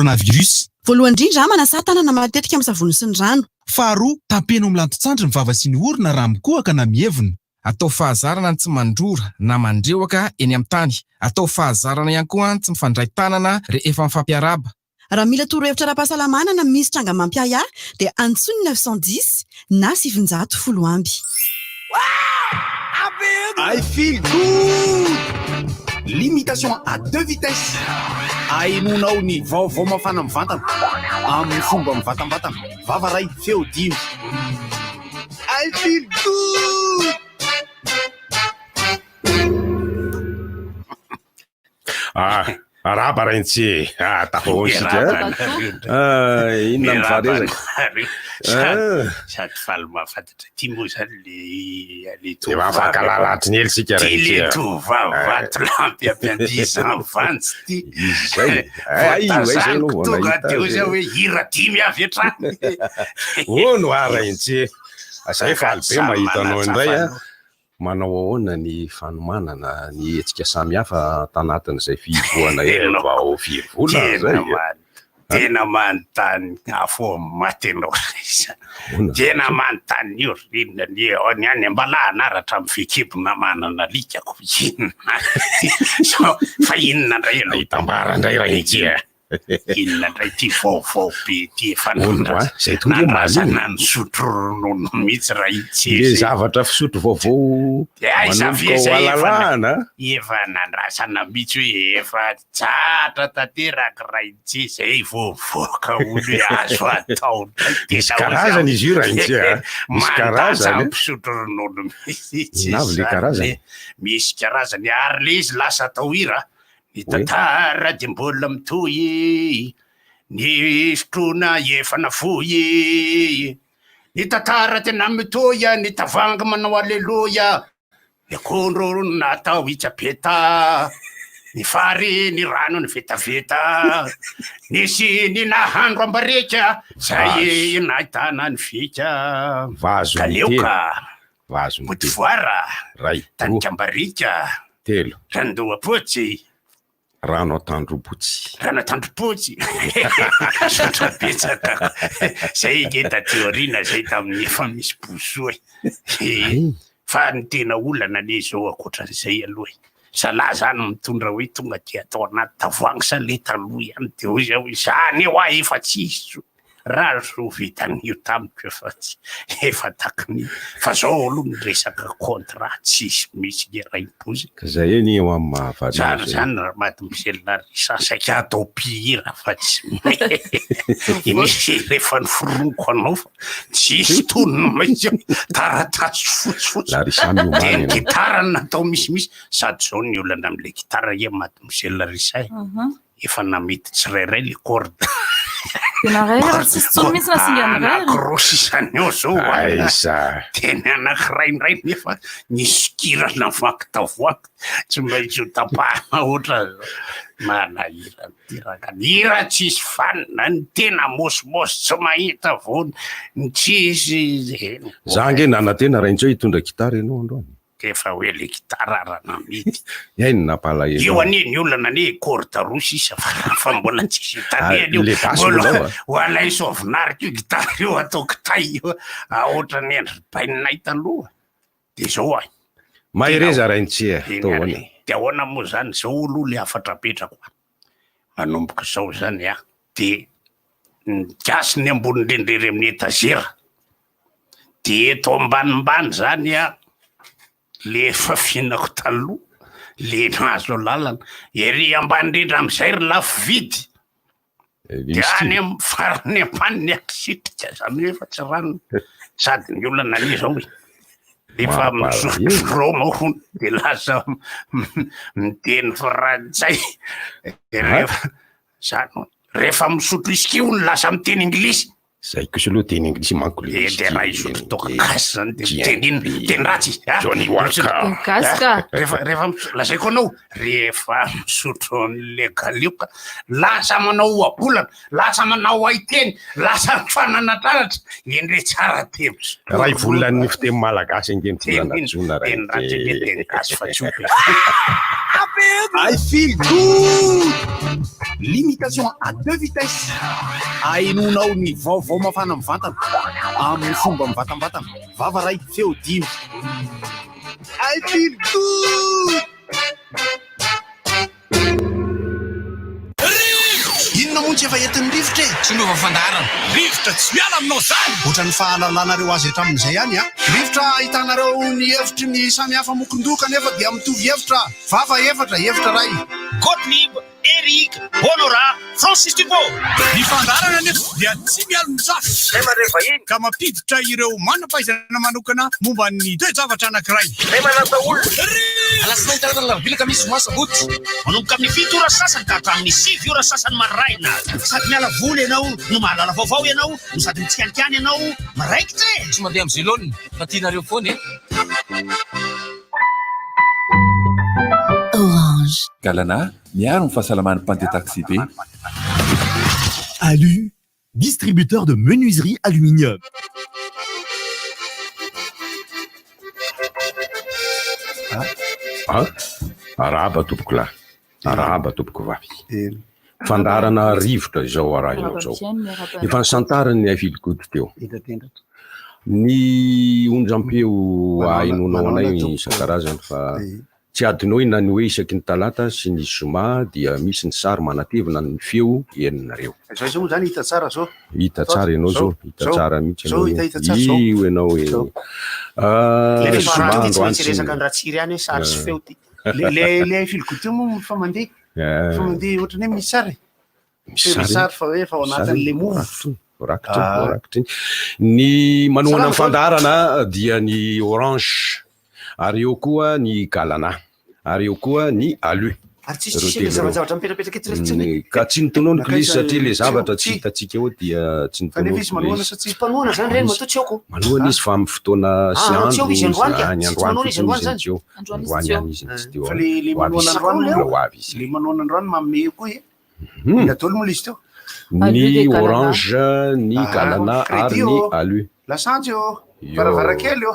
coronavirus. Voalohany indrindra, manasà tanana matetika amin'ny savony sy ny rano. Faharoa, tampeno amin'ny lanton-tsandry ny vava sy ny orona raha mikohaka na mievina. Atao fahazarana ny tsy mandrora na mandrehoka eny amin'ny tany. Atao fahazarana ihany koa ny tsy mifandray tanana rehefa mifampiarahaba. Raha mila torohevitra ara-pahasalamana na misy tranga mampiahiahy dia antsoy ny 910 na 910 amby. I feel good! Limitation à deux vitesses. Ahenoanao ny vaovao mafana mivantana amin'ny fomba mivantambatana. Vava ray, feo dimy. I feel good! Ah, arahaba Raintsy e. Ah, tafahoana isika. Ah, inona ny varezaka? Ah. Sady faly mahafantatra ity moa zany le le Efa mifankahalala hatry ny ela isika Ty Raintsy. le tovovavy vatolampy ampiandizan'ny vanjy ty. Izy izay. Ay, ay, zay aloha vao Tonga nahita teo azy. zay hoe hira dimy avy hatrany. Hono ah Raintsy. Zay faly be mahita anao indray ah. Manao ahoana ny fanomanana ny hetsika samihafa tanatin'izay fihibohana vao firy volana izay? Tena manontany afo maty ianao Raisa. Tena manontany ny orinona ny ny any Ambalahana ary hatramin'ny fehikibo na manana alika ko inona. Fa inona indray ianao? Hitambara indray Raintsy a. Inona indray ity vaovao be ity efa Hono a, izay tonga hoe nandrasana malina. nisotro ronono mihitsy raha ity Le zavatra fisotro vaovao Dia aiza ve manomboka ho izay efa alalahana. efa nandrasana mihitsy hoe efa tsatra tanteraka raha ity izay vao mivoaka hono hoe azo atao indray. Misy Tena hoe karazany izy io Raintsy a. Misy mandatsa karazany. mpisotro ronono mihitsy Inona avy le izany. karazany? Misy karazany ary le izy lasa atao hira. Ny tantara dia mbola mitohy, ny fitroana efa nafoy. Ny tantara tena mitohy, ny tavoahangy manao aleloia. Ny akondro natao hitsapeta, ny fary ny rano ny vetaveta. Nisy ny nahandro ambarika, zay nahitana ny fika. Vazo Kaleoka, Vazo miteny. Potivoara, Ray, roa. Tanikambariaka, Telo. Randohapotsy. Rano Antandropotsy. Rano Antandropotsy. Misaotra betsaka. Zay ange taty aoriana zay tamin'ny efa misy bosoa e. Fa ny tena olana anie izao ankoatran'izay aloha e. Zalahy zany mitondra hoe tonga dia atao anaty tavoahangy sa le taloha ihany de hoy zah hoe zany hoa efa tsy izy intsony. Raha zo vitan'io tamiko efa tsy efa takiny fa zao aloha ny resaka contrat tsisy misy ny raim-poza. Ka zay anie eo amin'ny mahavariana Zany zay. zany Mademoiselle Larissa saika atao mpihira fa tsy misy rehefa noforoniko anao fa tsisy tonony mihitsy taratasy fotsifotsy. Larissa miomana Dia ny ianao. gitara no natao misimisy sady zao ny olana amin'ilay gitara ie Mademoiselle Larissa e. Efa namidy tsirairay le corde. Tena ray raha tsisy tsony mihitsy na singany ray. Anankiroa sisa ny eo zao. Aiza. Dia ny anankiray indray nefa nisokirana vaky tavoahangy tsy maintsy ho tapahana ohatran'izao. Manahirana ity rangahy. Ny hira tsisy vanona, ny tena môsimôsy tsy mahita vony, ny tsisy. Za ange nanantena Raintsy hoe hitondra gitara ianao androany. Efa hoe le gitara ara namidy. Hay no nampalahelo Io ahy. anie ny olana anie corde roa sisa fa fa mbola tsisy Ah, tarehiny io. le basy Mbola mbola ao a. ho alain Soavinarika io gitara io atao kitay io. Ah, ohatran'ny endriky bainay taloha. De zao ah. Mahereza Raintsy e, Eny atao ary. ahoana? De ahoana moa zany zao aloha le hafatra apetrako a. Manomboka izao zany ah de ny gasy ny ambony indrindra ery amin'ny etazera. De eto ambanimbany zany a, le efa fihinako taloha, le nahazo alalana, ery ambany indrindra am'zay ry lafo vidy, de any am farany ambany ny asitrika, zany hoe efa tsy ranona, sady ny olana anie zao e, efa misotro rhum hono de lasa miteny frantsay, de rehefa zany hono, rehefa misotro whisky hono lasa miteny anglisy. Zay kosa aloha teny anglisy manko le Eh, whisky de raha hisotro toaka gasy zany de GNB, miteny inona? Teny ratsy izy, ah? Johnny Walker. Teny gasy ka. Rehefa, rehefa mis-, lazaiko anao, rehefa misotro an'le galioka, lasa manao ohabolana, lasa manao haiteny, lasa mifananatranatra, endrey tsara teny. Ray volan'ny fiteny malagasy ange ny Teny volana inona? jona Teny ratsy ange teny gasy fa tsy ho be. I feel good! Limitation à deux vitesses. Ahenoanao ny vaovao mafana mivantana amin'ny fomba mivantambatana. Vava ray, feo dimy. I feel good! Inona moa no tsy efa entin'ny rivotra e? Tsy miova fandaharana. Rivotra tsy miala aminao zany! Ohatran'ny fahalalanareo azy hatramin'izay ihany an! Rivotra ahitanareo ny hevitry ny samy hafa mokondoha kanefa dia mitovy hevitra. Vava efatra, hevitra iray. Gottlieb, Eric, Honorat, Francis Dupont. Ny fandaharana anefa dia tsy mialon-jafy ka mampiditra ireo manam-pahaizana manokana momba ny toe-javatra anankiray. Alatsinainy, talata, alarobia, alakamisy, zoma, sabotsy. Manomboka amin'ny 7 ora sasany ka hatramin'ny 9 ora sasany maraina. Sady miala voly ianao no mahalala vaovao ianao no sady mitsikanikany ianao miraikitra e! Tsy mandeha amin'ny zelone fa tianareo foana e! Orange. Galana, miaro ny fahasalaman'ny mpandeha taxi-be. Alu, distributeur de menuiserie aluminium. Ah, arahaba tompoko lahy, arahaba tompoko vavy. Fandaharana rivotra izao arahinao izao. Efa nisantariny I feel good teo. Ny onjampeo ahenoanao anay isan-karazany fa tsy adinoina ny hoe isaky ny talata sy ny zoma dia misy ny sary manatevina ny feo henonareo. Zao izao moa zany hita tsara zao. Hita tsara ianao zao, hita tsara mihitsy ianao. Hita hita tsara zao. Io ianao e. Le Ah, zoma farany ty tsy androany maintsy tsy. resaka ny Ratsiry ihany hoe sary sy feo ty. Le le le I feel good teo moa fa mandeha. Fa mandeha ohatran'ny hoe misy sary. Misy Misy sary fa hoe efa ao anatin'le move. Voarakitra, voarakitra iny. Ny manohana ny fandaharana dia ny Orange, ary eo koa ny Galana, ary eo koa ny Alu. Ary tsisy tsisy le zavajavatra mipetrapetraka eto rehetra Ny- Ka tsy notononiko ilay izy satria ilay zavatra tsy hitantsika eo dia tsy Fa nefa notononiko izy ilay manohana izy. sa tsy? Mpanohana zany reny matoa tsy aoko. Manohana izy fa amin'ny fotoana sy Ah, tsy andro eo izy androany ka. any Tsy androany manohana izy fotsiny androany izy zany. tsy eo. Androany izy Androany tsy eo. ihany izy tsy teo. Fa le le Ho avy manohana izy. androany Mbola ho avy izy. Le manohana androany manome io koa e. Inona daholo moa le izy teo? Ny Orange, ny Ah, Galana ary crédit ny ô. Alu. Lasantsy ô. Io. Varavarankely ô.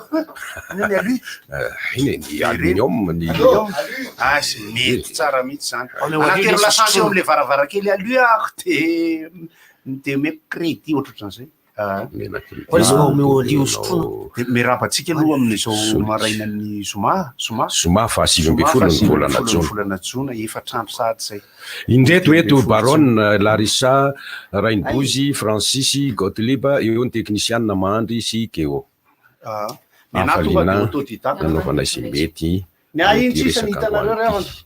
Inona ny alu? Iny e, ny aluminium, ny Aluminium. Ah, sy mety tsara mihitsy zany. Aleo alu Anaty le lasantsy eo sotroina. am'le varavarankely alu aho de de omeko crédit ohatrohatran'izay. Ah. Fa izy mba omeo alu sotroina. De miarahaba antsika aloha amin'izao marainan'ny zoma, zoma. Zoma faha 19 ny volana ny jona. volana jona, efatra andro sahady izay. Indreto eto Baron, Larissa, Rainibozy, Francis, Gottlieb, eo ny teknisianina Mahandry sy Keo. Ah. Ny anahy tonga de Hafaliana autodidacte. nanaovana izay mety Ny ahy iny amin'ity sisa ny resaka hitanareo androany ry havana. ity.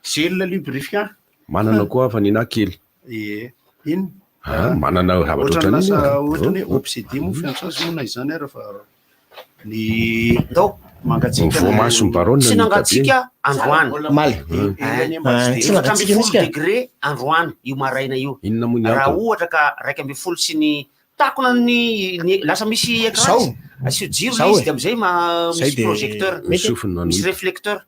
Gel lubrifiant. Manana koa fa nina kely. Ie. Ino? Ah, manana zavatra Ohatran'ny ohatran'iny lasa aho. ohatran'ny hoe obsédé moa fiantso azy moa na izany ary fa ny Ndao. mangatsiaka. Voamason'ny Baron Tsy ny nangatsiaka androany. Omaly. Eh, mba tsy Tsy nangatsiaka 14 mihitsy ka. degré androany io maraina io. Inona moa ny Raha antony? ohatra ka 11 sy ny takona ny ny- lasa misy écran Zao. izy. Asio jiro Zao le izy e. de amizay ma Zay misy de- projecteur. Ny Mety. sofina no Misy hita. réflecteur.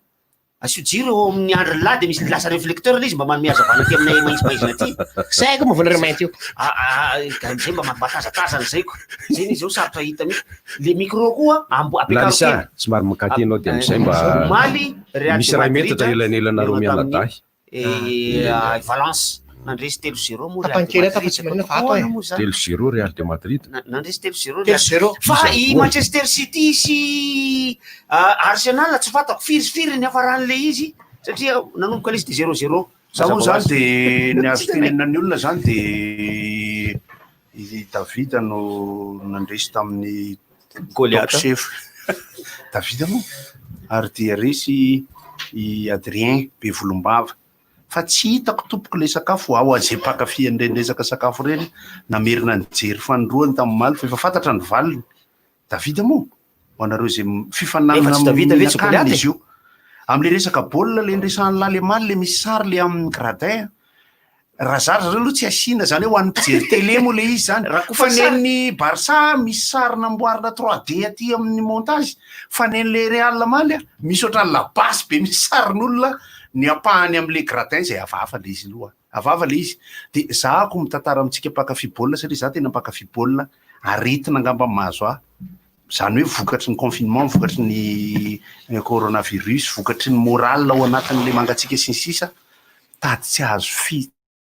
Asio jiro eo amin'ny andro lahy de misy lasa réflecteur le izy mba manome hazavana aty aminay maizimaizina aty. Zay ko mavola re mainty io. Ah, ah, ka amizay mba mampatazatazana zay ko. Zay ny zao sarotra hita mihitsy. Le micro koa ambo apekaro Larissa, kely. somary makaty ianao dia amizay mba Omaly Real misy de iray Madrid metatra elanelanareo nihaona tamin'ny mianadahy. Valence nandresy 3-0 moa Real de Tapany kely Madrid. tafatsy marina fa ato e. Ahoana moa zany? 3-0 Real de Madrid. Nandresy 3-0 Real. 3-0. Fa Iza i koa? Manchester City sy Arsenal tsy fantako firy sy firy ny hafaran'le izy satria nanomboka le izy de 0-0. Za moa Mazava ho zany azy. de ny azo tenenina ny olona zany de i David no nandresy tamin'ny Goliath. Top Chef. David moa ary dia resy i Adrien be volombava. Fa tsy hitako tompoko le sakafo ao azay mpankafy an'ireny resaka sakafo ireny namerina nijery fanindroany tamin'ny maly fa efa fantatra ny valiny. David moa ho anareo izay fifaninanana Efa tsy David ve tsy mihinan-kanina Goliath e? izy io. Amin'le resaka baolina le niresahan'ny lahy le maly le misy sary le amin'ny gradin. Raha zary zareo aloha tsy asiana zany hoe ho an'ny mpijery télé moa le izy zany. Raha koa Fa sary. nen'ny Barça misy sary namboarina 3D aty amin'ny montage. Fa nen'le Real maly a, misy ohatran'ny labasy be misy sarin'olona ny ampahany amin'le gradin izay hafahafa le izy aloha. Hafahafa le izy. De zahako mitantara amintsika mpankafy baolina satria za tena mpankafy baolina, aretina angamba mahazo ahy. Zany hoe vokatry ny confinement, vokatry ny coronavirus, vokatry ny moral ao anatin'le mangatsiaka sy ny sisa, tady tsy azo fi,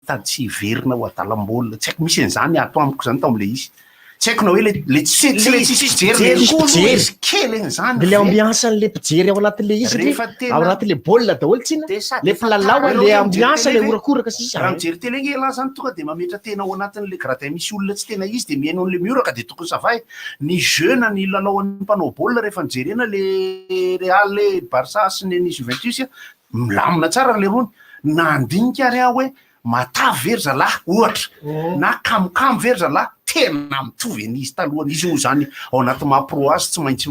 tady tsy hiverina ho adalam-baolina. Tsy haiko misy an'izany ato amiko zany tao am'le izy. Tsy haiko na hoe le le tsy tsy le tsisy mpijery le Tsisy koa aloha mpijery. izy kely an'izany De le ve? ambiance an'le mpijery ao anatin'le izy Rehefa satria tena- ao anatin'le baolina daholo tsina De sady le efa mpilalao tara le aloha mijery ambiance télé le ve? horakoraka sisa. Raha mijery télé nge ialahy zany tonga de mametra tena ao anatin'le gradin misy olona tsy tena izy de mihaino an'le mioraka de tokony savahy ny jeu na ny lalao an'ny mpanao baolina rehefa nijerena le Real le Barça sy ny ny Juventus a, milamina tsara le rony. Nandinika ary aho hoe matavy ve ry zalahy ohatra na kamokamo ve ry zalahy, tena mitovy an'izy talohany. Izy moa zany ao anaty maha pro azy tsy maintsy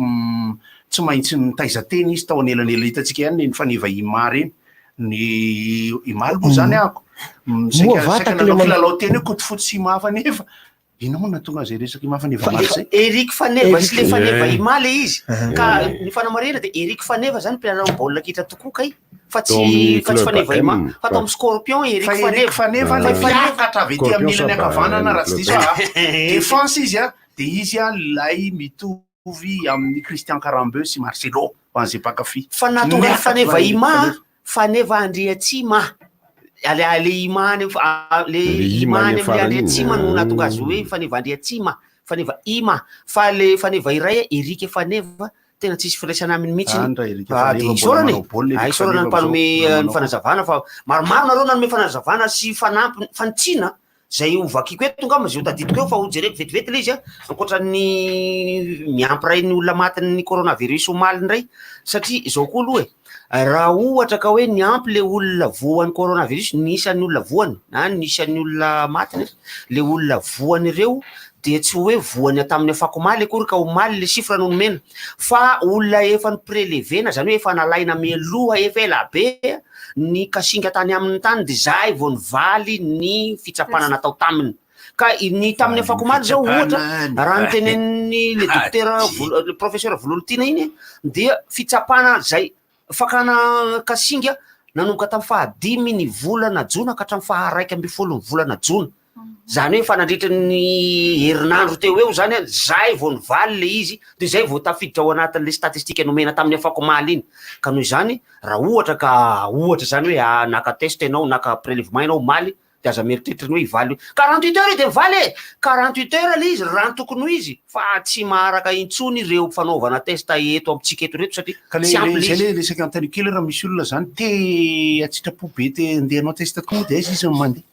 tsy maintsy nitaiza tena izy tao anelanela. Hitantsika ihany ny faneva Ima reny, ny Imaly moa zany ahako Moa saika va saika tak le nanao manao- kilalao teny hoe Kotofotsy sy Ima fa nefa inona moa nahatonga an'izay resaka Ima Faneva Maly zay? Eric Faneva sy le Faneva Eh. Ima le izy. Ka ny fanamarihana de Eric Faneva zany mpilalao baolina kitra tokoa kay fa Tao amin'ny tsy fa tsy club Faneva Ima M. fa tao amin'ny Scorpion Eric Fa Eric Faneva. Faneva le Fa Faneva miakatra avy ety amin'ny Scorpion ilany sa ankavanana raha tsy diso club aho. Défense izy a, de izy a lay mitovy amin'ny Christian Karambeu sy Marcelo ho an'izay mpankafy. Fa nahatonga ny Miakatra Faneva Eric Ima Faneva. Faneva Andriatsima. Ale ale Ima any le Le Ima Ima any any amin'le farany iny. Andriatsima no nahatonga azy hoe Faneva Andriatsima, Faneva Ima. Fa le Faneva iray Eric Faneva tena tsisy firaisana aminy mihitsy. Any raha Eric Ah, de Faneva mbola isaorana e. manao baolina Ah, Eric isaorana ny Faneva mpanome am'izao. ny fanazavana fa maromaro nareo nanome fanazavana sy fanampy fanitsiana zay ho vakiko eto angamba zay ho tadidiko eo fa ho jereko vetivety le izy a, ankoatra ny miampy ray ny olona matin'ny coronavirus omaly indray, satria zao koa aloha e, raha ohatra ka hoe niampy le olona voan'ny coronavirus, ny isan'ny olona voany na ny isan'ny olona matiny, le olona voany ireo dia tsy hoe voany tamin'ny afakomaly akory ka omaly le chiffre no nomena, fa olona efa ni-prélevena, zany hoe efa nalaina mialoha efa ela be ny kasinga tany aminy tany, de zay vao nivaly ny fitsapana natao taminy. Ka ny tamin'ny afakomaly zao ohatra raha ny tenenin'ny le docteur le professeur Vololontiana iny dia fitsapana zay fakana kasinga nanomboka tamin'ny fahadimy ny volana jona ka hatramin'ny faha-11 ny volana jona. Zany hoe fa nandritra ny herinandro teo eo zany a, zay vao nivaly le izy, de zay vao tafiditra ao anatin'le statistika nomena tamin'ny afakomaly iny. Ka noho izany raha ohatra ka ohatra zany hoe, ah, naka test ianao, naka prélèvement ianao omaly, de aza mieritreritra ny hoe hivaly 48 heures de mivaly e, 48 heures le izy raha ny tokony ho izy, fa tsy maharaka intsony ireo fanaovana test eto amintsika eto reto satria Ka le tsy ampy le zay izy. le resaka anontaniako kely raha misy olona zany te atsitrapo be te andeha hanao test tokoa de aiza izy no mandeha?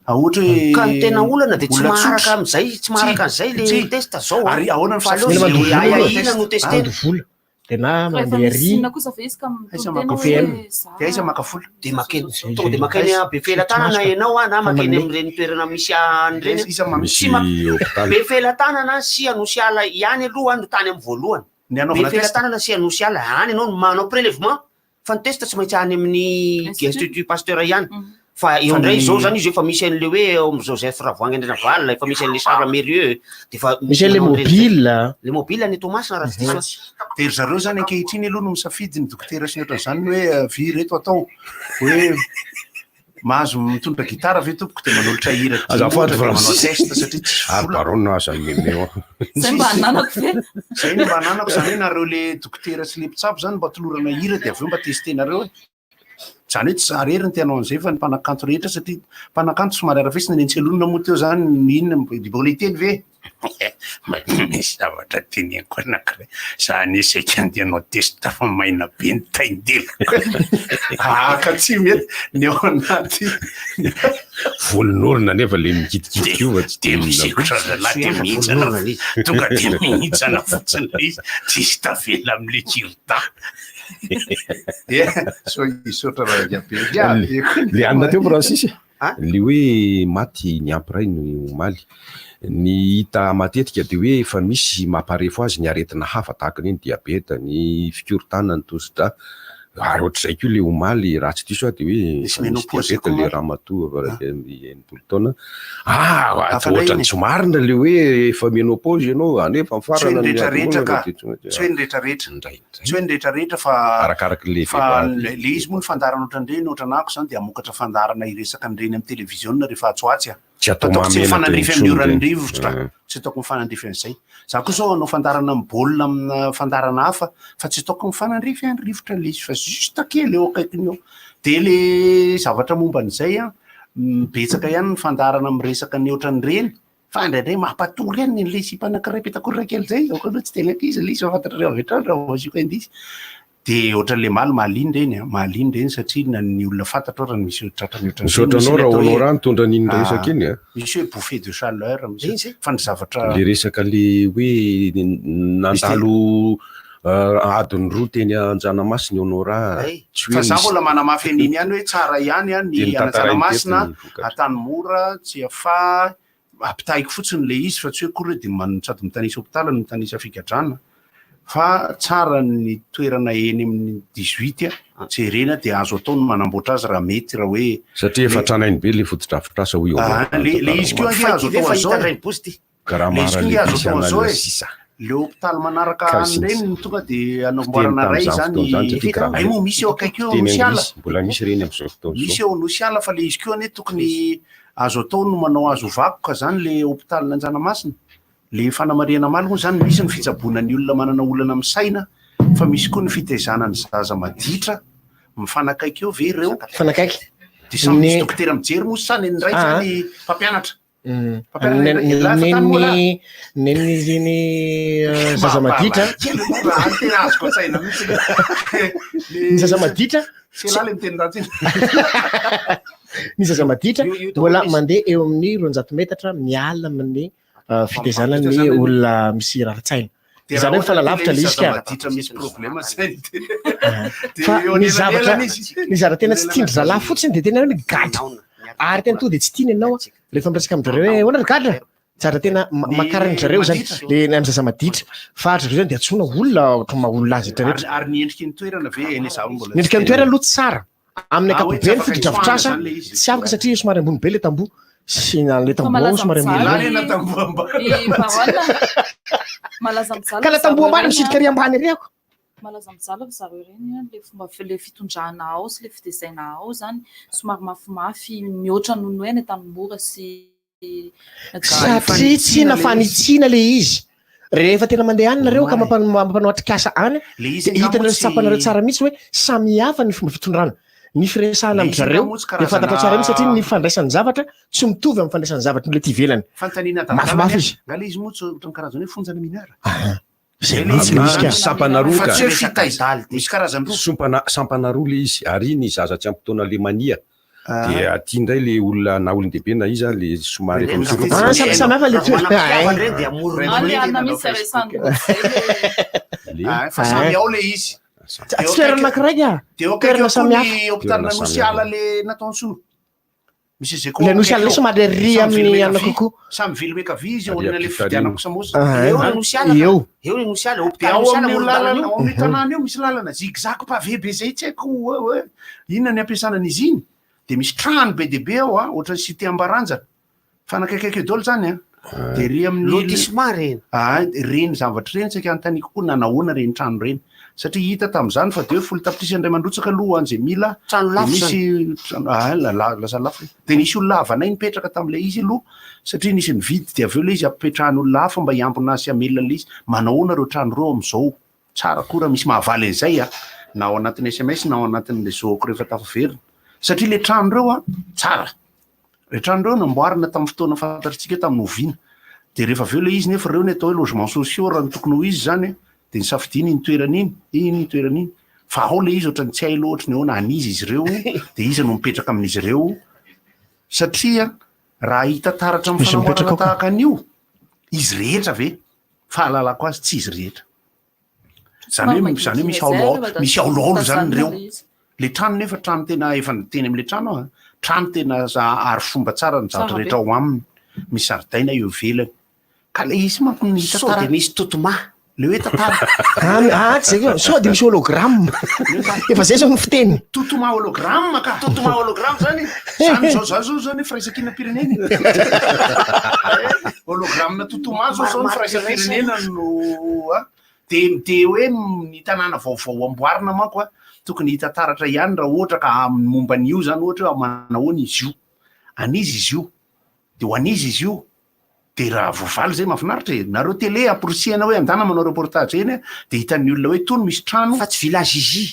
Ah, ohatra hoe Ka ny tena olana de tsy olona maharaka tsotra. am'izay, tsy maharaka an'izay le Tsy. test zao a. Ary ahoana ny Fa aleo fisafidianana zay ny ahiahiana test? no testena. Mandoa vola. De na Fa efa mandeha misy ry inona kosa ve izy ka Aiza mitondra maka tena BPM. hoe za De aiza maka vola? De makeny Zay- tonga de zay- makeny a Befelatanana ianao a, na Fa makeny manome. amin'ireny toerana misy an'ireny. Iza manome? Tsy Misy hôpitaly. Befelatanana sy Anosiala ihany aloha no tany amin'ny voalohany. Ny anaovana test? Befelatanana sy Anosiala any ianao no manao prélèvement, fa ny test tsy maintsy any amin'ny Institut. Institut Pasteur ihany. Fa eo Fa indray ny- zao zany izy efa misy an'le hoe eo amin'ny Joseph Ravoahangy Andrianavalona, efa misy an'le Charles Mérieux, de efa Misy an'le manao an'ireny- mobile. Le mobile any Toamasina raha tsy diso aho. De ry zareo zany ankehitriny aloha no misafidy ny dokotera sy ny ohatran'izany hoe vy reto atao hoe mahazo mitondra gitara ve tompoko de manolotra hira dimy Azafady ohatra de manao Francis. test satria tsisy Ary vola. baronina aza memeo. Zay mba ananako ve? Zay no mba ananako zany hoe nareo le dokotera sy le mpitsabo zany mba tolorana hira de avy eo mba testenareo e. Zany hoe tsy za rery ny te hanao an'izay fa ny mpanakanto rehetra satria mpanakanto somary arafesina ny antselonina moa teo zany ny inona mbola hiteny ve? Misy zavatra teneniko anankiray. Za anie saika andeha hanao test fa maina be ny taindelako. Ah, ka tsy mety ny ao anaty. Volon'orona nefa le mikitikitika io fa tsy De misikotra zalahy de mihintsana Volon'orona le izy. tonga de mihintsana fotsiny le izy tsisy tavela amin'le kirta. Dia so isotra raha be. Ya, be koa ny Le anina teo Francis. Ah? Le hoe maty ny ampy ray ny omaly. Ny hita matetika de hoe efa misy mamparefo azy ny aretina hafa tahaka ny hoe ny diabeta, ny fikorontana, ny tosidra. Ary ohatr'izay koa le omaly raha tsy diso aho de hoe Misy efa misy ménopause diabeta koa le moa. ramatoa 61 taona. Ah, Hafa indray ohatrany iny. tsy marina le hoe efa ménopause ianao, anefa ny Tsy hoe farana ny ny rehetrarehetra ka. adin'olona de tonga de- Tsy hoe ny rehetrarehetra. Indray, indray. Tsy hoe ny rehetrarehetra fa Arakaraky le fa vehivavy. le izy moa ny fandaharana ohatran'ireny ohatran'ako zany de hamokatra fandaharana hiresaka an'ireny amin'ny televiziona rehefa atsoatsy a. Tsy atao Ataoko tsy mahamenatra mifanandrify amin'ny intsony oran'ny ireny. rivotra. Tsy ataoko mifanandrify an'izay. Za koa zao hanao fandaharana amin'ny baolina amina fandaharana hafa fa tsy ataoko mifanandrify any rivotra le izy fa juste kely eo akaikiny eo. De le zavatra momba an'izay an, betsaka ihany ny fandaharana miresaka ny ohatran'ireny fa indraindray mampatory ihany ny an'ilay sipa anankiray petakorona kely zay, aoka aloha tsy tena ankizy ilay izy fa fantatrareo avy hatrany raha vao asiako indice. De ohatran'le maly mahaliana ireny an, mahaliana ireny satria na ny olona fantatro ary misy tratran'ny ohatran'ireny. Misaotra Misy anao ny raha atao hoe Honorat nitondra an'iny Ah, resaka iny a. Misy hoe bouffée de chaleur, misy fa ny zavatra Le resaka le hoe nandalo adiny roa teny Anjanamasina i Honorat. Tsy hoe Fa za nisy- mbola manamafy an'iny ihany hoe tsara ihany an, Dia ny ny tantarainy teto Anjanamasina, ny vokatra. Antanimora, Tsiafahy, ampitahiko fotsiny le izy fa tsy hoe akory hoe dia sady mitanisa hopitaly no mitanisa figadrana fa tsara ny toerana eny amin'ny 18 a, jerena dia azo atao ny manamboatra azy raha mety raha hoe Satria efa tranainy be le fotodrafitrasa hoy Ah, Honorat. le izy koa ange azo atao an'izao e. Le izy koa ange azo atao an'izao e. Le hopitaly manaraka Ka any sy ny ireny no tonga dia anamboarana Fiteny ray tamin'izany zany. fotoana izany satria grave. Ay moa misy eo akaiky eo Fiteny Nosy Ala. anglisy, mbola misy ireny amin'izao fotoana Misy izao. eo Nosy Ala fa le izy koa anie tokony azo atao no manao azo vakoka zany le hopitalin'i Anjanamasina. Le fanamarihana omaly moa zany misy ny fitsaboana ny olona manana olana amin'ny saina fa misy koa ny fitaizana ny zaza maditra. Mifanakaiky eo ve ireo? Mifanakaiky. Dia samy misy Ny- dokotera mijery moa sa ny iray Ah. zany mpampianatra? Mpampianatra Ny- iray, lahy fa tany moa lahy. Neny neny ny zaza maditra. Raha ny tena azoko an-tsaina mihitsy le. Ny zaza maditra. Tsy lahy le miteny ratsy iny. Ny zaza maditra mbola mandeha eo amin'ny 200 metatra miala amin'ny fitaizana ny olona misy rarin-tsaina. Dia Izany raha hoe mifanalavitra ohatra le izy zaza ka. maditra misy problème zay dia Fa eo ny zavatra anelanelany izy. ny zavatra tena tsy tian-dry zalahy fotsiny dia tena hoe gadra. Ary tena tonga dia tsy tiany ianao rehefa miresaka amin-dry zareo hoe ahoana ry gadra? Zavatra tena makarin-dry zareo zany le ny amin'ny zaza maditra. Fa ry zareo zany dia antsoina olona ohatran'ny maha olona azy rehetra rehetra. Ary ny endriky ny toerana ve eny izaho mbola Ny endriky ny toerana aloha tsara. Amin'ny Ah, hoe tsy ankapobeny afaka fotodrafitrasa hisoahana zany le izy. tsy afaka satria somary ambony be le tamboho sy na le Fa tamboho ao malaza somary ambony mijaly be. i Baronne. Malaza mijaly Ka le ry tamboho zareo ambany ireny misitrika an. ary ambany ery ako. Malaza mijaly ry zareo ireny an, le fomba le fitondrana ao sy le fitezaina ao zany somary mafimafy mihoatra noho ny hoe any Antanimora sy Satria tsy na fanitsiana le izy. Rehefa tena mandeha any nareo ka mampanao atrikasa any Le izy dia angaha hitanareo moa sy tsapanareo tsy- tsara mihitsy hoe samy hafa ny fomba fitondrana. Ny firesahana Le amin-dry izy angaha zareo moa tsy dia fantatrao tsara mihitsy satria karazana ny fandraisany zavatra tsy mitovy amin'ny fandraisany zavatra ny olona aty ivelany. Fanontaniana Mafimafy izy. Nga le izy moa tsy ohatran'ny karazana hoe fonjana mineur. Zay mihitsy le izy ka. Misy sampana roa Fa ka. tsy hoe fitaiza, misy karazany roa. Sompana, sampana roa le izy, ary ny zaza tsy ampy taona le mania. Dia aty indray le olona na olon-dehibe na iza le somary efa misoroka. Ah, samy hafa le toerana. Any alina mihitsy zareo samy Le- Ah, fa samy ao le izy. Tsy toerana anankiray ka. Dia eo akaiky Toerana eo koa samy ny hafa. hôpital Toerana Nosy samy hafa. Ala le nataony sinoa. Misy izay koa Le ao Nosy akaiky Ala eo. somary ery Samy amin'ny Villemecavie. anona kokoa. Samy Villemecavie izy Ary eo aorian'ilay ampita fividianako iny. samosa. Ah, Eo ny Nosy Ala. Eo. Eo ny Nosy Ala, Dia hôpitaly ao Nosy Ala amin'io moron-dalana lalana, io. ao amin'io tanàna io misy lalana zigzag pavé be zay tsy haiko hoe hoe inona ny ampiasana an'izy iny. Dia misy trano be dia be ao a, ohatran'ny cité Ambaranjana. Fa anakaikaiky eo daholo zany a. Dia ery amin'ny Lotissement reny. Ah, ireny zavatra ireny saika anontaniako koa nanahoana ireny trano ireny. Satria hita tamin'izany fa dia hoe 10 tapitrisa indray mandrotsaka aloha ho an'izay mila. Trano lafo Dia nisy trano, ah, lasa lafo. Dia nisy olona havanay nipetraka tamin'ilay izy aloha satria nisy nividy dia avy eo ilay izy ampipetrahan'olona hafa mba hiambina sy hamelona ilay izy. Manahoana ireo trano ireo amin'izao? Tsara koa raha misy mahavaly an'izay a, na ao anatin'ny sms na ao anatin'ny réseau-ko rehefa tafaverina. Satria ilay trano ireo a, tsara. Ireo trano ireo namboarina tamin'ny fotoana fantatritsika tamin'ny oviana. Dia rehefa avy eo ilay izy nefa ireo ny atao hoe logements sociaux raha ny tokony ho izy izany a, dia nisafidiana iny toerana iny, iny toerana iny. Fa ao ilay izy ohatran'ny tsy hay loatra ny ahoana, an'iza izy ireo, dia iza no mipetraka amin'izy ireo. Satria raha hita taratra amin'ny Misy mipetraka fanamboarana ao ka. tahaka an'io, izy rehetra ve? Fahalalako azy tsy izy rehetra. Zany hoe zany hoe misy aoloaolo, misy aoloaolo zany ireo. Le trano nefa trano tena efa teny am'le trano aho, trano tena za ary fomba tsara ny zavatra Tsara be. rehetra ao aminy. Misy zaridaina eo ivelany. Ka le izy manko ny Sao tantara dia misy totoma. Le hoe tantara. Ah, tsy zay koa. Sao dia misy hologramme. Efa zay zao ny fiteny. Totoma hologramme ka. Totoma hologramme zany. Zany zao zany zao zany firaisankinam-pirenena. Hologramme totoma zao zao ny firaisam-pirenena no a. De de hoe ny tanàna vaovao amboarina manko a, tokony hita taratra ihany raha ohatra ka amin'ny momba an'io zany ohatra hoe manahoana izy io. An'iza izy io? De ho an'iza izy io? De raha voavaly zay mahafinaritra e! Nareo télé amporisihana hoe andana manao reportage eny de hitan'ny olona hoe tony misy trano. Fa tsy village Izy.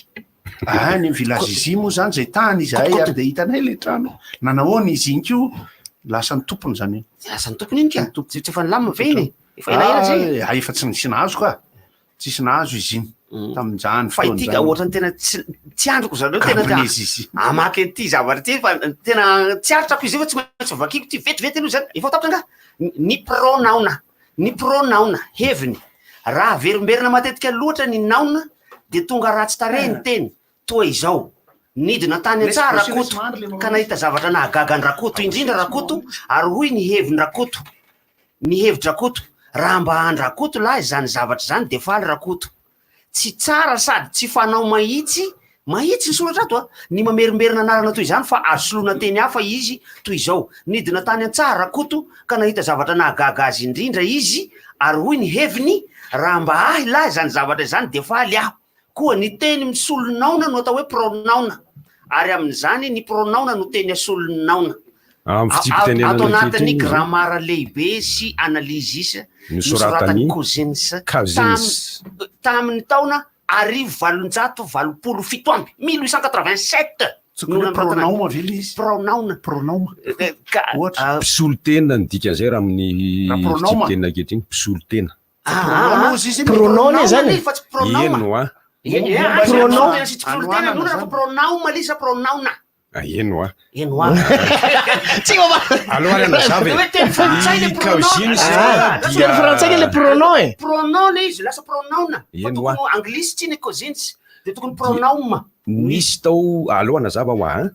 Ah, ny village Izy moa zany zay tany izahay ary de hitanay le trano. Nanahoana izy iny koa? Lasa ny tompony zany iny. Lasa ny tompony iny ka? Tsy efa nilamina ve iny e? Efa elaela zay. Ah, efa tsy nisy nahazo ka. Tsisy nahazo izy iny tamin'izany Fa fotoana ity ka izany. ohatran'ny tena tsy tsy andriko zareo tena Kabone izy izy. hamaky an'ity zavatra ity fa tena tsy aritrako izy io fa tsy maintsy vakiko ity vetivety aloha izany. Efa ho tapitra angaha? Ny pronoun, ny pronoun, heviny. Raha averimberina matetika loatra ny noun dia tonga ratsy tarehy ny teny. Toa izao, nidina tany an-tsaha Rakoto ka nahita zavatra nahagaga an-dRakoto indrindra Rakoto ary hoy ny hevin-dRakoto, Ny hevi-dRakoto, raha mba an-dRakoto lahy izany zavatra izany dia faly Rakoto. Tsy tsara sady tsy fanao mahitsy, mahitsy ny soratra ato a, ny mamerimberina anarana toy izany fa azo soloina teny hafa izy toy izao, nidina tany an-tsaha Rakoto ka nahita zavatra nahagaga azy indrindra izy ary hoy ny heviny, raha mba ahy lahy izany zavatra izany dia faly aho. Koa ny teny misolo naona no atao hoe pronaona, ary amin'izany ny pronaona no teny asolo ny naona. Amin'ny Ato fitsipi-pitenenana anatin'ny ankehitriny izao. gramara lehibe sy analysis Nosoratan'i nosoratan'i Cousins Cousins. tamin'ny taona 1887, 1887, Tokony hoe pronaoma ve ilay izy? Pronaona. Pronaoma. Ka, Ohatra. Mpisolo tena ny dikan'izay raha amin'ny Raha pronaoma. fitsipi-tenana ankehitriny, mpisolo tena. Pronom ozy izy Pronom ne zany e? Fa tsy pronom. Eny hoa. Eny e, Pronom. Tena sy tsy solo tena aloha raha pronom lisa pronaona. Ah, eny hoa. Eny hoa. Tsy mba. Aleo ary hanazava e. Hoe teny frantsay le I pronom. Cousins Ah, dia teny frantsay le pronom e. Pronom le izy lasa pronaona. Fa Eny hoa. tokony anglisy tsy ny cousins de tokony pronom. Nisy tao, aleo hanazava hoa an.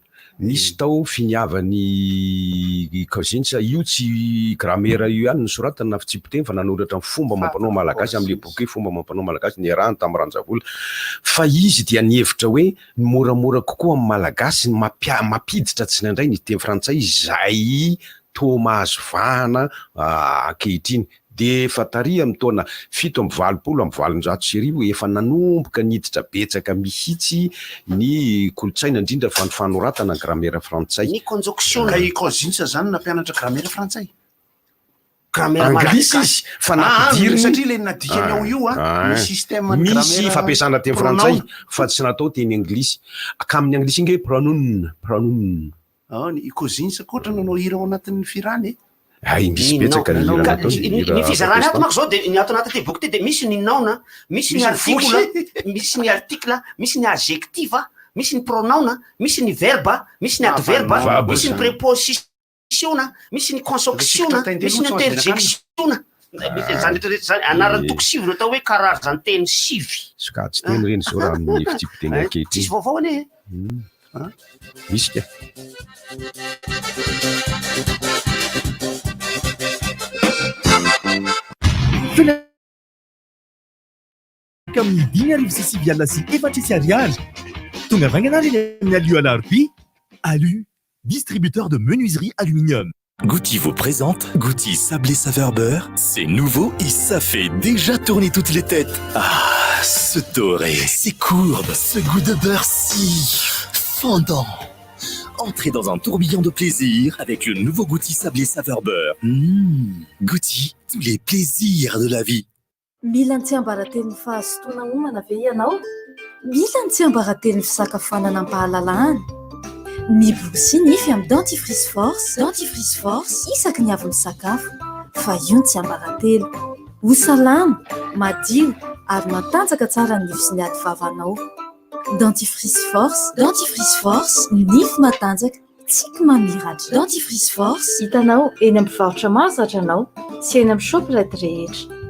Nisy tao finiavan'i Cousins, io tsy gramera io ihany no nosoratany na fitsipiteny fa nanoratra ny fomba amam-panao malagasy amin'ilay boky hoe fomba amam-panao malagasy niarahany tamin'i Ranjavola. Fa izy dia nihevitra hoe ny moramora kokoa amin'ny malagasy ny mampiditra tsindraindray ny teny frantsay izay toa mahazo vahana ankehitriny. Dia efa tary amin'ny taona 1887 efa nanomboka niditra betsaka mihitsy ny kolontsaina indrindra fa ny fanoratana ny gramera frantsay. Ny conjonction. Ka i Cousins zany nampianatra gramera frantsay? Gramera Anglisy malagasy. izy fa Ah, ah, nampidiriny. satria le nadikany ao io a, Ah, ny système ny Misy gramera fampiasana teny frantsay pronoun. fa tsy natao teny anglisy. Ka amin'ny anglisy ange pronoun, pronoun. Ah, ny Cousins koa ohatra nanao hira ao anatin'ny firany e. Hay, misy Ny betsaka ny noun. hira Ka nataony, ny hira ny fizarana ato protestant. manko zao de ny ato anatin'ity boky ity de misy ny noun, misy ny Misy ny article, voky. misy ny article, misy ny adjectif, misy ny pronoun, misy ny verbe, misy ny adverbe, Verbe misy ny zany. préposition, misy ny conjonction, Ilay sikotra misy ny taindelo tsy azo interjection. Misy zany rehetra rehetra zany, anaran'ny toko sivy no atao hoe karazan-teny sivy. Sokajy teny ireny izao raha amin'ny fitsipiteny ankehitriny. Tsisy vaovao anie e. Misy ka. Amin'ny 1959 ariary. Tonga vaingana ary eny amin'ny Alu Alarobia. Alu, distributeur de menuiserie aluminium. Gouty vous présente Gouty sablé saveur beurre. C'est nouveau et ça fait déjà tourner toutes les têtes. Ah, ce doré, ces courbes, ce goût de beurre si fondant. Entrez dans un tourbillon de plaisir avec le nouveau Gouty sablé saveur beurre. Gouty, tous les plaisirs de la vie. Mila ny tsiambaratelon'ny fahazotoana homana ve ianao? Mila ny tsiambaratelon'ny fisakafoanana am-pahalalahana? Miborosy nify amin'ny dentifrice force, dentifrice force isaky ny avy misakafo, fa io ny tsiambaratelo. Ho salama, madio ary matanjaka tsara ny nify sy ny ati-vavanao. Dentifrice force, dentifrice force, nify matanjaka. Tsiky mamiratra. Dentifrice Force, hitanao eny amin'ny mpivarotra mahazatra anao sy eny amin'ny Shoprite rehetra.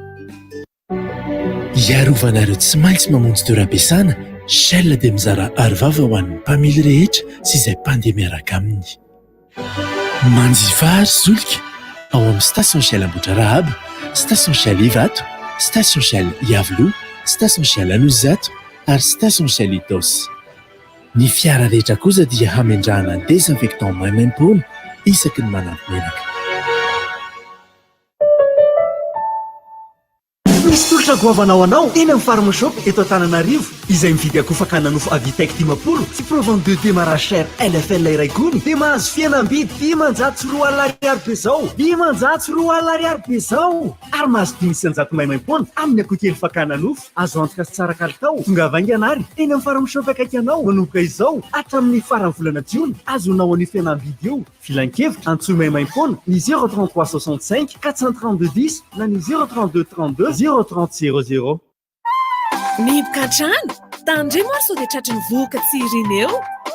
Hiarovanareo tsy maintsy mamonjy toeram-piasana, Shell dia mizara arovava ho an'ny mpamily rehetra sy izay mpandeha miaraka aminy. Manjifa ary solika ao amin'ny Station Shell Ambohidrarahaba, Station Shell Ivato, Station Shell Iavoloha, Station Shell Anosizato ary Station Shell Itaosy. Ny fiara rehetra kosa dia hamendrahana désinfectant maimaimpoana isaky ny manampy menaka. Misy tolotra goavana ho anao eny amin'ny Farmshop eto Antananarivo. Izay mividy akoho fakana nofo Avitec 50 sy Provan 2 démarrage chair LFL iray gony dia mahazo fihenam-bidy 2500 ariary be izao! 2500 ariary be izao! Ary mahazo 105 maimaimpoana amin'ny akoho kely fakana nofo azo antoka sy tsara kalitao. Tongava haingana ary eny amin'ny Farm Shop akaiky anao manomboka izao hatramin'ny faran'ny volana jiona. Azonao an'io fihenam-bidy io. Filankevitra, antsoy maimaimpoana ny 0 33 65 432 10 na ny 0 32 32 0 30 00. Mihiboka hatrany! Tandremo ary sao dia tratry ny vohoka tsy irina eo!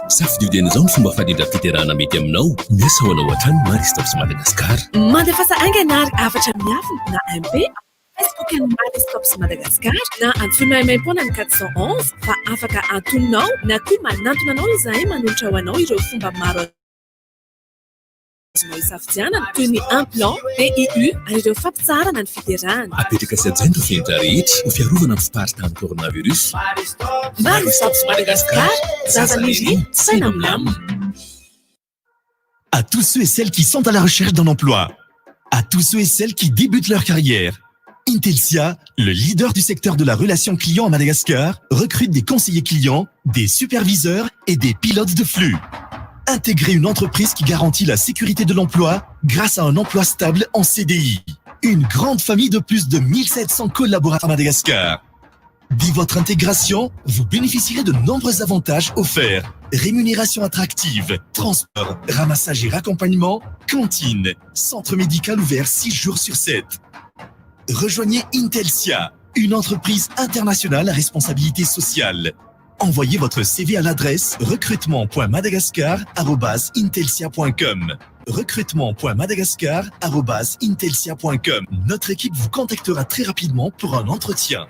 Safidio dieny izao ny fomba fandrindram-piterahana mety aminao. Miasa ho anao hatrany Marie Stopes Madagascar. Mandefasa haingana ary hafatra miafina na MP Facebook an'ny Marie Stopes Madagascar na antsoy maimaimpoana ny 411 fa afaka antoninao na koa manantona anao izahay manolotra ho anao ireo fomba maro azonao isafidianana toy ny implant, PIU ary ireo fampitsaharana ny fiterahana. Apetraka sy hajaina ireo fenitra rehetra ho fiarovana amin'ny fiparitahan'ny coronavirus. Marie Stopes Madagascar, zaza nirina, saina milamina. À tous ceux et celles qui sont à la recherche d'un emploi, à tous ceux et celles qui débutent leur carrière, Intelcia, le leader du secteur de la relation client à Madagascar, recrute des conseillers clients, des superviseurs et des pilotes de flux. Intégrez une entreprise qui garantit la sécurité de l'emploi grâce à un emploi stable en CDI. Une grande famille de plus de 1700 collaborateurs à Madagascar. Dès votre intégration, vous bénéficierez de nombreux avantages offerts. Rémunération attractive, transport, ramassage et raccompagnement, cantine, centre médical ouvert 6 jours sur 7. Rejoignez Intelcia, une entreprise internationale à responsabilité sociale. Envoyez votre CV à l'adresse recrutement.madagascar@intelcia.com. recrutement.madagascar@intelcia.com. Notre équipe vous contactera très rapidement pour un entretien.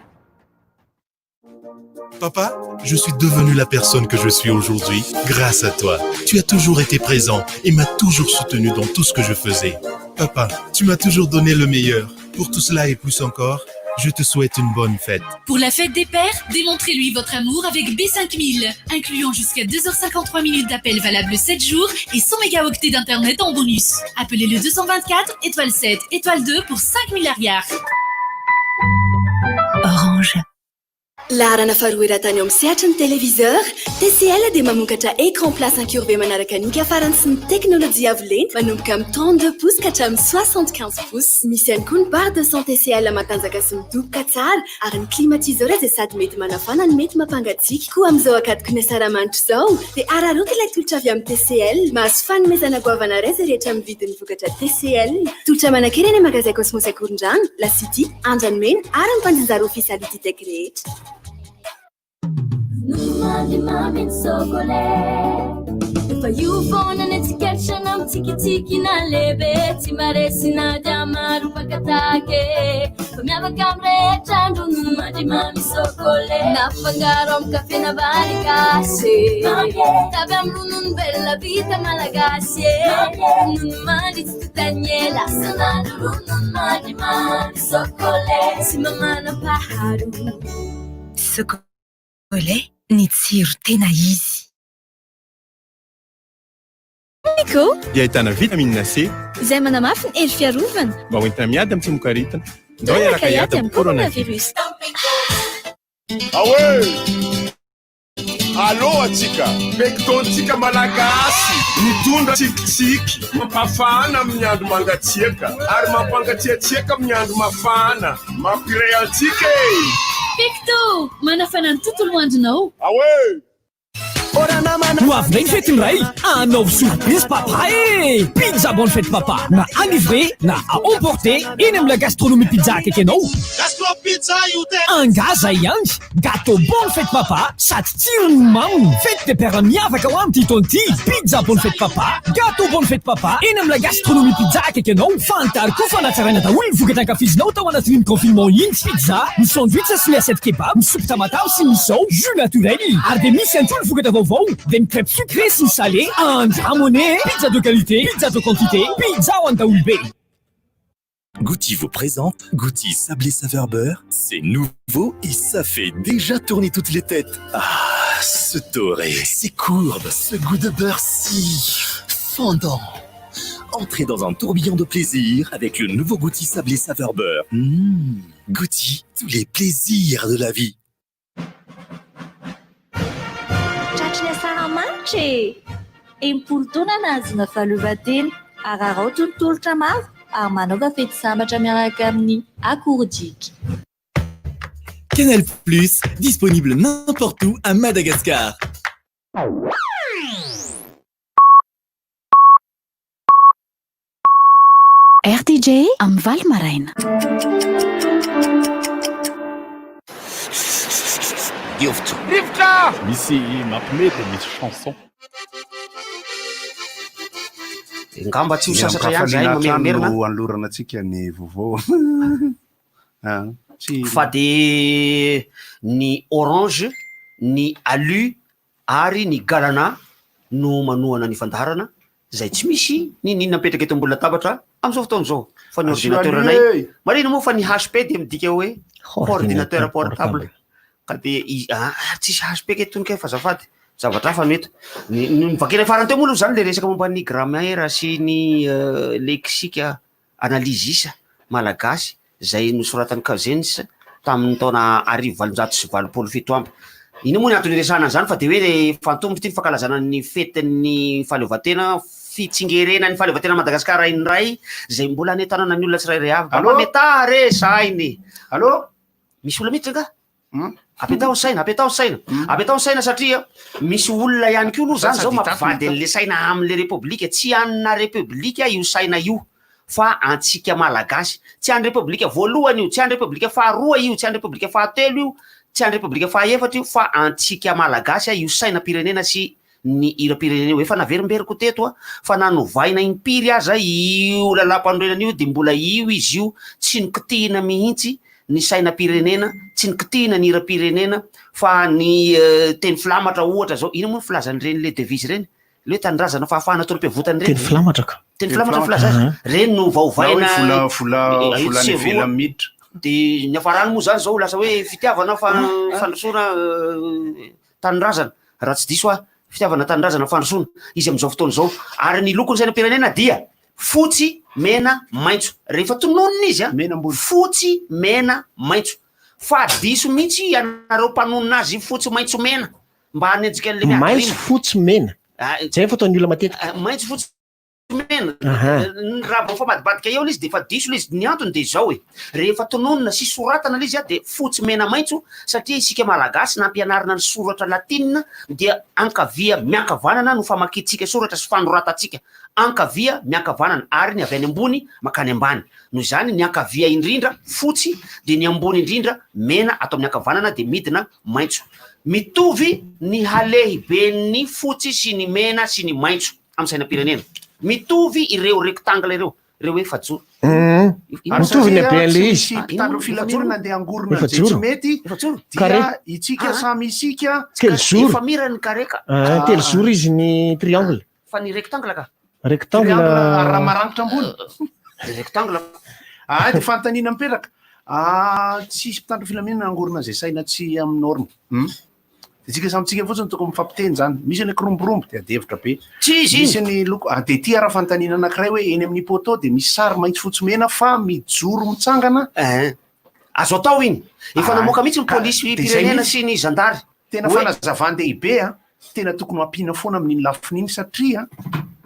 Papa, je suis devenu la personne que je suis aujourd'hui grâce à toi. Tu as toujours été présent et m'as toujours soutenu dans tout ce que je faisais. Papa, tu m'as toujours donné le meilleur. Pour tout cela et plus encore, je te souhaite une bonne fête. Pour la fête des pères, démontrez-lui votre amour avec B5000, incluant jusqu'à 2h53 minutes d'appel valable 7 jours et 100 mégaoctets d'internet en bonus. Appelez le 224 étoile 7 étoile 2 pour 5000 ariary. Orange. Laharana faharoa eran-tany eo amin'ny sehatry ny téléviseur, TCL dia mamokatra écran plat incurvé manaraka ny farany sy ny teknolojia avo lenta manomboka amin'ny 32 pouces ka hatramin'ny 75 pouces. Misy ihany koa ny barre de son TCL matanjaka sy midoboka tsara ary ny climatiseur izay sady mety manafana no mety mampangatsiaka. Koa amin'izao ankatoky ny asaramanitra izao dia araraoty ilay tolotra avy amin'ny TCL. Mahazo fanomezana goavana iray izay rehetra mividy ny vokatra TCL. Tolotra manan-kery any magazay Cosmos Ankorondrano, La City, Andranomena ary ny mpanjinjara ofisialy Ditech rehetra. Ronono mandry Socolait. Efa io foana ny antsika na mitsikitsiky na lehibe tsy maresy na dia maro mpakatake fa miavaka amin'ny rehetra ny ronono mandry mamy Socolait nafangaro amin'ny kafe na vary gasy tavy amin'ny ronono velona vita malagasy ronono mandry tsy totaniela sanandro ronono mandry mamy Socolait tsy mamanam-paharoa. Socolait, ny tsiro tena izy. Nico dia ahitana vitamine C izay manamafy ny hery fiarovana mba hoentina miady amin'ny tsimokaretina. Ndao hiaraka hiady amin'ny coronavirus. Aoe! Alô atsika, Pectontsika malagasy mitondra tsikitsiky mampafana amin'ny andro mangatsiaka ary mampangatsiatsiaka amin'ny andro mafana, mampiray antsika e! Pecto, manafana ny tontolo andronao. Aoe! Ho avy indray ny fetin'ny ray, anaovy surprise papa e! Pizza bonne fête papa, na à livrer na à emporter eny amin'ny la gastronomie pizza akaiky anao. Gastro pizza io te! Angaza ihany, gâteau bonne fête papa sady tsirony maminy. Fête des pères miavaka ho amin'ity taona ity. Pizza bonne fête papa, gâteau bonne fête papa eny amin'ny la gastronomie pizza akaiky anao. Fantaro koa fa natsaraina daholo ny vokatra ankafizinao tao anatin'iny confinement iny. Pizza, ny sandwich sy ny assiette kebab, ny soupe tamatave sy ny misao, jus naturel. Ary dia misy ihany koa ny vokatra vaovao, dia ny crêpe sucré sy ny salé. Andramo anie! Pizza de qualité, pizza de quantité, pizza ho an'ny daholobe. Gouty vous présente Gouty sablé saveur beurre. C'est nouveau et ça fait déjà tourner toutes les têtes. Ah, ce doré, ces courbes, ce goût de beurre si fondant. Entrez dans un tourbillon de plaisir avec le nouveau Gouty sablé saveur beurre. Gouty, tous les plaisirs de la vie. Tratry ny asaramanitra e! 60 taona nahazoana fahaleovantena, araraoty ny tolotra maro ary manaova fety sambatra miaraka amin'ny Akorodika. Canal Plus, disponible n'importe où à Madagascar. Rtj amin'ny valo maraina. Rivotra. Rivotra! Misy mampime dia misy chanson. Ngamba tsy ho sasatra ihany zahay mamerimerina. No anolorana antsika ny vaovao. Ah, tsy Fa de ny Orange, ny Alu ary ny Galana no manohana ny fandaharana izay tsy misy n'inon'inona mipetraka eto ambony latabatra amin'izao fotoana izao fa ny Asio ordinateur Alu anay e! marihina moa fa ny HP dia midika hoe ordinateur portable ka dia i- ah, ah, tsisy HP kay tony kay fa azafady zavatra hafa no eto ny ny novakiana farany teo moa aloha izany le resaka momba ny grammaire sy ny euh, lexique analysis malagasy izay nosoratan'i Cousins tamin'ny taona 1887. Inona moa ny antony iresahana an'izany fa dia hoe efa antomotra ity ny fankalazana ny fetin'ny fahaleovantena, fitsingerenan'ny fahaleovantenan'i Madagasikara indray izay mbola anentanana ny olona tsirairay avy. Mba mametaha re saina e! Allô? Misy olona miditra angaha? Apetaho ny saina, apetaho ny saina, apetaho ny saina satria misy olona ihany koa aloha zany zao mampivady an'le saina amin'le repoblika, tsy an'na repoblika io saina io fa antsika malagasy, tsy an'ny repoblika voalohany io, tsy an'ny repoblika faharoa io, tsy an'ny repoblika fahatelo io, tsy an'ny repoblika fahaefatra io fa antsika malagasy io sainam-pirenena sy ny hiram-pirenena io. Efa naverimberiko teto a, fa na novaina impiry aza io lalàmpanorenana io dia mbola io izy io, tsy nokitihina mihitsy ny sainam-pirenena, tsy nokitihina ny hiram-pirenena fa ny teny filamatra ohatra zao, inona moa ny filazan'ireny le devise ireny? Le hoe tanindrazana fahafahana tolom-piavotana ireny. Teny filamatra ka. Teny filamatra ny filaza azy. Ireny no vaovaina. Na hoe vola vola vola any ivelany miditra. Dia ny hafarany moa zany zao lasa hoe fitiavana fa fandrosoana tanindrazana, raha tsy diso aho, fitiavana tanindrazana fandrosoana izy amin'izao fotoana izao. Ary ny lokon'ny sainam-pirenena dia fotsy, mena, maitso. Rehefa tononina izy a, fotsy, mena, maitso. Fa diso mihitsy ianareo mpanonona azy fotsy, maitso, mena mba hanenjika an'ilay miady Maitso, rima. fotsy, mena. Zay ny fataon'ny olona matetika. Maitso, fotsy, mena. Aha. Ny raha vao mifamadibadika eo ilay izy dia efa diso ilay izy. Ny antony dia izao e, rehefa tononina sy soratana ilay izy dia fotsy mena maitso satria isika Malagasy nampianarina ny soratra latinina dia ankavia miankavanana no famakiantsika soratra sy fanoratantsika. Ankavia miankavanana ary ny avy any ambony mankany ambany. Noho izany ny ankavia indrindra fotsy dia ny ambony indrindra mena ato amin'ny ankavanana dia midina maitso. Mitovy ny halehiben'ny fotsy sy ny mena sy ny maitso. amin'ny sainam-pirenena. Mitovy ireo rectangle ireo, ireo efajoro. Mitovy ny haben'ilay izy. Mpitandro filaminana andeha hangorona an'izay tsy mety Carré. dia itsika samy isika. Telozoro. Efamira ny carré ka. Ah, telozoro izy ny triangle. Fa ny rectangle ka. Rectangle. Triangle raha maranitra ambony. Rectangle. Ah, dia fanontaniana mipetraka. Ah, tsisy mpitandro filaminana hangorona izay saina tsy amin'ny norme. Hmm? Dia tsika samy tsika fotsiny tokony mifampiteny zany. Misy ny kiromborombo dia ady hevitra be. Tsy izy iny. Misy ny loko, ah, dia ity ara fanontaniana anankiray hoe eny amin'ny poteau dia misy sary maitso fotsy mena fa mijoro mitsangana. Eh, azo atao iny. Efa Ah, namoaka mihitsy ny ka polisy dia izay pirenena mihitsy. sy ny zandary. Tena Hoe- fanazavan-dehibe a, tena tokony ho ampiana foana amin'iny lafiny iny satria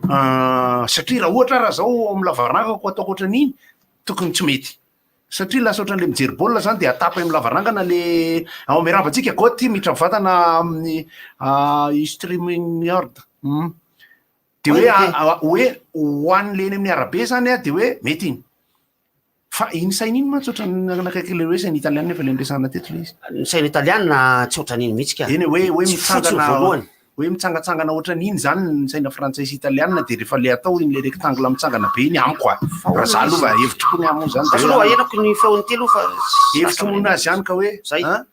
ah, satria raha ohatra raha zao amin'ny lavarangako ataoko ohatran'iny tokony tsy mety. Satria lasa ohatran'le mijery baolina zany de atapy amin'ny lavarangana le ao miarahaba antsika Goty mitra mivantana amin'ny ah, streaming yard. Hmm. De hoe ah, hoe ho an'le eny amin'ny arabe zany a de hoe mety iny. Fa iny saina iny mantsy ohatran'ny nanakaiky le hoe saina italiana efa le niresahana teto le izy. Ny saina italiana tsy ohatran'iny mihitsy ka. Eny hoe hoe Tsy fotsy ny mitsangana voalohany. Hoe mitsangatsangana ohatran'iny zany ny saina frantsay sy italiana de rehefa le atao iny le rectangle mitsangana be iny amiko a! Raha za aloha mba hevitro koa ny ahy moa zany de Azo aloha ahenako ny feon'ity aloha fa hevitro moa nazy ihany ka hoe an!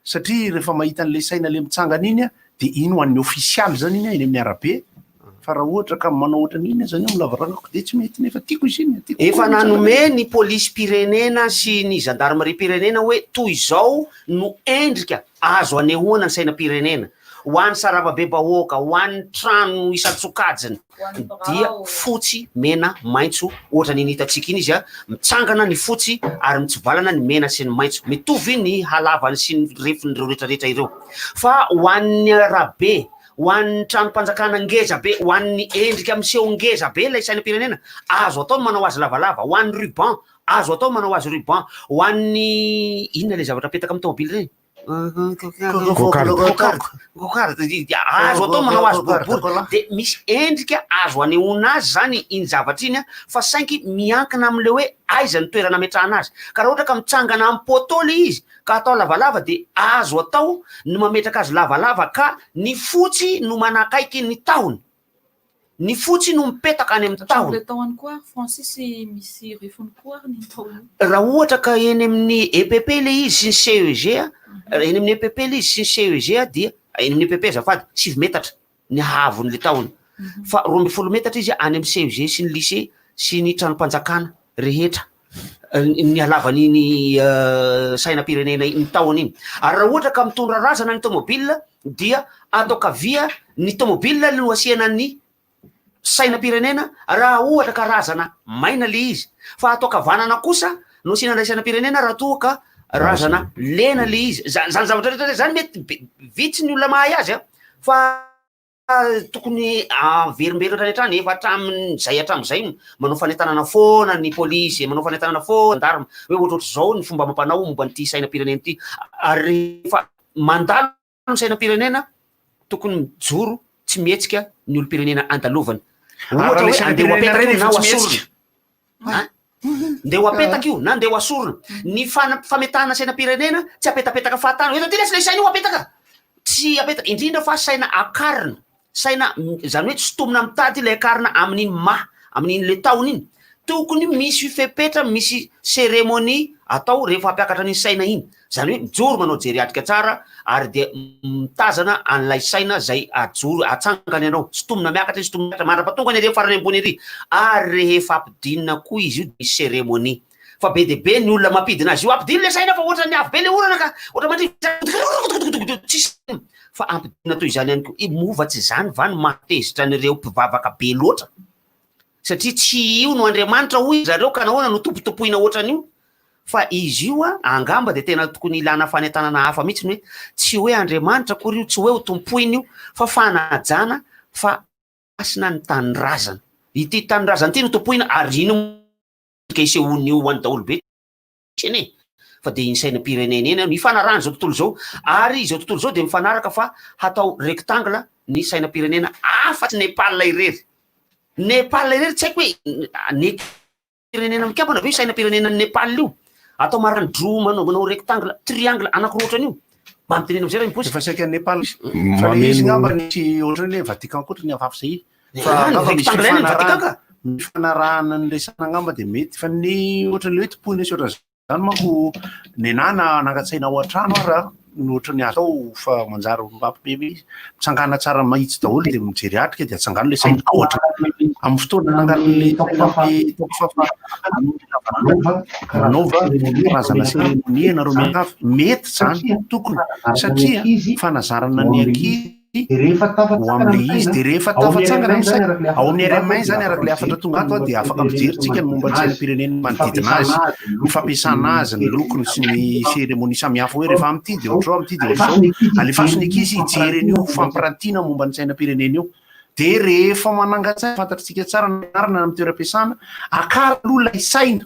Satria rehefa mahita an'le saina le mitsangana iny a de iny ho an'ny ofisialy zany iny a eny amin'ny arabe fa raha ohatra ka manao ohatran'iny aza ny ao amin'ny lavarangako de tsy mety nefa tiako izy iny tiako Efa koa ny mitsangana nanome ny polisim-pirenena sy ny zandarimariam-pirenena hoe toy izao no endrika azo anehoana ny sainam-pirenena. Ho an'ny sarababem-bahoaka, ho an'ny trano isan-tsokajiny dia fotsy, mena, maitso, ohatran'iny hitantsika iny izy a, mitsangana ny fotsy ary mitsivalana ny mena sy ny maitso. Mitovy ny halavany sy ny refin'ireo rehetrarehetra ireo. Fa ho an'ny arabe, Ho an'ny tranom-panjakana ngeza be, ho an'ny endrika miseho ngeza be ilay sainam-pirenena, azo atao ny manao azy lavalava. Ho an'ny ruban, azo atao ny manao azy ruban. Ho an'ny, inona ilay zavatra apetaka amin'ny tômôbily ireny? Cocarde. Cocarde. Cocarde. Azo atao ny manao azy boribory. Dia misy endrika azo anehoana azy izany iny zavatra iny an, fa saingy miankina amin'ilay hoe aiza ny toerana ametrahana azy. Ka raha ohatra ka mitsangana amin'ny poteau ilay izy, ka atao lavalava dia azo atao ny mametraka azy lavalava ka ny fotsy no manakaiky ny tahony, ny fotsy no mipetaka any amin'ny tahony. Hatramin'ilay tahony koa ary Francis misy refiny koa ary ny tahony. Raha ohatra ka eny amin'ny EPP ilay izy sy ny CEG, eny amin'ny EPP ilay izy sy ny CEG dia, eny amin'ny EPP azafady, 9 metatra ny haavon'ilay tahony, fa 12 metatra izy any amin'ny CEG sy ny lycée sy ny tranom-panjakana rehetra. ny halavan'iny sainam-pirenena iny, ny tahony iny. Ary raha ohatra ka mitondra razana ny tômôbila dia ato ankavia ny tômôbila no asiana ny sainam-pirenena raha ohatra ka razana maina le izy. Fa ato ankavanana kosa no asiana ilay sainam-pirenena raha toa ka razana lena le izy. Zany zany zavatra rehetra zany mety be- vitsy ny olona mahay azy an, fa Tokony averimberina hatrany hatrany, efa hatramin'izay hatramin'izay manao fanentanana foana ny polisy, manao fanentanana foana ny gendarme hoe ohatrohatr'izao ny fomba amam-panao momba an'ity sainam-pirenena ity. Ary rehefa mandalo ny sainam-pirenena, tokony mijoro tsy mihetsika ny olom-pirenena andalovany. Ohatra hoe andeha ho apetaka io na ho asorina. An? Ndeha ho apetaka io na ndeha ho asorina. Ny fametahana sainam-pirenena tsy apetapetaka fahatany. Eto aty lesy ilay saina io apetaka. Tsy apetaka, indrindra fa saina akarina. Saina, izany hoe sintomina mitady ilay akarina amin'iny maha, amin'iny ilay tahony iny. Tokony misy fepetra, misy cérémonie atao rehefa hampiakatra an'iny saina iny. Izany hoe mijoro manao jery atrika tsara ary dia mitazana an'ilay saina izay ajoro, atsangana ianao. Sintomina miakatra izy, sintomina miakatra mandra-pahatongany ery amin'ny farany ambony ery. Ary rehefa ampidinina koa izy io dia misy cérémonie. Fa be dia be ny olona mampidina azy io. Ampidino ilay saina fa ohatran'ny avo be ilay orana ka. Ohatra mandrivotra tsisy fa ampidinina toy izany ihany koa. Moa va tsy izany va no mahatezitra an'ireo mpivavaka be loatra? Satria tsy io no Andriamanitra hoy zareo ka nahoana no tompotompoina ohatran'io? Fa izy io angamba dia tena tokony ilana fanentanana hafa mihitsy ny hoe tsy hoe Andriamanitra akory io, tsy hoe ho tompoina io fa fanajana fa hasina ny tanindrazana. Ity tanindrazana ity no tompoina ary ino endrika isehoan'io ho an'ny daholobe tsy eny e! Fa dia iny sainam-pirenena iny no ifanarahan'izao tontolo izao ary izao tontolo izao dia mifanaraka fa hatao rectangle ny sainam-pirenena afa-tsy Nepal irery. Nepal irery tsy haiko hoe ny firenena mikambana ve io sainam-pirenenan'i Nepal io? Atao maranidroa manao manao rectangle, triangle anankiroa ohatran'io. Mba mitenena amizay raha miposy. Efa saika Nepal fa le izy ngamba nisy ohatran'ny hoe Vatican koa ohatran'ny hafahafa zay. Fa Ah, ny angamba misy rectangle ihany ny Vatican fifanarahana ka. ny fifanarahana ny resahana angamba dia mety fa ny ohatran'ny hoe tompoina sy ohatran'izany manko nenà na nangatsaina ao an-trano ara no ohatran'ny atao fa manjary mampime izy. Mitsangana tsara mahitsy daholo dia mijery atrika dia atsangano ilay saina ao an-trano. Amin'ny fotoana nanganan'ilay taoko fafa manaova karazana cérémonie ianareo mianakavy. Mety izany, tokony, satria fanazarana ny ankizy ho amin'ilay izy. Dia rehefa tafatsangana ny saina, ao amin'ny RMI izany araka ilay hafatra tonga ato dia afaka mijery tsika ny momba ny sainam-pirenena manodidina azy, ny fampiasana azy, ny lokony sy ny cérémonie samihafa hoe rehefa amin'ity dia ohatr'izao, amin'ity dia ohatr'izao. Alefaso ny ankizy hijery an'io fampirantiana momba ny sainam-pirenena io. Dia rehefa manangan-tsaina, fantatr'tsika tsara ny anarana amin'ny toeram-piasana, akaro aloha ilay saina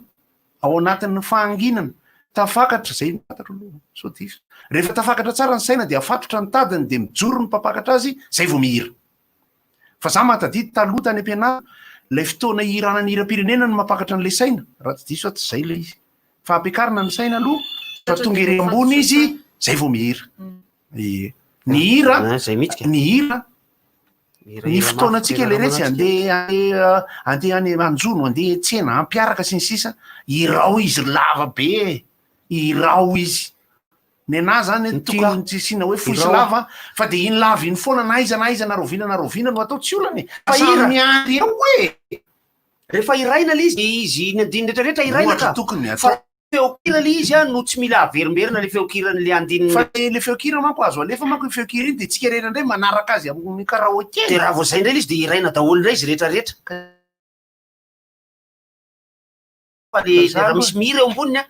ao anatin'ny fahanginana, tafakatra, izay no fantatro aloha, sao diso. Rehefa tafakatra tsara ny saina dia afatotra ny tadiny dia mijoro ny mpampakatra azy, izay vao mihira. Fa za mahatadidy taloha tany am-pianarana, ilay fotoana ihirana ny hiram-pirenena no mampakatra an'ilay saina, raha tsy diso aho tsy izay ilay izy. Fa ampiakarina ny saina aloha, fa tonga ery ambony izy, izay vao mihira. Ie. Ny hira, ny hira, ny fotoanantsika le retsy andeha andeha any anjono, andeha tsena, hampiaraka sy ny sisa, hirao izy ry lava be e, hirao izy. Nenà zany tokony tsy asiana hoe fohy sy lava fa de iny lava iny foana na aiza na aiza na rahoviana na rahoviana no atao tsy olana e. Fa hira miandry eo e. Rehefa hiraina le izy de izy ny andininy rehetra rehetra hiraina Ohatra ka. tokony Fa atao. feon-kira le izy an no tsy mila averimberina le feon-kiran'le andininy. Fa le feon-kira manko azo alefa manko io feon-kira iny de tsika rehetra indray manaraka azy amin'ny karaoke. De raha vao zay indray le izy de hiraina daholo indray izy rehetra rehetra. Fa le raha misy mihira eo amboniny an.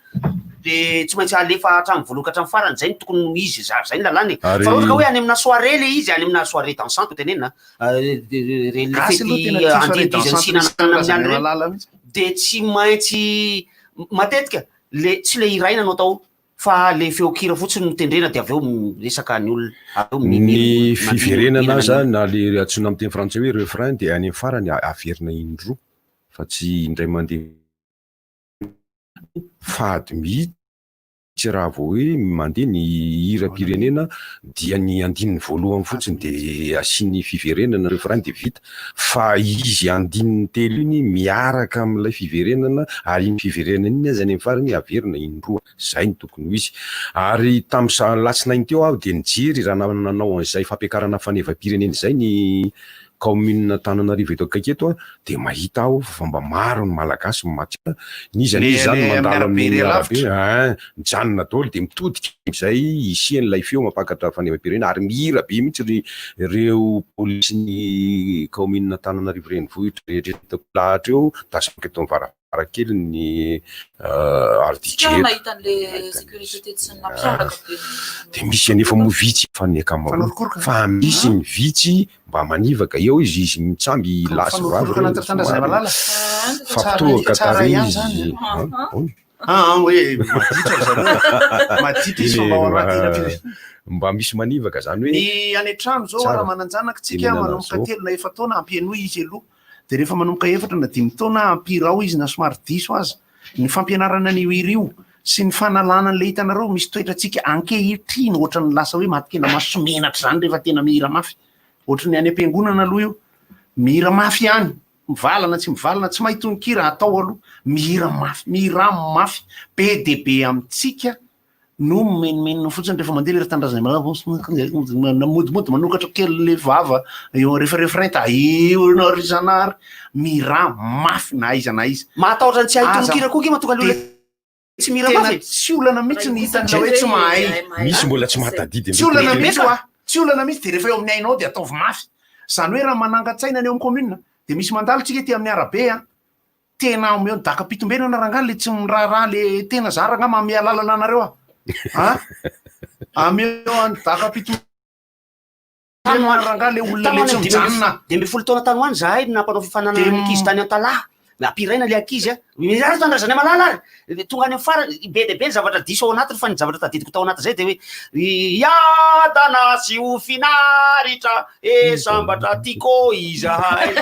De tsy maintsy alefa hatramin'ny voalohany ka hatramin'ny farany, zay no tokony ho izy, za- zay ny lalàna e. Ary- Fa raha ohatra ka hoe any amina soirée le izy, any amina soirée dansante tenenina, reny le Gasy aloha fety tena tia soirée andiandizy dansante sy misy hinanana amin'ny karazana alina ireny, malala mihitsy. de tsy maintsy matetika le tsy le hiraina no atao fa le feon-kira fotsiny no tendrena de avy eo miresaka ny olona, avy eo Ny mi- fiverenana mihinana ny aza olona. na le antsoina amin'ny teny frantsay hoe refrain dia any amin'ny farany averina indroa fa tsy indray mandeha fady mihitsy raha vao hoe mandeha ny hiram-pirenena dia ny andininy voalohany fotsiny dia asiany fiverenana refrain dia vita fa izy andininy telo iny miaraka amin'ilay fiverenana ary iny fiverenana iny aza any amin'ny farany averina indroa, zay no tokony ho izy. Ary tamin'ny sa- alatsinainy teo aho dia nijery raha nanao an'izay fampiakarana fanevam-pirenena izay ny kaominina Antananarivo eto akaiky eto dia mahita aho fa mba maro ny Malagasy maty n'iza Le n'iza zany any amin'ny mandalo arabe amin'ny ery arabe alavitra. ein, mijanona daholo dia mitodika amin'izay hisian'ilay feo mampakatra fanevam-pirenena ary mihira be mihitsy ry ireo polisin'ny kaominina Antananarivo renivohitra rehetra hitako lahatra eo tazaniko eto amin'ny varavarankely ny Tsika RDJ eto. nahita an'le sécurité tetsy sy ny nampiavaka be ny Dia misy anefa moa vitsy fa ny ankamaroany Fanorokoroka. fa misy ny vitsy mba manivaka eo izy, izy mitsamby Ka lahy sy vavy mifanorokoroka ireo anaty tanindrazana somary malala. Tsara fampitohaka tsara tarehy ihany izy. zany. An, ahoana? Ah, ah, hoe maditra ry zareo. Maditra izy fa Eny mba ao mba anaty hiram-pirenena. mba misy manivaka zany hoe Ny any an-trano zao tsara raha manan-janaka tsika tenenana manomboka an'izao. telo na efa-taona ampienoy izy aloha. Dia rehefa manomboka efatra na dimy taona ampirao izy na somary diso aza. Ny fampianarana an'io hira io sy ny fanalana an'ilay hitanareo misy toetrantsika ankehitriny ohatran'ny lasa hoe maty kena maso sy menatra izany rehefa tena mihira mafy. Ohatran'ny any am-piangonana aloha io. Mihira mafy ihany, mivalana tsy mivalana, tsy mahay tononkira atao aloha, mihira mafy, mihira mafy. Be dia be amintsika no mimenomenona fotsiny rehefa mandeha le ry tanindrazana malala, modimody manokatra kely le vava eo rehefa refrain ta eo ianao ry zanahary, mihira mafy na aiza na aiza. Mahatahotra ny tsy hahay Aza tononkira koa nge mahatonga ny olona tsy mihira tena mafy e. tsy olana mihitsy ny hitan'ilay hoe tsy mahay. Misy mbola tsy mahatadidy Tsy olana mihitsy hoa, tsy olana mihitsy de rehefa eo amin'ny hainao de ataovy mafy. Zany hoe raha manangan-tsaina ny eo amin'ny commune de misy mandalo tsika ety amin'ny arabe an, tena omeo ny dakam-pitombenana rangahy le tsy miraharaha le tena za rangahy manome alalana anareo aho an, ameo an'ny dakam-pitombenana rangahy le olona le tsy mijanona. 15 taona tany ho any zahay nampanao fifaninanana ny ankizy tany Antalaha. Nampiraina le ankizy a. Miaraka tanindrazana malala ary. De tonga any amin'ny farany, be dia be ny zavatra diso ao anatiny fa ny zavatra tadidiko tao anaty zay de hoe hiadana sy ho finaritra e sambatra tiako izahay.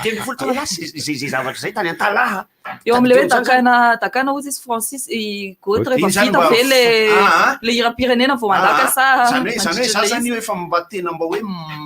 15 taona lasa zay zay zavatra zay tany Antalaha. Eo amin'ilay hoe Tadidiko zany. dakana dakana hozy izy Francis i Goth rehefa Iny zany vita mba ve le Ah, ah. le hiram-pirenena vao mandaka Ah, sa zany hoe zany hoe mandritra za ilay zany izy? io efa mba tena mba hoe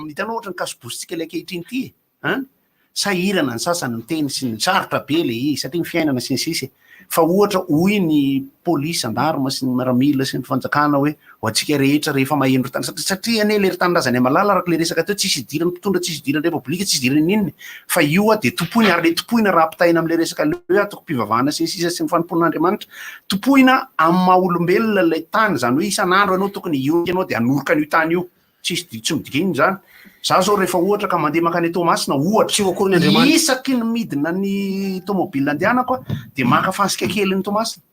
hitanao ohatran'ny kasibositsika ilay ankehitriny ity e. An? Sahirana ny sasany miteny sy ny sarotra be le izy satria ny fiainana sy ny sisa e. Fa ohatra hoy ny polisy, gendarme sy ny miaramila sy ny fanjakana hoe ho antsika rehetra rehefa maheno ry tany satria satria anie le ry tanindrazana malala araka le resaka teo tsisy idiran'ny mpitondra tsisy idiran'ny repoblika tsisy idiran'ny inona fa io a dia tompoina ary le tompoina raha ampitaina amin'le resaka le hoe antokom-pivavahana sy ny sisa sy ny fanompoan'Andriamanitra tompoina amin'ny maha olombelona ilay tany izany hoe isan'andro ianao tokony hiorika ianao dia hanoroka an'io tany io Tsisy di- tsy midika inona izany. Za zao rehefa ohatra ka mandeha mankany Toamasina ohatra, Tsy ho akory ny Andriamanitra. isaky ny midina ny tomobile andehanako aho dia maka fasika kely ny Toamasina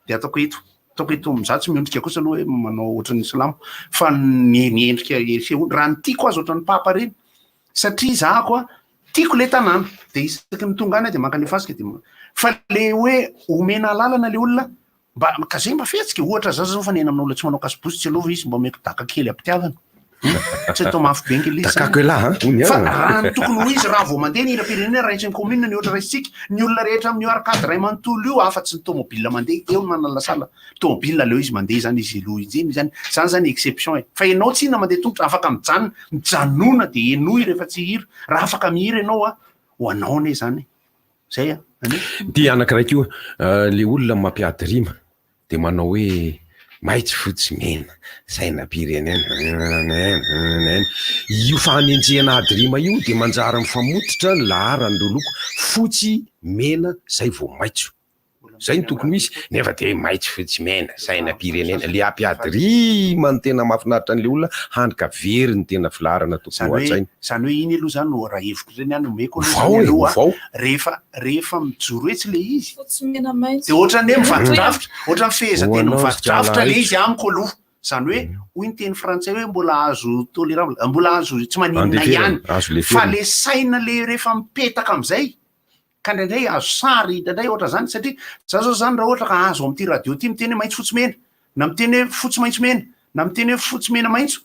dia ataoko eto, ataoko eto, za tsy miondrika kosa aloha hoe manao ohatran'ny silamo fa ny ny endrika isehoany, raha ny tiako aza ohatran'ny papa ireny satria zahako a tiako le tanàna dia isaky ny tonga any aho dia maka le fasika dia fa le hoe omena alalana le olona Mba ka zay mba fihetsika e, ohatra za zao mifanena amin'olona tsy manao cache-bouche tsy aleo ve izy mba omeko daka kely am-pitiavana hum, tsy atao mafy be nge le izy zany Dakako elah an, hono Fa an. raha ny tokony ho izy raha vao mandeha ny hiram-pirenena raisin'ny commune ny ohatra raisintsika, ny olona rehetra amin'io arcade iray manontolo io afa-tsy ny tomobile mandeha eo no manalasala, tomobile aleo izy mandeha zany izy aloha injeny zany, zany zany exception e, fa ianao tsinona mandeha tongotra afaka mijanona, mijanona de henoy rehefa tsy hihira, raha afaka mihira ianao an, ho anao anie zany e. Zay a! Any. Ity anankiray koa, le olona mampiady rima de manao hoe maitso fotsy mena, sainam-pirenena, io fanenjehana ady rima io de manjary mifamototra ny laharan'ireo loko, fotsy, mena, zay vao maitso. Zay no tokony ho izy, nefa de maitso fotsy mena, sainam-pirenena, le hampiady rima no tena mahafinaritra an'le olona, hany ka very ny tena filaharana tokony ho Zany hoe hajaina. zany hoe iny aloha zany no raha hevitro ireny any omeko aloha Ovao zany e, aloha ovao. rehefa rehefa mijoro etsy le izy Fotsy mena maitso. de ohatran'ny hoe mivadi-drafitra, ohatran'ny fehezanteny Ho anao mivadi-drafitra le Zalahy. izy amiko aloha. Zany hoe hoy ny teny frantsay hoe mbola azo tolerable, mbola azo tsy maninona Andeferana, ihany azo fa leferina. le saina le rehefa mipetaka am'zay ka indraindray azo sary indraindray ohatra zany satria za zao zany raha ohatra ka azo am'ty radio ty miteny hoe maitso fotsy mena na miteny hoe fotsy maitso mena na miteny hoe fotsy mena maitso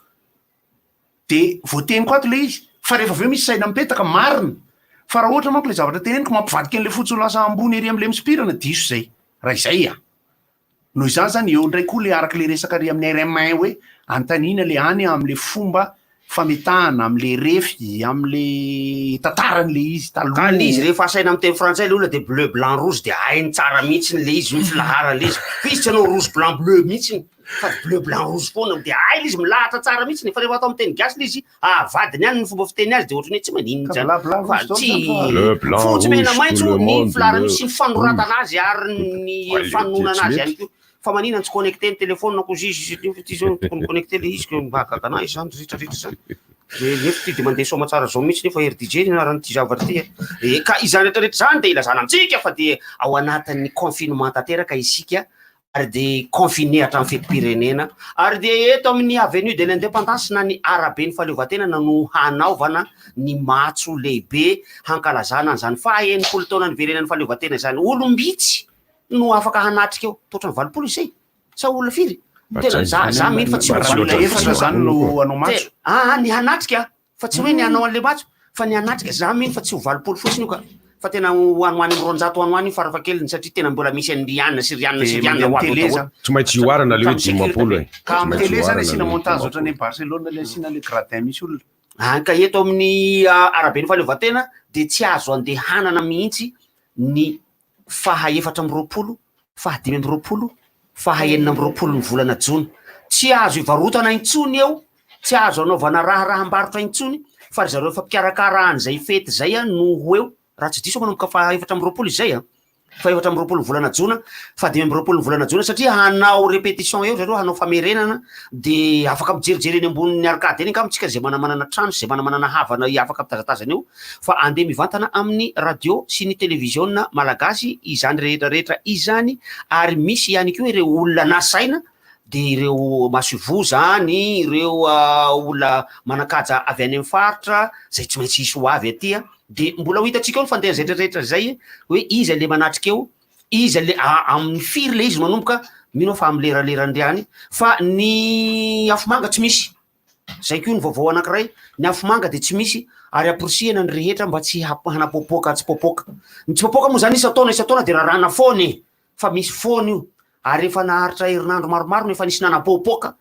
de voateniko ato le izy fa rehefa avy eo misy saina mipetaka marina fa raha ohatra manko le zavatra teneniko mampivadika an'le fotsy ho lasa ambony ery am'le misopirana diso zay raha izay a. Noho izany zany eo indray koa le araka le resaka ary amin'ny RM1 hoe anontaniana le any am'le fomba fametahana am'le refy am'le tantaran'le izy Ka taloha. le izy rehefa asaina amin'ny teny frantsay le olona de bleu blanc rouge de hainy tsara mihitsiny le izy io ny filaharana le izy fa izy tsy hanao rouge blanc bleu mihitsiny fa bleu blanc rouge foana de hay le izy milahatra tsara mihitsiny fa rehefa atao amin'ny teny gasy le izy avadiny any ny fomba fiteny azy de ohatran'ny hoe tsy maninona Ka bla bla zany fa rouge tsy daholo zany fa- Bleu, blanc, fotsy mena rouge, tout maitso le ny monde, filaharana le sy ny fanoratana azy ary ny Allez, fanononana tsy azy mety. ihany koa fa maninona tsy connecté ny téléphone ko izy izy ty zao tokony connecté le izy ko mba hahagaga anahy zany rehetrarehetra zany de nefa ty de mandeha soamatsara zao mihitsy nefa RDJ ny anaran'ity zavatra ty e ka izany rehetrarehetra zany de ilazana amintsika fa de ao anatin'ny confinement tanteraka isika ary de confiné hatramin'ny fetim-pirenena ary de eto amin'ny avenue de l'indépendance na ny arabe ny fahaleovantenana no hanaovana ny matso lehibe hankalazana an'izany faha 60 taona niverenan'ny fahaleovantena izany. Olom-bitsy no afaka hanatrika eo, toa ohatran'ny 80 izay sa olona firy? Tena za za mino fa tsy ho Mba tsy 80 olona efatra zany no hanao matso. Tena, ah, ny hanatrika fa tsy hoe ny hanao an'le matso fa ny hanatrika za mino fa tsy ho 80 fotsiny io ka. Fa tena ho any ho any amin'ny 200 any ho any io farafahakeliny satria tena mbola misy an'i Rianina sy Rianina sy De Rianina mandeha ho avy amin'ny eo télé daholo. zany. Tsy maintsy oharana le hoe Ka mi-sécurité 50 e. Ka Tsy amin'ny maintsy télé zany oharana asiana le montage 50. ohatran'ny Barcelone le asiana le gradin misy olona. Any ka eto amin'ny araben'ny fahaleovantena dia tsy azo andehanana mihitsy ny faha 24, faha 25, faha 26 ny volana jona. Tsy azo ivarotana intsony eo, tsy azo anaovana raharaham-barotra intsony fa ry zareo efa mpikarakara an'izay fety izay no ho eo. Raha tsy diso aho manomboka faha 24 izay an, faha 24 ny volana jona, faha 25 ny volana jona satria hanao répétition eo zareo, hanao famerenana de afaka mijerijery eny ambonin'ny arcade eny angamba tsika zay manamanana trano sy zay manamanana havana afaka mitazatazana eo fa andeha mivantana amin'ny radio sy ny televiziona malagasy izany rehetra rehetra izany ary misy ihany koa ireo olona nasaina de ireo masoivoho zany, ireo olona manan-kaja avy any amin'ny faritra zay tsy maintsy hisy ho avy aty a. De mbola ho hitantsika eo ny fandehan'izay rehetra rehetra zay hoe iza le manatrika eo, iza le amin'ny firy le izy manomboka, mino aho fa amin'ny leraleran'ny any, fa ny afomanga tsy misy, zay koa ny vaovao anankiray, ny afomanga de tsy misy ary amporisihana ny rehetra mba tsy hanapoapoaka tsipoapoaka. Ny tsipoapoaka moa zany isan-taona isan-taona de raràna foana e, fa misy foana io ary efa naharitra herinandro maromaro no efa nisy nanapoapoaka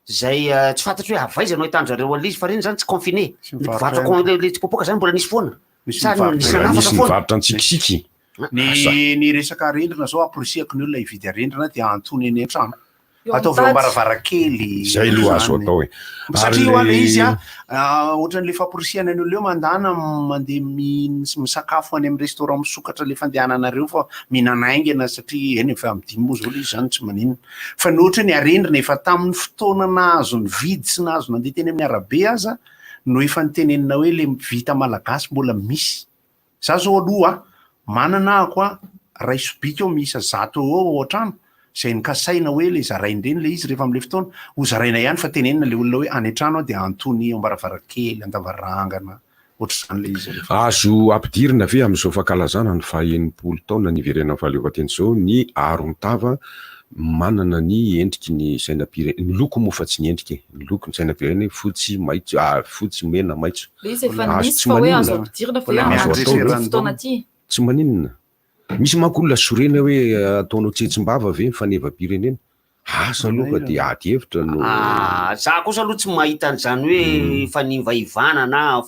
zay tsy fantatro hoe avy aiza no ahitan-dry zareo an'ilay izy fa ireny zany tsy confiné, Misy ny mivarotra mpivarotra ihany con- le le tsipoapoaka zany mbola nisy foana, Misy sa mivarotra nisy ihany. nanafatra Nisy foana. nivarotra antsikitsiky. Ny ny resaka arendrina zao amporisihako ny olona hividy arendrina dia antony eny an-trano. Eo Ataovy eo am-tady. am-baravarankely. Zay aloha azo Zany. atao e. Ary Satria io le izy le a, ohatran'le famporisihana ny olona eo mandana mandeha misakafo any amin'ny restaurant misokatra le fandehananareo fa mihinana haingana satria eny efa amin'ny dimy moa zao le izy zany tsy maninona. Fa ny ohatra hoe ny arendrina efa tamin'ny fotoana nahazo nividy sy nahazo nandeha teny amin'ny arabe aza no efa nitenenina hoe le vita malagasy mbola misy. Za zao aloha manana ahako a ray sobika eo miisa 100 eo eo ao an-trano izay nokasaina hoe le zaraina ireny le izy rehefa am'le fotoana ho zaraina ihany fa tenenina le olona hoe any an-trano aho dia antony eo am-baravarankely an-davarangana ohatr'izany le izy rehefa Azo ampidirina ve amin'izao fankalazana ny faha 60 taona niverenan'ny fahaleovantena izao ny aron-tava manana ny endriky ny sainam-pirenena, ny loko moa fa tsy ny endrika e, ny loko ny sainam-pirenena hoe fotsy, maitso, ah, fotsy, mena, maitso. Le izy efa Azo nisy tsy fa hoe azo maninona. ampidirina ve Azo anaty atao ve? ity fotoana ity? Tsy maninona. Misy manko olona sorena hoe ataonao tsetsim-bava ve ny fanevam-pirenena? Asa aloha fa dia ady hevitra no. Ah, za kosa aloha tsy mahita an'izany hoe fanimbaivana na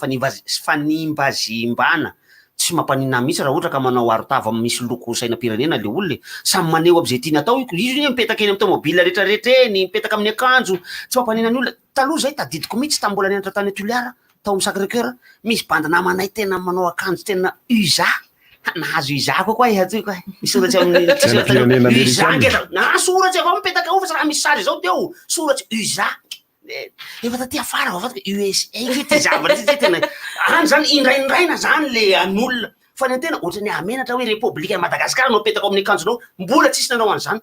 fanimbazimbana, tsy mampaninona ahy mihitsy raha ohatra ka manao arotava misy loko sainam-pirenena le olona e, samy maneho am'zay tiany atao io, izy anie mipetaka eny amin'ny tômôbila rehetrarehetra eny, mipetaka amin'ny akanjo, tsy mampaninona ny olona, taloha zay tadidiko mihitsy tamin'ny mbola nianatra tany Toliara, tao amin'ny Sacré Coeur, misy bandy namanay tena manao akanjo tena usa. Nahazo USA koa koa iha toy koa. Misoratsy amin'ny Sainam-pirenena USA amerikana. nge za- Na soratsy avao mipetaka ao fa tsy raha misy sary zao teo. Soratsy USA. Efa taty afara vao fantako USA nge ty zavatra ty tena. Any zany indraindraina zany le an'olona. Fa ny antena ohatran'ny hahamenatra hoe Repoblikan'i Madagasikara no apetaka ao amin'ny akanjonao. Mbola tsisy nanao an'izany.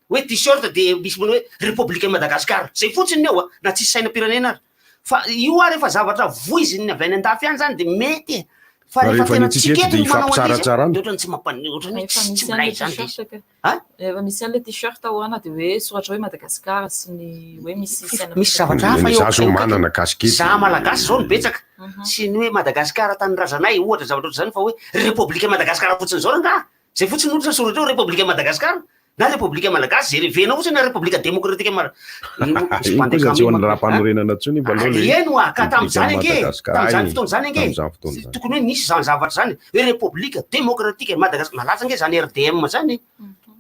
Hoe t-shirt dia misy manao hoe Repoblikan'i Madagasikara. Zay fotsiny ny ao a, na tsisy sainam-pirenena ary. Fa io ary efa zavatra voizin'ny avy any an-dafy any zany dia mety e. Fa Fa rehefa rehefa tena ny antsika tsika eto eto dia no manao an'izy ifampitsaratsarana. dia ohatran'ny tsy mampan- ohatran'ny hoe Efa tsy misy tsy an'ilay milay zany ilay izy. t-shirt ka. A? Efa misy an'ilay t-shirt hoana dia hoe soratra hoe Madagasikara sy ny hoe misy sainam-pirenena. Misy zavatra hafa Ny eo za zao eo akaiky. manana kasikety. Za malagasy zao no betsaka. Sy ny hoe Madagasikara tanindrazanay ohatra zavatra ohatr'izany fa hoe Repoblikan'i Madagasikara fotsiny zao rangaha. Zay fotsiny ohatra soratra eo Repoblika Madagascar na Repoblika Malagasy zay revenao fotsiny na Repoblika Demokratika Mara Iny koa zany tsy ho an'ny raha-panorenana intsony fa aleo le Eny hoa ka tamin'izany ange Madagascar tamin'izany iny. fotoana izany ange Tamin'izany fotoana izany. tokony hoe nisy izany zavatra izany hoe Repoblika Demokratika Madagascar malaza ange izany RDM izany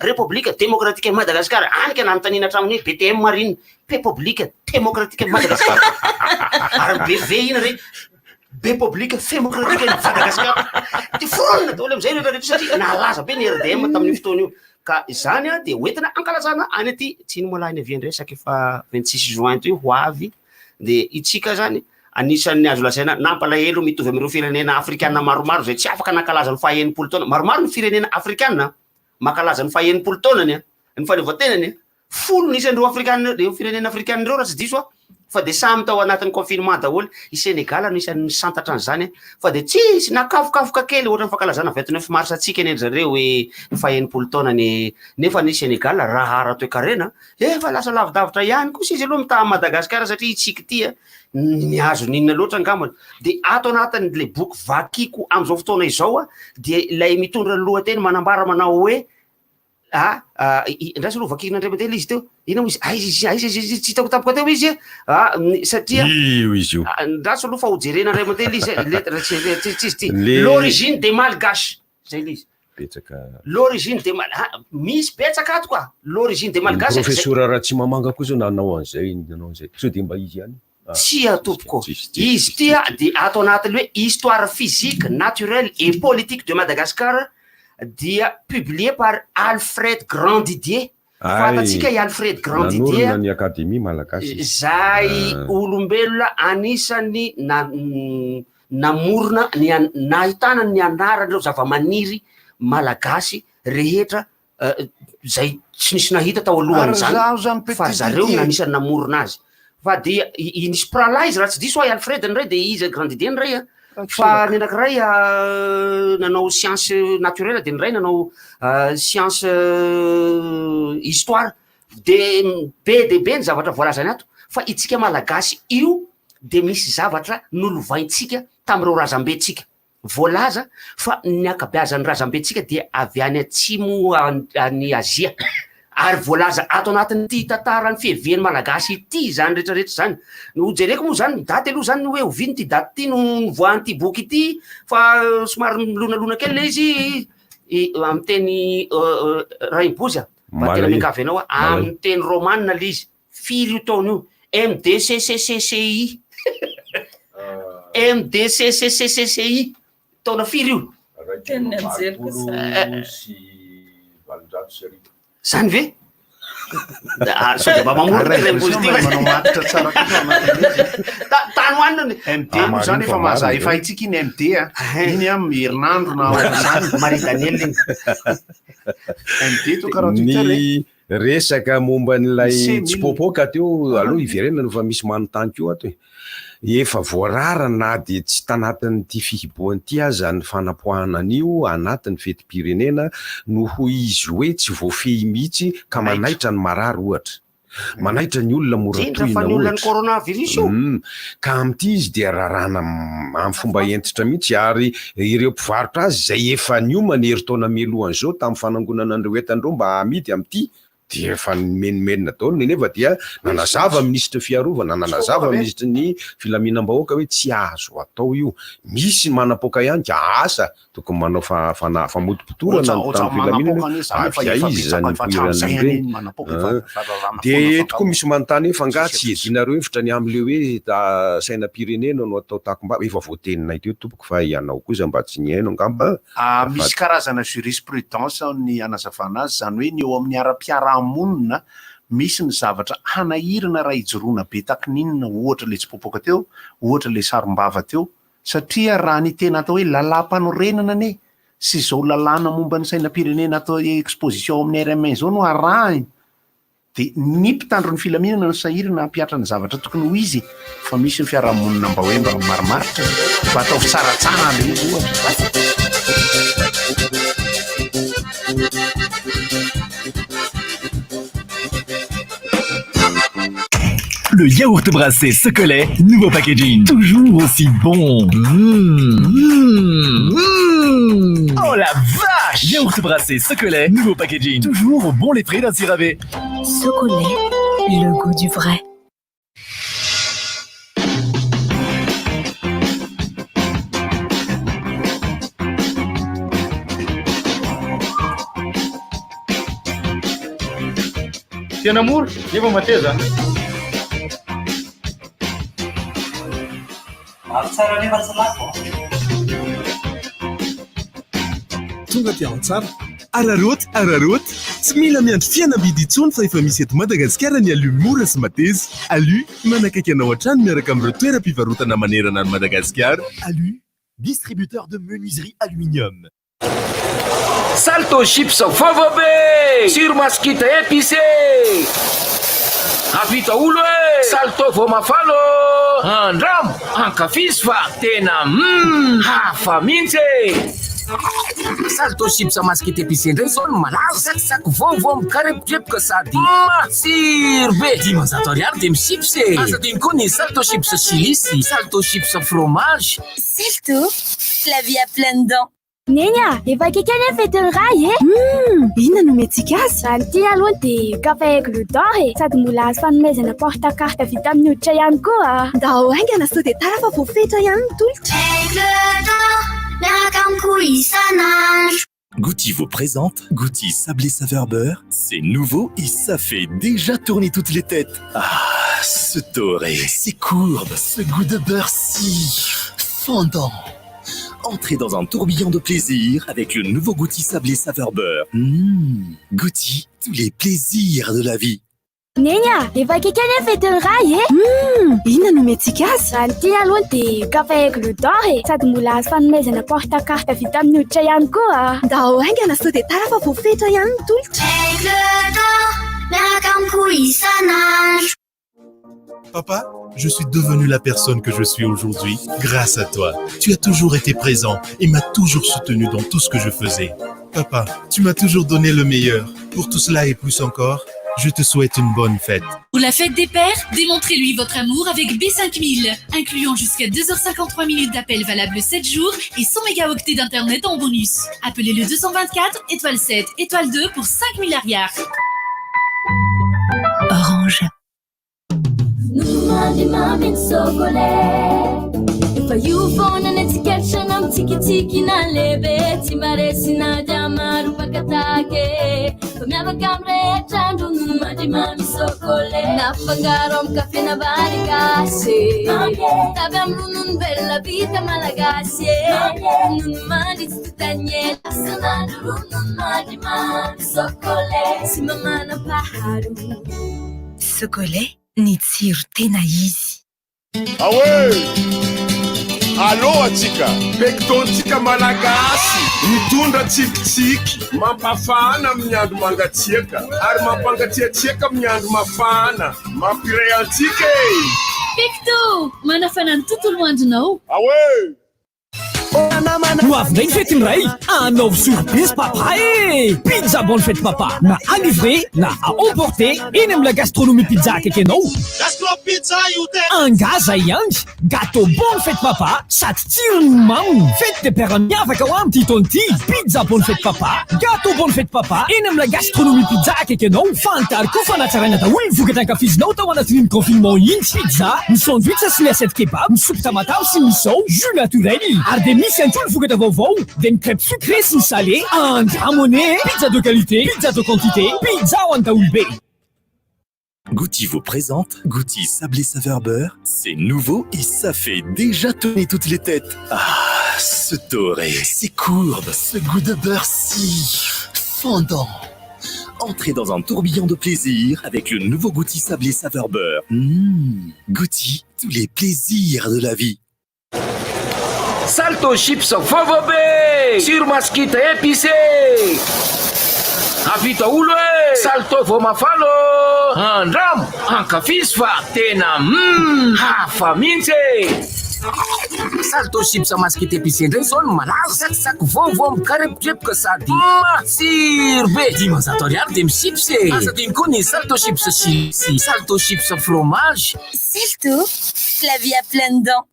Repoblika Demokratika Madagascar any ka nanontaniana hatramin'ny hoe BTM ary inona Pepoblika Demokratika Madagascar ary ny BV ina re Bepoblika Femokratika ny Madagasikara. Dia foronina daholo amin'izay rehetra rehetra satria nalaza be ny RDM tamin'io fotoana io. Ka izany dia hoentina ankalazana any aty. Tsy ino moa lahy ny avian-dresaka efa 26 juin toy ho avy. Dia itsika zany anisan'ny azo lazaina nampalahelo mitovy amin'ireo firenena afrikana maromaro izay tsy afaka nankalaza ny faha 60 taona. Maromaro ny firenena afrikana mankalaza ny faha 60 taonany, ny fahaleovantenany. Folo ny isan'ireo afrikana ireo firenena afrikana ireo raha tsy diso aho fa dia samy tao anatin'ny confinement daholo. I Sénégal no isan'ny nisantatra an'izany fa dia tsisy nakafokafoka kely ohatran'ny fankalazana 29 mars antsika anie ry zareo hoe ny faha 60 taonany nefa ny Sénégal raha ara-toekarena efa lasa lavidavitra ihany kosa izy aloha mitaha amin'i Madagasikara satria itsika ity ny azo n'inona loatra angambany. Dia ato anatin'ilay boky vakiko amin'izao fotoana izao dia ilay mitondra ny lohateny manambara manao hoe Ah, ah, ndraso aloha vakina indray mandeha ilay izy teo. Inona moa izy? Aiza izy? Aiza izy? Tsy hitako tampoka teo izy. Ah, satria Io izy io. Ah, ndraso aloha fa ho jerena indray mandeha ilay izy. Lettre tsy tsy tsy izy ity. Le- L'origine des Malgaches. Zay ilay izy. Betsaka. L'origine des Mal ah, misy betsaka ato ka. L'origine des Ny Malgaches. Zay- professeur Ratsimamanga koa zao nanao an'izay, nanao an'izay. Sao dia mba izy ihany? Ah, Tsia tompoko. Izy ity dia ato anatin'ny hoe Histoire physique, naturelle et politique de Madagascar dia publié par Alfred Grandidier. Fantatsika i Alfred Grandidier. Nanorina ny Akademia Malagasy izy. Izay Ah. olombelona anisan'ny na- namorona ny an- nahitana ny anaran'ireo zavamaniry malagasy rehetra zay tsy nisy nahita tao alohan'izany Ary zaho zany fa petit zareo Didier. no anisan'ny namorona azy fa dia i- i- nisy mpirahalahy izy raha tsy diso aho i Alfred ny ray dia izy Grandidier ny ray a fa ny anankiray nanao science naturelle dia ny ray nanao science histoire de be dia be ny zavatra voalazany ato fa itsika malagasy io dia misy zavatra nolovaintsika tamin'ireo razambentsika Voalaza fa ny ankabeazan'ny razambentsika dia avy any atsimo any Azia. Ary voalaza ato anatin'ity tantaran'ny fihevean'ny Malagasy ity izany rehetra rehetra izany. Nojereko moa izany ny daty aloha izany hoe oviana ity daty ity no nivoahan'ity boky ity fa somary milonalona kely ilay izy amin'ny teny Rainibozy a. Mba tena miangavy anao aho, amin'ny teny romana ilay izy. Firy io taona io? MDCCCCI. MDCCCCCI. Taona firy io? Tenin'ny anjely kosa. Zany ve? Ah, sao dia mba mamorona ilay positif. Manao matitra tsara kosa anatin'izy. Tany ho any ny MD moa zany efa mahaza efa haintsika iny MD a. Iny a herinandro na ohatr'izany. Marie Daniel iny. MD to 48 heures e. Ny Resaka momba an'ilay Mise tsy mille. popoka teo aloha hiverenana fa misy manontany koa ato e. Efa voarara na dia tsy tanatin'ity fihibohana ity aza ny fanapoahana an'io anatin'ny fetim-pirenena noho izy hoe tsy voafehy mihitsy ka manaitra ny marary ohatra. Manaitra ny olona mora Indrindra fa tohina ny olona ny ohatra. coronavirus io. Hum. Ka amin'ity izy dia raràna amin'ny fomba hentitra mihitsy ary ireo mpivarotra azy izay efa niomana herintaona mialohan'izao tamin'ny fanangonana an'ireo entana ireo mba hamidy amin'ity. Dia efa nimenomenona daholo ny nefa dia nanazava minisitry ny fiarovana, nanazava minisitry ny filaminam-bahoaka hoe tsy azo atao io. Misy ny manapoaka ihany ka asa tokony manao famotopotorana ny mpitandro filaminana avy aiza izany nipoirana ireny. Dia eto koa misy manontany hoe fa angaha tsy iadianareo hevitra ny amin'ilay hoe sainam-pirenena no atao takom-bava? Efa voateninay teo tompoko fa ianao kosa mba tsy nihaino angamba. Misy karazana jurisprudence ny hanazavana azy, izany hoe ny eo amin'ny ara-piarahamonina misy ny zavatra hanahirana raha ijoroana be takininina, ohatra ilay tsipoapoaka teo, ohatra ilay sarom-bava teo, satria raha ny tena atao hoe lalàmpanorenana anie sy izao lalàna momba ny sainam-pirenena atao exposition ao amin'ny RMN izao no arahina Dia ny mpitandro ny filaminana no sahirana hampihatra ny zavatra tokony ho izy fa misy ny fiarahamonina mba hoe mba marimaritra e. Mba ataovy tsaratsara ilay izy ohatra. Le yaourt brassé Socolet, nouveau packaging, toujours aussi bon. Mmh, mmh, mmh. Oh la vache Yaourt brassé Socolet, nouveau packaging, toujours au bon les prix d'Antsirabe. Socolet, le goût du vrai. Tena mora nefa mateza. Maro tsara nefa tsy lafo an. Tonga dia ao tsara. Araraoty, araraoty! Tsy mila miandry fihenam-bidy intsony fa efa misy eto Madagasikara ny Alu mora sy mateza. Alu, manakaiky anao hatrany miaraka amin'ireo toeram-pivarotana manerana an'i Madagasikara. Alu, distributeur de menuiserie aluminium. Salto chips vaovao be! Tsiro masikita épicé! Avy daholo e! Salto vao mafana ô! Andramo, ankafizo fa tena humm hafa mihitsy e! Salto chips masikita épicé indray izao no malaza! Tsakitsaky vaovao mikarepokepoka sady matsiro be! 500 ariary dia mi-chips e! Aza adino koa ny Salto chips chili sy Salto chips fromage. Salto, la vie à pleines dents. Neny a! Efa akaiky anie ny fetin'ny Ray e! Humm! Inona no omentsika azy? Raha ny tiany aloha dia kafe Aigle d'or e! Sady mbola azo fanomezana porte carte vita amin'ny hoditra ihany koa a! Ndao haingana sao dia tara fa voafetra ihany ny tolotra. Aigle d'or, miaraka amiko isan'andro. Gouty vous présente Gouty sablé saveur beurre. C'est nouveau et ça fait déjà tourner toutes les têtes. Ah, ce doré, ces courbes, ce goût de beurre si fondant. Entrez dans un tourbillon de plaisir avec le nouveau Gouty sablé saveur beurre. Mmh, Gouty, tous les plaisirs de la vie. Neny a! Efa akaiky anie ny fetin'ny Ray e! Humm! Inona no omentsika azy? Raha ny tiany aloha dia kafe Aigle d'or e! Sady mbola azo fanomezana porte carte vita amin'ny hoditra ihany koa a! Ndao haingana sao dia tara fa voafetra ihany ny tolotra. Aigle d'or, miaraka amiko isan'andro. Papa, je suis devenu la personne que je suis aujourd'hui grâce à toi. Tu as toujours été présent et m'as toujours soutenu dans tout ce que je faisais. Papa, tu m'as toujours donné le meilleur. Pour tout cela et plus encore, je te souhaite une bonne fête. Pour la fête des pères, démontrez-lui votre amour avec B5000, incluant jusqu'à 2h53 minutes d'appel valable 7 jours et 100 mégaoctets d'internet en bonus. Appelez le 224 étoile 7 étoile 2 pour 5000 arrières. Orange. Ronono mamy ny Socolait Efa io foana ny tsikaritra na mitsikitsiky na lehibe Tsy maresy na dia maro mpaka-tahaka e Fa miavaka amin'ny rehetra ny ronono mandry mamy Socolait Nafangaro amin'ny kafe na vary gasy e Tavy amin'ny ronono velona vita malagasy e Ronono mandry tsy tontan'ny ela Isan'andro ronono mandry mamy Socolait Tsy mba manam-paharoa Socolait, ny tsiro tena izy. Aoe! Allo atsika! Pectontsika Malagasy mitondra tsikitsiky, mampafana amin'ny andro mangatsiaka ary mampangatsiatsiaka amin'ny andro mafana, mampiray antsika e! Pecto! Manafana ny tontolo andronao. Aoe! Ho avy indray ny fetin'ny ray, anaovy surprise papa e! Pizza bonne fête papa, na à livrer na à emporter eny amin'ny La Gastronomie Pizza akaiky anao. Gastro Pizza io tena. Angaza ihany, gâteau bonne fête papa sady tsirony maminy. Fête des pères miavaka ho amin'ity taona ity. Pizza bonne fête papa, gâteau bonne fête papa eny amin'ny La Gastronomie Pizza akaiky anao. Fantaro koa fa natsaraina daholo ny vokatra ankafizinao tao anatin'iny confinement iny. Pizza, ny sandwich sy ny assiette kebab, ny soupe tamatave sy ny misao, jus naturel. Ary dia misy ihany koa ny vokatra vaovao dia ny crêpe sucré sy ny salé. Andramo anie e! Pizza de qualité, pizza de quantité, pizza ho an'ny daholobe. Gouty vous présente Gouty sablé saveur beurre. C'est nouveau et ça fait déjà tourner toutes les têtes. Ah, ce doré, ces courbes, ce goût de beurre si fondant. Entrez dans un tourbillon de plaisir avec le nouveau Gouty sablé saveur beurre. Mmh, Gouty, tous les plaisirs de la vie. Salto chips vaovao be! Tsiro masikita épicé! Avia daholo e! Salto vao mafana ô! Andramo, ankafizo fa tena humm hafa mihitsy e! Salto chips masikita épicé indray izao no malaza! Tsakitsaky vaovao mikarepokepoka sady matsiro be! 500 ariary dia mi-chips e! Aza adino koa ny salto chips chili sy salto chips fromage. Salto, la vie à pleines dents.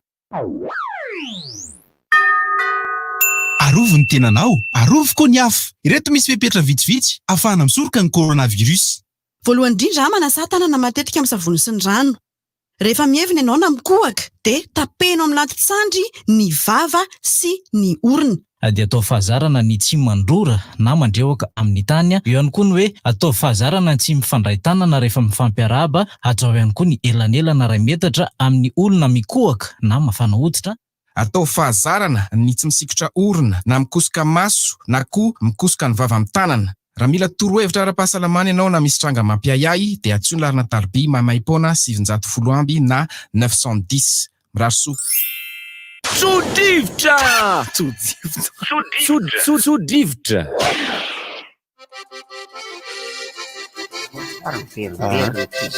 Arovy ny tenanao, arovy koa ny hafa. Ireto misy fepetra vitsivitsy ahafahana misoroka ny coronavirus. Voalohany indrindra, manasà tanana matetika amin'ny savony sy ny rano. Rehefa mihevina ianao na mikohaka dia tapeno amin'ny lantin-tsandry ny vava sy ny orona. Dia ataovy fahazarana ny tsy mandrora na mandrehoka amin'ny tany. Eo ihany koa ny hoe ataovy fahazarana ny tsy mifandray tanana rehefa mifampiarahaba. Hajao ihany koa ny elanelana iray metatra amin'ny olona mikohaka na mafana hoditra. Ataovy fahazarana ny tsy misikotra orona na mikosoka maso na koa mikosoka ny vava amin'ny tanana. Raha mila torohevitra ara-pahasalamana ianao na misy tranga mampiahiahy dia antsoy ny laharana tariby maimaimpoana 910 amby na 910. Mirary soa. Tso-drivotra! Tso-drivotra! Tso-drivotra!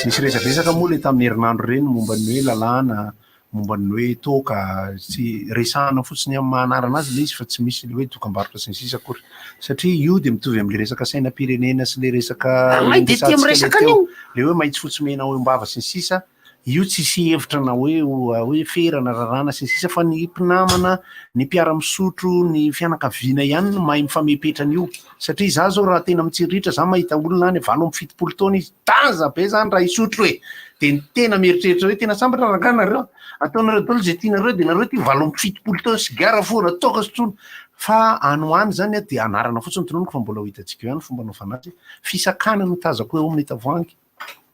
Nisy resadresaka moa ilay tamin'ny herinandro ireny momba ny hoe lalàna, momba ny hoe toaka, tsy resahana fotsiny amin'ny maha anarana azy ilay izy fa tsy misy ilay hoe dokam-barotra sy ny sisa akory. Satria io dia mitovy amin'ilay resaka sainam-pirenena sy ilay resaka Anay dia tia noresahantsika ilay miresaka teo, an'io. ilay hoe maitso fotsy mena ao am-bava sy ny sisa. Io tsisy hevitra na hoe hoe ferana, raràna sy ny sisa fa ny mpinamana, ny mpiara-misotro, ny fianakaviana ihany no mahay mifamepetra an'io. Satria izaho izao raha tena mitsiriritra, izaho mahita olona any 78 taona izy, daza be izany raha hisotro e! Dia ny tena mieritreritra hoe tena sambatra rangahy nareo, ataonareo daholo izay tianareo dia nareo ity 78 taona sigara foana, toaka sotroina. Fa any ho any izany dia anarana fotsiny tononiko fa mbola ho hitantsika eo ihany ny fomba anaovana azy. Fisakana no tazako eo amin'ny tavoahangy.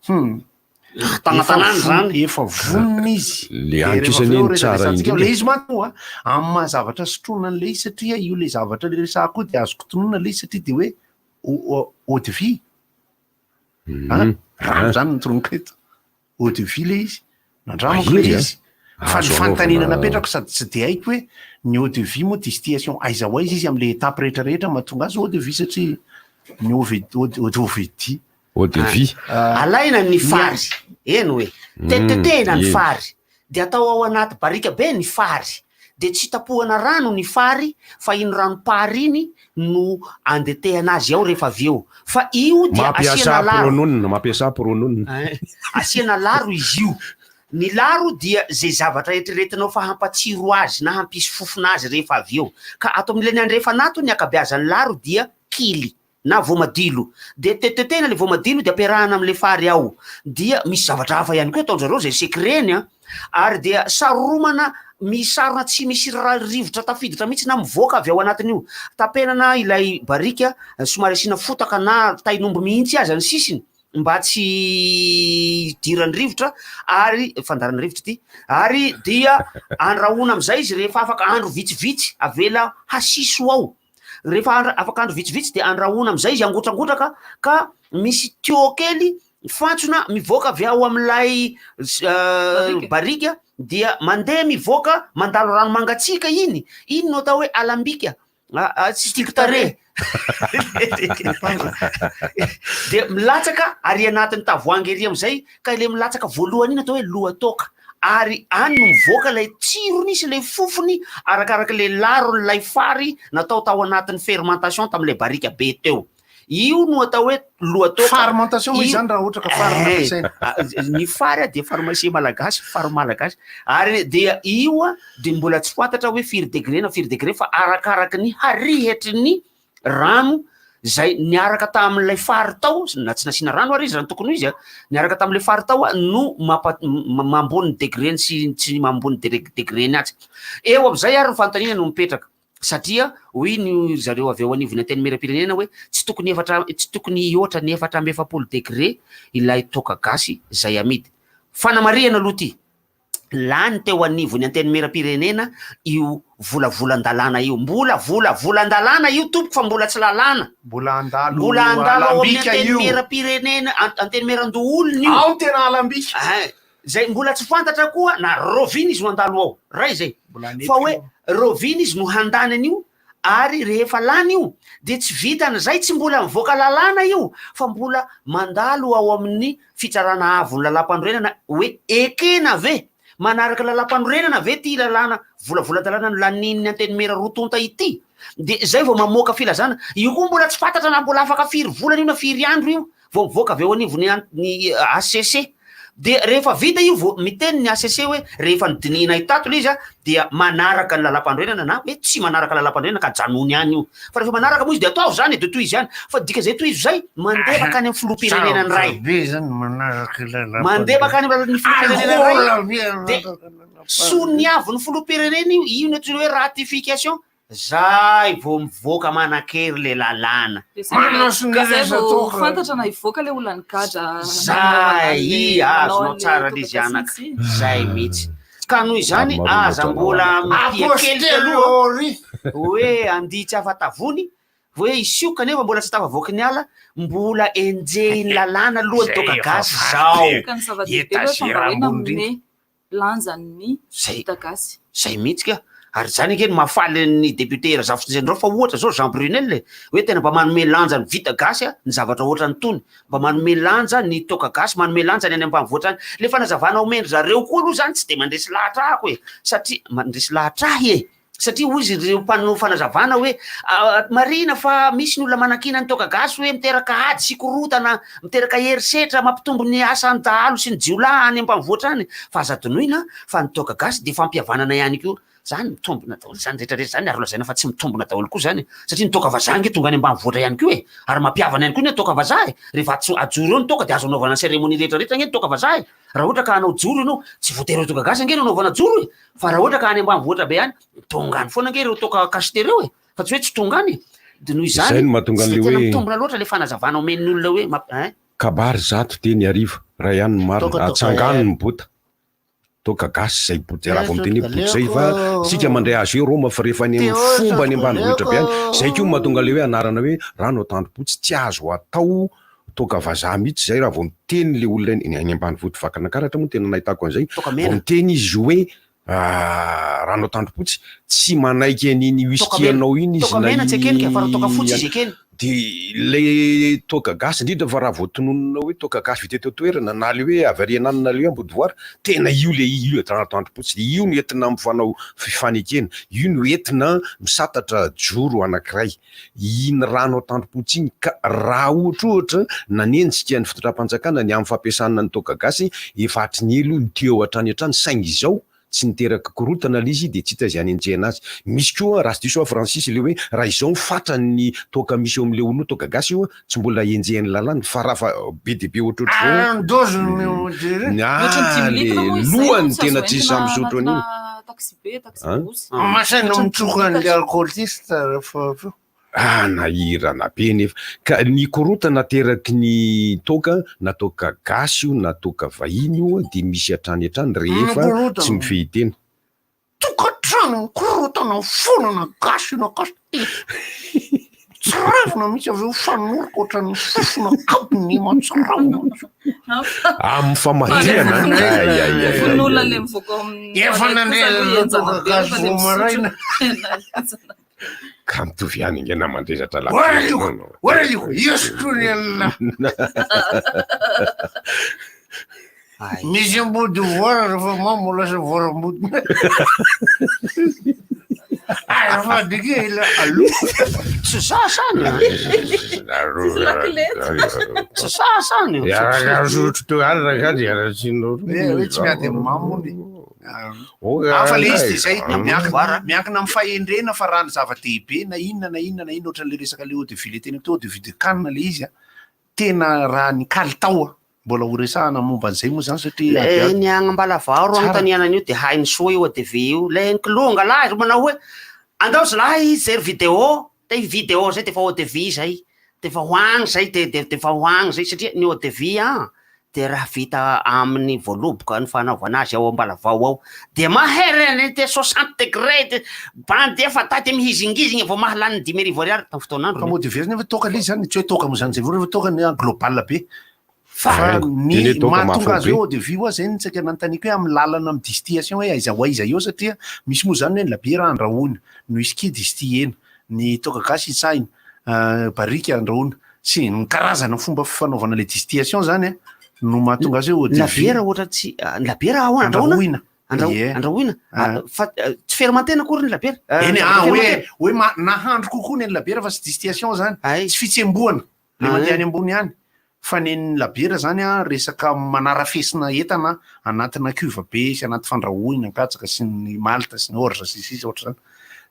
Hum. Tanatanana izany. Efa vonona izy. Le any kosa anie no tsara indrindra. Le izy manko a, amin'ny maha zavatra sotroina an'ilay izy satria io le zavatra le resahako io dia azoko tononina le izy satria dia hoe eau de vie. An, rano izany no tononiko eto. Eau de vie le izy. Nandramako le izy. Fa ny fanontaniana napetrako sady tsy dia haiko hoe ny eau de vie moa distillation aiza ho aiza izy amin'ilay étape rehetra rehetra mahatonga azy eau de vie satria ny eau eau de vie Eau de vie. Alaina ny fary, eny hoe, tetitetehina ny fary, dia atao ao anaty barika be ny fary, dia tsy tapohana rano ny fary fa iny ranom-pary iny no andetehana azy ao rehefa avy eo, fa io dia asiana Mampiasa laro. prononona, mampiasa prononona. Asiana laro izy io. Ny laro dia izay zavatra eritreretinao fa hampatsiro azy na hampisy fofona azy rehefa avy eo. Ka ato amin'ilay ny andrefana ato ny ankabeazan'ny laro dia kily. na voamadilo dia tetitetehina le voamadilo dia ampiarahana amle fary ao dia misy zavatra hafa ihany koa ataonjareo zay secret-ny an ary dia saromana misarona tsy misy rivotra tafiditra mihitsy na mivoaka avy ao anatin'io tapenana ilay barika somary asiana fotaka na tain'omby mihitsy aza ny sisiny mba tsy hidiran'ny rivotra ary fandaharan'ny rivotra ity ary dia andrahoana amizay izy rehefa afaka andro vitsivitsy avela hasiso ao Rehefa andra- afaka andro vitsivitsy dia andrahoina amin'izay izy angotrangotraka ka misy tuyau kely fantsona mivoaka avy ao amin'ilay barika dia mandeha mivoaka mandalo rano mangatsiaka iny, iny no atao hoe alambika, tsy tiako tarehy dia milatsaka ary anatin'ny tavoahangy ery amin'izay ka ilay milatsaka voalohany iny atao hoe lohataoka. Ary any no mivoaka ilay tsirony sy ilay fofony arakaraka ilay laron'ilay fary natao tao anatin'ny fermentation tamin'ilay barika be teo. Io no atao hoe lohataoka. Fermentation moa izany raha ohatra ka fary no ampiasaina. Ny fary dia pharmacie malagasy, fary malagasy. Ary dia io dia mbola tsy fantatra hoe firy degré na firy degré fa arakaraka ny harihetry ny rano izay niaraka tamin'ilay fary tao, na tsy nasiana rano ary izy raha ny tokony ho izy, niaraka tamin'ilay fary tao no mampa- mambony ny degré-ny sy tsy mambony degré-ny atsy. Eo amin'izay ary ny fanontaniana no mipetraka. Satria hoy ny ry zareo avy ao anivon'ny Antenimierampirenena hoe tsy tokony efatra tsy tokony hihoatra ny 44 degré ilay toaka gasy izay amidy. Fanamarihana aloha ity, lany teo anivon'ny Antenimierampirenena io volavolan-dalàna io. Mbola volavolan-dalàna io tompoko fa mbola tsy lalàna. Mbola handalo Mbola handalo ao amin'ny alambika io. Antenimierampirenena, Antenimierandoholona io. Ao ny tena alambika. Ein. Zay mbola tsy fantatra koa na raoviana izy no handalo ao, ray zay, fa hoe raoviana izy no handany an'io ary rehefa lany io dia tsy vitan'izay tsy mbola mivoaka lalàna io fa mbola mandalo ao amin'ny fitsarana avon'ny lalàmpanorenana hoe ekena ve, manaraka lalàmpanorenana ve ity lalàna volavolan-dalàna nolanian'ny antenimiera roa tonta ity? Dia zay vao mamoaka filazana, io koa mbola tsy fantatra na mbola afaka firy volana io na firy andro io vao mivoaka avy eo anivon'ny ny HCC. Dia rehefa vita io vao miteny ny HCC hoe rehefa nodinihinay tato ilay izy dia manaraka ny lalàmpanorenana na hoe tsy manaraka lalàmpanorenana ka ajanony any io. Fa rehefa manaraka moa izy dia ataovy izany e, dia tohizo ihany. Fa dikan'izay tohizo izay, mandeha mankany amin'ny filoham-pirenena ny ray. Sarotra be izany manaraka ilay Mandeha mankany amin'ny filoham-pirenena ny ray. Alikaola be Dia soniavin'ny filoham-pirenena io, io no antsoina hoe ratification. Zay vao mivoaka manan-kery le lalàna. Dia zay vao fantatra na hivoaka le olona nigadra. Zay, azonao tsara le izy anaka. Zay mihitsy. Ka noho izany aza mbola mitia kely aloha hoe andihy tsy afa-tavony, hoe hisioka nefa mbola tsy tafavoaky ny ala, mbola enjehin'ny lalàna aloha ny toaka gasy zao. Ka ny zava-dehibe aloha efa mba hoe nanome lanjan'ny vita gasy. Zay mihitsy ka! Ary zany ange no mahafaly ny député Razafinjaindrao fa ohatra zao Jean Brunel e, hoe tena mba manome lanja ny vita gasy a, ny zavatra ohatran'itony, mba manome lanja ny toaka gasy, manome lanja ny any ambanivohitra any. Le fanazavana omen-dry zareo koa aloha zany tsy de mandresy lahatra ahako e, satria, mandresy lahatra ahy e! Satria hoy izy ireo mpanao fanazavana hoe, marihina fa misy ny olona manakiana ny toaka gasy hoe miteraka ady sy korontana, miteraka herisetra, mampitombo ny asan'ny dahalo sy ny jiolahy any ambanivohitra any. Fa aza adinoina fa ny toaka gasy dia fampihavanana ihany koa. Zany mitombina daholo zany rehetra rehetra zany ary lazaina fa tsy mitombina daholo koa zany. Satria ny toaka vazaha ange tonga any ambanivohitra ihany koa e! Ary mampihavana ihany koa ny toaka vazaha e! Rehefa ajoro eo ny toaka dia azo anaovana cérémonie rehetra rehetra ange ny toaka vazaha e! Raha ohatra ka hanao joro ianao, tsy voatery ho toaka gasy ange no anaovana joro e! Fa raha ohatra ka any ambanivohitra be any, tonga any foana ange ireo toaka cacheté ireo e! Fa tsy hoe tsy tonga any e! Dia noho izany, Izay no mahatonga tsy an'ilay dia tena hoe. mitombina loatra ilay fanazavana omen'ny olona hoe mamp- hein? Kabary zato dia ny hariva, raha ihany no marina, Toaka toaka atsangano eh. ny bota. Toaka gasy izay bota, raha vao miteny hoe bota izay Aleoko. fa isika mandray azy hoe Roma fa rehefa any amin'ny Teo fomba any toaka ambanivohitra be any, aleoko. izay koa no mahatonga ilay hoe anarana hoe rano atandro-potsy, tsy azo atao toaka vazaha mihitsy izay raha vao miteny ilay olona any any ambanivohitra Vakinankaratra moa tena nahitako an'izay, Toaka vao mena. miteny izy hoe rano atandro-potsy, tsy manaiky an'iny Toaka whisky mena. anao iny izy Toaka na mena tsy ekeny ka, fa raha toaka fotsy i izy ekeny. dia ilay toaka gasy indrindra fa raha vao tononina hoe toaka gasy vita eto an-toerana na ilay hoe avy ary Ananana ilay hoe Ambodivoara, tena io ilay io rano atandro-potsy, io no entina mifanao fifanekena, io no entina misatatra joro anankiray. iny rano an-tandrom-potsy iny ka raha ohatra ohatra nanenjika ny fitondram-panjakana ny amin'ny fampiasana ny toaka gasy efa hatry ny ela io no teo hatrany hatrany saingy izao tsy niteraka korontana ilay izy dia tsy hita izay hanenjehana azy. Misy koa raha tsy diso aho Francis ilay hoe raha izao ny fatran'ny toaka misy eo amin'ilay olona io toaka gasy io tsy mbola enjehin'ny lalàna fa raha fa be dia be ohatrohatr'izao Ah, dose no mijery. ny Mihoatra ny ah dimy le litre moa izy izay no lohany tsy tena azo tsisy entina misotro anatina an'iny. taxi-be, An? taxi-brousse. Masaina Mihoatra ny dimy mitsoka an'ilay litatra. alcooliste rehefa avy eo. Ah nahirana be nefa. Ka ny korontana ateraky ny toaka na toaka gasy io na toaka vahiny io dia misy hatrany hatrany rehefa tsy Mikorontana. mifehy tena. Tokantrano mikorontana foana na gasy na gasy e. Tsiravina mihitsy avy eo fanoroka ohatran'ny fofona kabone mahatsiravina mihitsy. Amin'ny famadihana an! Ay ay ay ay Fon'olona ay. le mivoaka ao amin'ny Efa toilette nandre kosa aloha an'ireo henjana toaka be gasy rehefa le vao misotro. maraina. Tena henjana be. Ka mitovy ihany ange na mandrezatra Ora lakile liko, ianao no. ora liko, esotro ny an'lah. Misy ambody voara rehefa mamo lasa voarambody. Azafady akia ela aloha. Tsy za zany a. Tsy za zany. Hiara-misotro teo ihany rangahy dia hiara-tsinona. Hoe hoe tsy miady amin'ny mamo hono e. Hafa le izy dia izay, miankina miankina amin'ny fahendrena fa raha ny zava-dehibe na inona na inona na inona ohatran'le resaka le eau de vie le teneniko teo, eau de vie de canne le izy a, tena raha ny kalitao a, mbola ho resahana momba an'izay moa zany satria Le adiady. ny agny Ambalavao ro Tsara. agnontaniana an'io de hainy soa io ADV io. Le ny kilonga lahy ro manao hoe andao zalahy hijery vidéo, de io vidéo zay defa eau de vie zay, defa ho agny zay de de defa ho agny zay satria ny eau de vie an de raha vita amin'ny voaloboka ny fanaovana azy ao Ambalavao ao de mahery any de 60 degré de bandy efa-dahy de mihizingizigny vao mahalany 5000 ariary tamin'ny fotoan'androny. Fa moa de very nefa toaka le izy zany, tsy hoe toaka moa zany zay voa rehefa toaka ny global be. Fa Fa ny teny hoe toaka mahatonga azy mahafaobe. hoe eau de vie hoa zay no saika nanontaniako hoe amin'ny lalana amin'ny distillation hoe aiza ho aiza eo satria misy moa zany hoe ny labiera andrahoina, ny whisky distillena, ny toaka gasy hitsahina, barika andrahoina sy ny karazana fomba fanaovana le distillation zany a no mahatonga azy hoe eau de vie. Labiera ohatra tsy ny labiera ahoana Andrahoina. Andrahoina? Ie. Andrahoina? Ah. Fa tsy fermentena akory ny labiera. Eny zavatra ah hoe fermentena. hoe nahandro kokoa ny an'ny labiera fa tsy distillation zany. Tsy fitsembohana le mandeha any ambony any. Fa ny an'ny labiera zany a resaka manarafesina entana anatina cuve be sy anaty fandrahoina katsaka sy ny malt sy ny orge sy ny sisa ohatr'izany.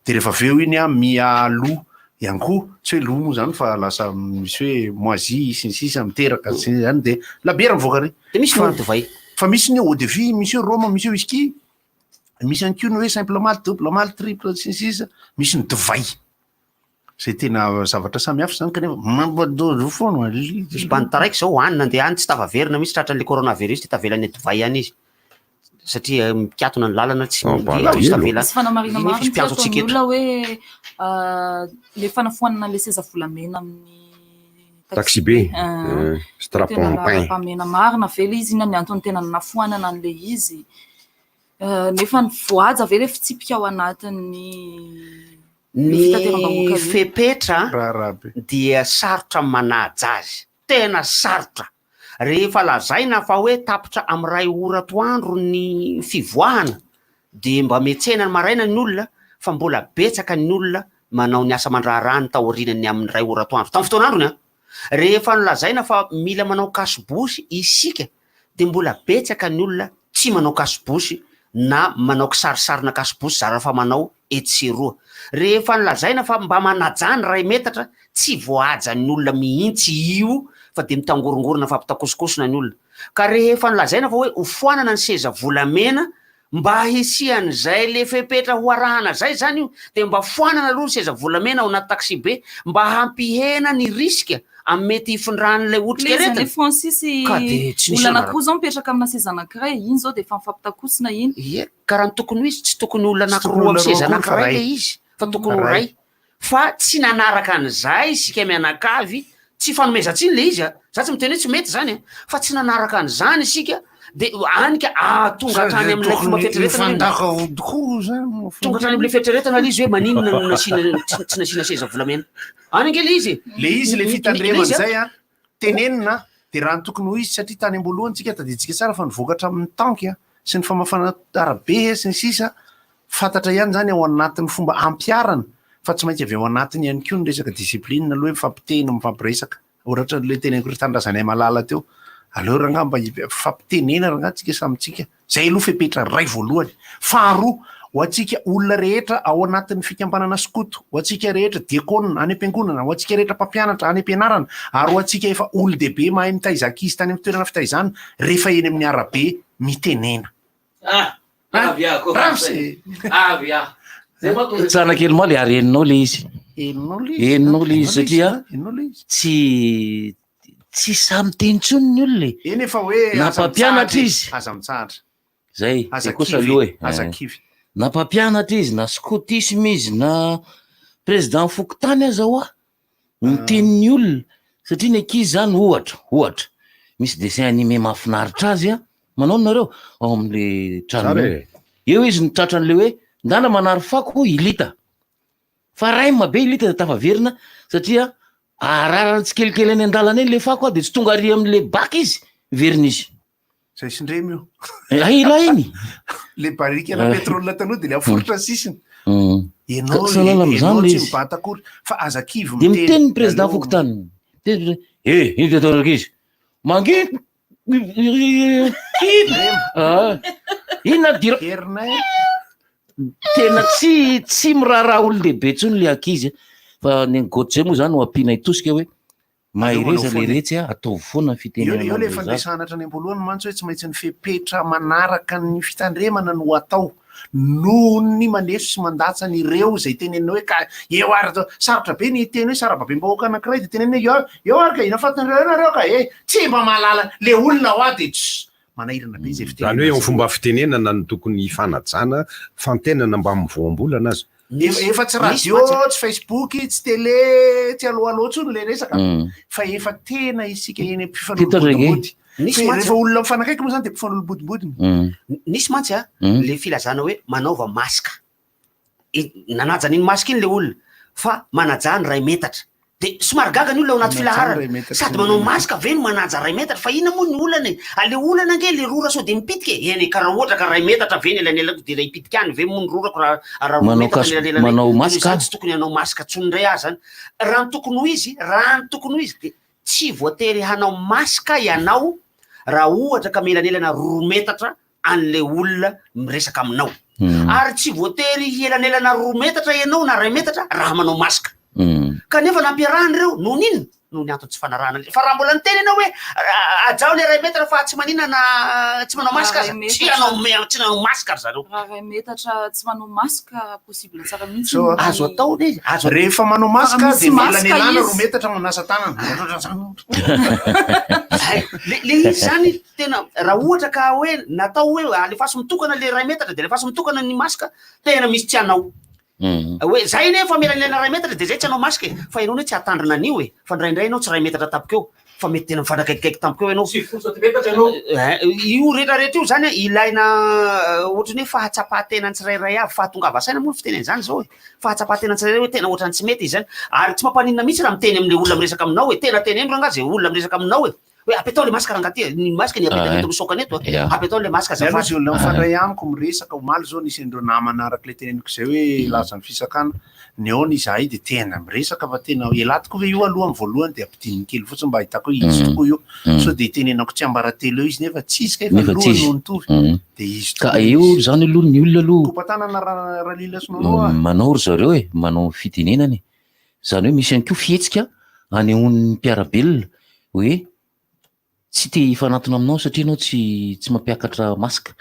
De rehefa avy eo iny a miha lo ihany koa, tsy hoe lo moa zany fa lasa misy hoe moisi sy ny sisa miteraka sy ny zany de labiera mivoaka ary. De misy Fa ny divay. Fa misy ny eau de vie, misy hoe rhum, misy hoe whisky, misy ihany koa ny hoe simple malt, double malt, triple sy ny sisa, misy ny divay. Zay tena zavatra samy hafa zany kanefa mampadozo foana le izy. Misy bandy taraiky zao any nandeha any tsy tafaverina mihitsy tratran'le coronavirus de tavela any Dubaï any izy satria mikatona ny lalana tsy Mampalahelo. izy tavela Misy fanamarihana Iny maro efa mihitsy mpiantso antsika ataon'ny eto. olona hoe le fanafoanana le seza volamena amin'ny Taxi-be. Ah. Strapontin. Tena laharam-pahamehana marina ve le izy? Inona ny antony tena nanafoanana an'le izy? Nefa ny voahaja ve le fitsipika ao anatin'ny Ny fitateram-bahoaka io? fepetra dia sarotra ny manaja azy, tena sarotra. Rehefa lazaina fa hoe tapitra amin'ny iray ora atoandro ny fivoahana dia mba miantsena ny maraina ny olona fa mbola betsaka ny olona manao ny asa aman-draharahany taorian'ny amin'ny iray ora atoandro, tamin'ny fotoan'androny an! Rehefa nolazaina fa mila manao cache-bouche isika dia mbola betsaka ny olona tsy manao cache-bouche na manao kisarisarina cache-bouche zara fa manao etsy sy eroa. Rehefa nolazaina fa mba manajà ny iray metatra, tsy voahajan'ny olona mihitsy io fa dia mitangorongorona mifampitakosokosona ny olona. Ka rehefa nolazaina fa hoe hofoanana ny seza volamena Mba hisian'izay le fepetra ho arahana zay zany io de mba foanana aloha ny seza volamena ao anaty taxi-be mba hampihena ny risque amin'ny mety hifindran'ilay Ilay izy otrikaretina. anie Francis Ka de tsy misy olona anarana. anankiroa izao mipetraka amina seza anankiray, iny izao dia efa mifampitakosina iny. Ie, ka raha ny tokony ho izy tsy tokony olona Tsy tokony anankiroa olona amin'ny roa seza akory fa anankiray ray. le izy fa tokony ho Ray. ray. Fa tsy nanaraka an'izay isika mianakavy, tsy ifanomezan-tsiny le izy a, za tsy miteny hoe tsy mety zany a, fa tsy nanaraka an'izany isika de any ka ahatonga hatrany amin'ilay fomba fieritreretana hoe Fandaka tokoa zany. tonga hatrany amin'ilay fieritreretana le izy hoe maninona no nasiana tsy tsy nasiana seza volamena. Any ange le izy e. Le izy le Ny- ny- fitandremana le izy a. zay a, tenenina de raha ny tokony ho izy satria tany am-boalohany tsika tadidintsika tsara fa nivoaka hatramin'ny tanky a sy ny famafana arabe sy ny sisa Fantatra ihany izany ao anatin'ny fomba ampiharana fa tsy maintsy avy ao anatiny ihany koa ny resaka discipline aloha hoe mifampiteny, mifampiresaka. Ohatra ilay teneniko ry Tanindrazanay malala teo, aleo rangahy mba hifampitenena rangahy tsika samy tsika. Izay aloha fepetra iray voalohany. Faharoa, ho antsika olona rehetra ao anatin'ny fikambanana skoto, ho antsika rehetra diakona any am-piangonana, ho antsika rehetra mpampianatra any am-pianarana, ary ho antsika efa olon-dehibe mahay mitaiza ankizy tany amin'ny toerana fitaizana, rehefa eny amin'ny arabe, mitenena. Ah, avy aho koa. Ramose. Avy aho. Zay manko Tsara kely moa le ary henonao le izy. Henonao le izy. Henonao le izy satria Henonao le izy. tsy tsy sahy miteny intsony ny olona e. Eny efa hoe Na aza mpampianatra mitsahatra e. izy. Aza mitsahatra. Zay, Aza zay kosa kivy aloha e. e. Aza Eh. kivy. Na mpampianatra izy, na skotisme izy, na président fokontany aza hoa, miteny ny olona satria ny ankizy zany ohatra, ohatra, misy dessin animé mahafinaritra azy an, manao nareo ao am'le trano Tsara e. eo izy no tratran'le hoe ndana manary fako i Lita, fa raim be i Lita de tafaverina satria ararany tsikelikely any an-dalana eny le fako an, de tsy tonga ary am'le bac izy, miverina izy. Zay sindremy io. Ay ilay iny. Le barika na pétrole taloha de le aforitra ny sisiny. Ianao Sahala amin'izany ianao le tsy izy. mibata akory fa aza kivy Dia miteny ny président fokontany. Miteny eh ino ty ataonareo ankizy? Mangina. Ah. Inona dira? Herinay. Tena tsy tsy miraharaha olon-dehibe intsony le ankizy fa ny an'i Gauthier moa zany no ampiana hitosika hoe mahereza le retsy a, ataovy foana ny Eo fitenenana eo le an'ilay zaza. fandresahana hatrany am-boalohany mantsy hoe tsy maintsy ny fepetra manaraka ny fitandremana no atao noho ny maneso sy mandatsa an'ireo izay tenenina hoe ka eo ary zao sarotra be ny hiteny hoe sarababem-bahoaka anankiray dia tenenina hoe eo eo ary ka inona fatinareo eo nareo ka e tsy mba mahalala le olona hoa dia tss manahirana be izay Izany fitenenana hoe eo amin'ny izay. fomba fitenenana no tokony hifanajana, fantenana mbamin'ny voambolana aza. Efa efa tsy radio, tsy Facebook, tsy télé, tsy allo allo intsony le resaka fa efa tena isika eny am-pifanolobodibody. Nisy Fe mantsy rehefa olona mifanakaiky moa zany de mpifanolobodibodiny. Nisy mantsy a, le filazana hoe manaova masque. Nanaja an'iny masque iny le olona fa manajà ny iray metatra. De somary gaga ny olona ao anaty Manaja ny filaharana. iray metatra Sady sy ny manao iray metatra. masque ve no manaja iray metatra? Fa inona moa ny olana e? Ah le olana ange le rora sao de mipitika e! Eny e, ka raha ohatra ka iray metatra ve ny elanelako de ilay hipitika any ve moa ny rorako raha raha roa Manao metatra ny cas- elanelanay? manao De noho masque izany aho. tsy tokony hanao masque intsony indray aho zany. Raha ny tokony ho izy, raha ny tokony ho izy de tsy voatery hanao masque ianao raha ohatra ka mielanelana roa metatra an'ilay olona miresaka aminao. Ary tsy voatery hielanelana roa metatra ianao na iray metatra raha manao masque. Kanefa nampiarahana ireo noho ny inona? Noho ny antony tsy fanarahana an'ilay. Fa raha mbola niteny ianao hoe hajao ilay iray metatra fa tsy maninona na tsy manao masque aza, Raha iray tsy metatra. hanao me- tsy hanao masque ry zareo. Raha iray metatra tsy manao masque possible tsara mihitsy Zao ny- Azo atao le izy, azo atao. Rehefa manao masque Raha misy dia masque mielanelana izy. roa metatra manasa tanana. Ohatrohatran'izany. Zay. Le le izy zany tena raha ohatra ka hoe natao hoe alefaso mitokana le iray metatra de alefaso mitokana ny masque, tena misy tsy hanao. Hoe zay anie fa mielanelana iray metatra de zay tsy hanao masque e, fa ianao anie tsy hahatandrina an'io e, fa indraindray ianao tsy iray metatra tampoka eo fa mety tena mifanakaikikaiky tampoka eo ianao. 90 santimetatra ianao. Eh, io rehetrarehetra io zany ilaina ohatran'ny hoe fahatsapan-tena ny tsirairay avy, fahatongava saina moa ny fiteny an'izany zao e, fahatsapan-tena ny tsirairay hoe tena ohatran'ny tsy mety izy zany, ary tsy mampaninona mihitsy raha miteny amin'le olona miresaka aminao e, tena teneno rangaha zay olona miresaka aminao e, Hoe apetao le masque rangaha ty e, ny masque ny apetaka eto misaokana eto a, apetao le masque Zay aloha azafady. zay olona mifandray amiko miresaka, omaly zao nisy an'ireo namana araka ilay teneniko izay hoe hilaza ny fisakana, nihaona izahay dia tena miresaka fa tena elah tokoa ve io aloha amin'ny voalohany dia ampidininy kely fotsiny mba ahitako hoe izy tokoa io, sao dia itenenako tsiambaratelo eo izy nefa tsy izy kay fa Nefa tsy lohany izy. no nitovy dia izy Ka tokoa eo izy. zany aloha ny olona aloha Kopa-tanana Ra- Ralila sy Nono a. manao ry zareo e, manao fitenenana e. Izany hoe misy ihany koa fihetsika anehoan'ny mpiara-belona hoe tsy te hifanantona aminao satria ianao tsy tsy mampiakatra masque.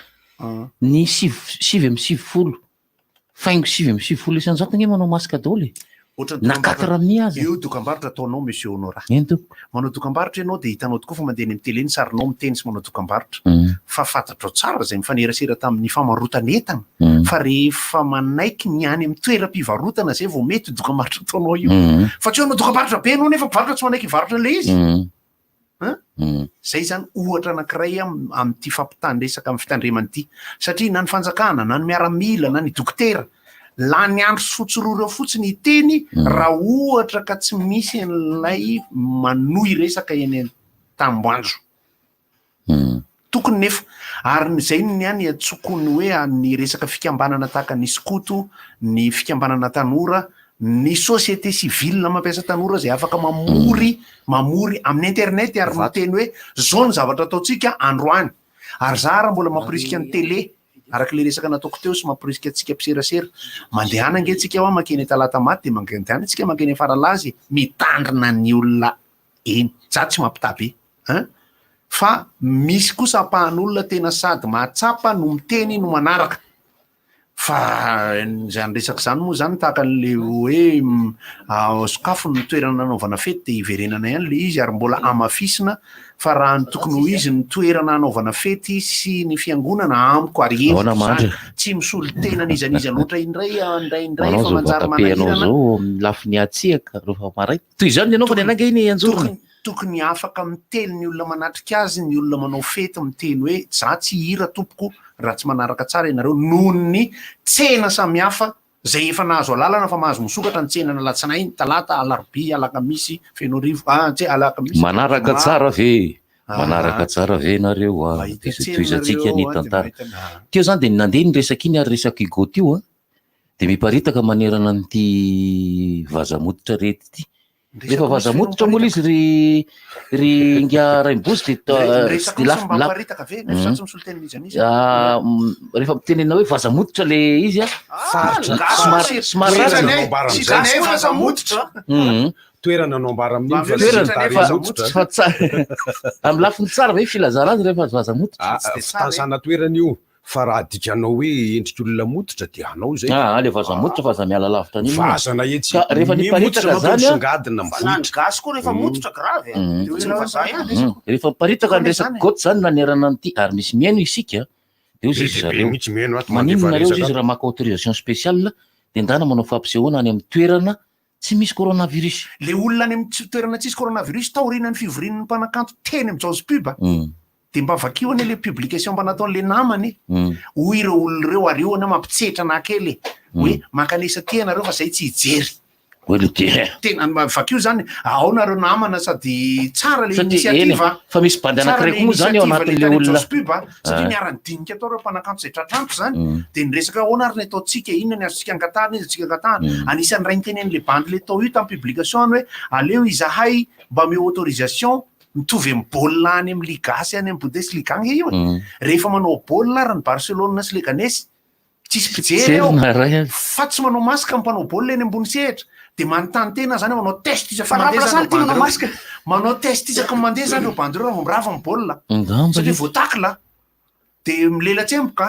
Ny sivy 99 faingo 99 isan-jato ange manao masque daholo e. Ohatran'ny Na dokambarotra- quatre mi aza. Io dokambarotra ataonao Monsieur Honorat. Eny tompoko. Manao dokambarotra ianao dia hitanao tokoa fa mandeha eny amin'ny télé ny sarinao miteny sy manao dokambarotra. Fa fantatrao tsara izay mifanerasera tamin'ny famarotana entana fa rehefa manaiky ny any amin'ny toeram-pivarotana izay vao mety io dokambarotra ataonao io. Fa tsy hoe hanao dokambarotra be ianao nefa mpivarotra tsy manaiky hivarotra an'ilay izy. Hein? Zay zany ohatra anankiray amin'ity fampitan-dresaka amin'ny fitandremana ity. Satria na ny fanjakana, na ny miaramila, na ny dokotera, lany andro sy fotsy rora eo fotsiny hiteny raha ohatra ka tsy misy an'ilay manohy resaka eny an-tamboanjo. Tokony nefa, ary ny zay ny ahy ny antsoiko ny hoe ny resaka fikambanana tahaka ny skoto, ny fikambanana tanora, ny société civile mampiasa tanora izay afaka mamory, mamory amin'ny internet ary miteny hoe zao ny zavatra ataontsika androany. Ary za ary mbola mamporisika ny télé, araka ilay resaka nataoko teo sy mamporisika antsika mpiserasera, mandehana ange tsika hoa mankeny Talatamaty dia mandehana tsika mankeny Faralaza e, mitandrina ny olona eny. Za tsy mampitaha be Hein? Fa misy kosa ampahan'olona tena sady mahatsapa no miteny no manaraka. Fa izany resaka izany moa izany tahaka an'le hoe sokafo ny toerana nanaovana fety dia hiverenana ihany le izy ary mbola hamafisina fa raha ny tokony ho izy ny toerana hanaovana fety sy ny fiangonana amiko ary hevitro Ahoana izany Mandry? tsy misolo tena n'iza n'iza loatra indray indraindray Manao fa izao manjary vata-pe anao manahirana. izao amin'ny lafiny hatsiaka rehefa maraina. Toy izany ny anaovany an'angaha iny anjorony. Tokony Tokony afaka miteny ny olona manatrika azy ny olona manao fety miteny hoe za tsy hihira tompoko raha tsy manaraka tsara ianareo noho ny tsena samihafa zay efa nahazo alalana fa mahazo misokatra ny tsenana alatsinainy, talata, alarobia, alakamisy, fenoarivo, ah tse alakamisy, Manaraka zoma. tsara ve? Manaraka tsara ve nareo a? Mahita Dia tsena tohizantsika nareo ny a, dia tantara. mahita na- Teo zany dia nandeha iny resaka iny ary resaka Hugo tio a, dia miparitaka manerana an'ity vazamototra rehetra ity. Rehefa vazamototra moa ilay izy ry ry ingahy Rainibozy dia Ny tsy resaka dia kosa lafo mba lafo. miparitaka ve? Nefa za tsy misolo tena n'iza n'iza. Ah, rehefa mitenena hoe vazamototra le izy a, Faritra. somary somary ratsy. Sitrany vazamototra. Mhm. Toerana no ambara amin'iny fa Toerana tsy fa mototra. fa tsara amin'ny lafiny tsara ve filazana azy rehefa vazamototra? Ah, fitanisana toerana io fa raha adikanao hoe endrik'olona mototra dia anao izay. Ah, le vazamototra fa aza miala lavitra an'iny. Vazana etsy. Ka rehefa Ny niparitaka mototra manko zany a, misongadina Fa na ny mivoitra. gasy koa rehefa mototra grave e. Mm. Tsy ny vazaha ihany. Rehefa miparitaka ny resaka goty zany nanerana an'ity ary misy mihaino isika de hozy Be izy dia be zareo mihitsy mihaino ato, maninona mandefa nareo resaka izy ato. raha maka autorisation spéciale de ndana manao fampisehoana any amin'ny toerana tsy misy coronavirus. Le olona any amin'ny tsy- toerana tsisy coronavirus taorianan'ny fivorian'ny mpanakanto teny amin'ny Jaozy Pub de mba vakio anie le publication mba nataon'le namany e. Hoy ireo olona ireo ary io anie mampitsetra anah kely e. Hoe mankanesa aty ianareo fa zay tsy hijery. Hoe le ty. Tena mba vakio zany ao nareo namana sady tsara le Satria eny e, initiative a. fa misy bandy Tsara anankiray le koa moa zany ao initiative anatin'le tany olona. Jaozy Pub a, satria Ah. niara-nidinika tao ireo mpanakanto izay tratranto zany Mm. de niresaka hoe ahoana ary ny ataontsika, inona ny azontsika angatahana, iza antsika angatahana. Anisan'ny ray nitenen'le bandy le tao io tamin'ny publication any hoe aleo izahay mba omeo autorisation mitovy amin'ny baolina any amin'ny Liga sy any amin'ny Bundesliga ange io e. Rehefa manao baolina ary ny Barcelone sy Leganes, tsisy mpijery eo, Mijery na ray aza. fa tsy manao masque ny mpanao baolina eny ambony sehatra. De manontany tena zany hoe manao test isaky Fa ny mandeha raha zany ity manao ireo bandy masque. ireo. Manao test isaky ny mandeha zany ireo bandy ireo raha vao mirava ny baolina. Angamba Satria le- voatakla de milela-tsemboka.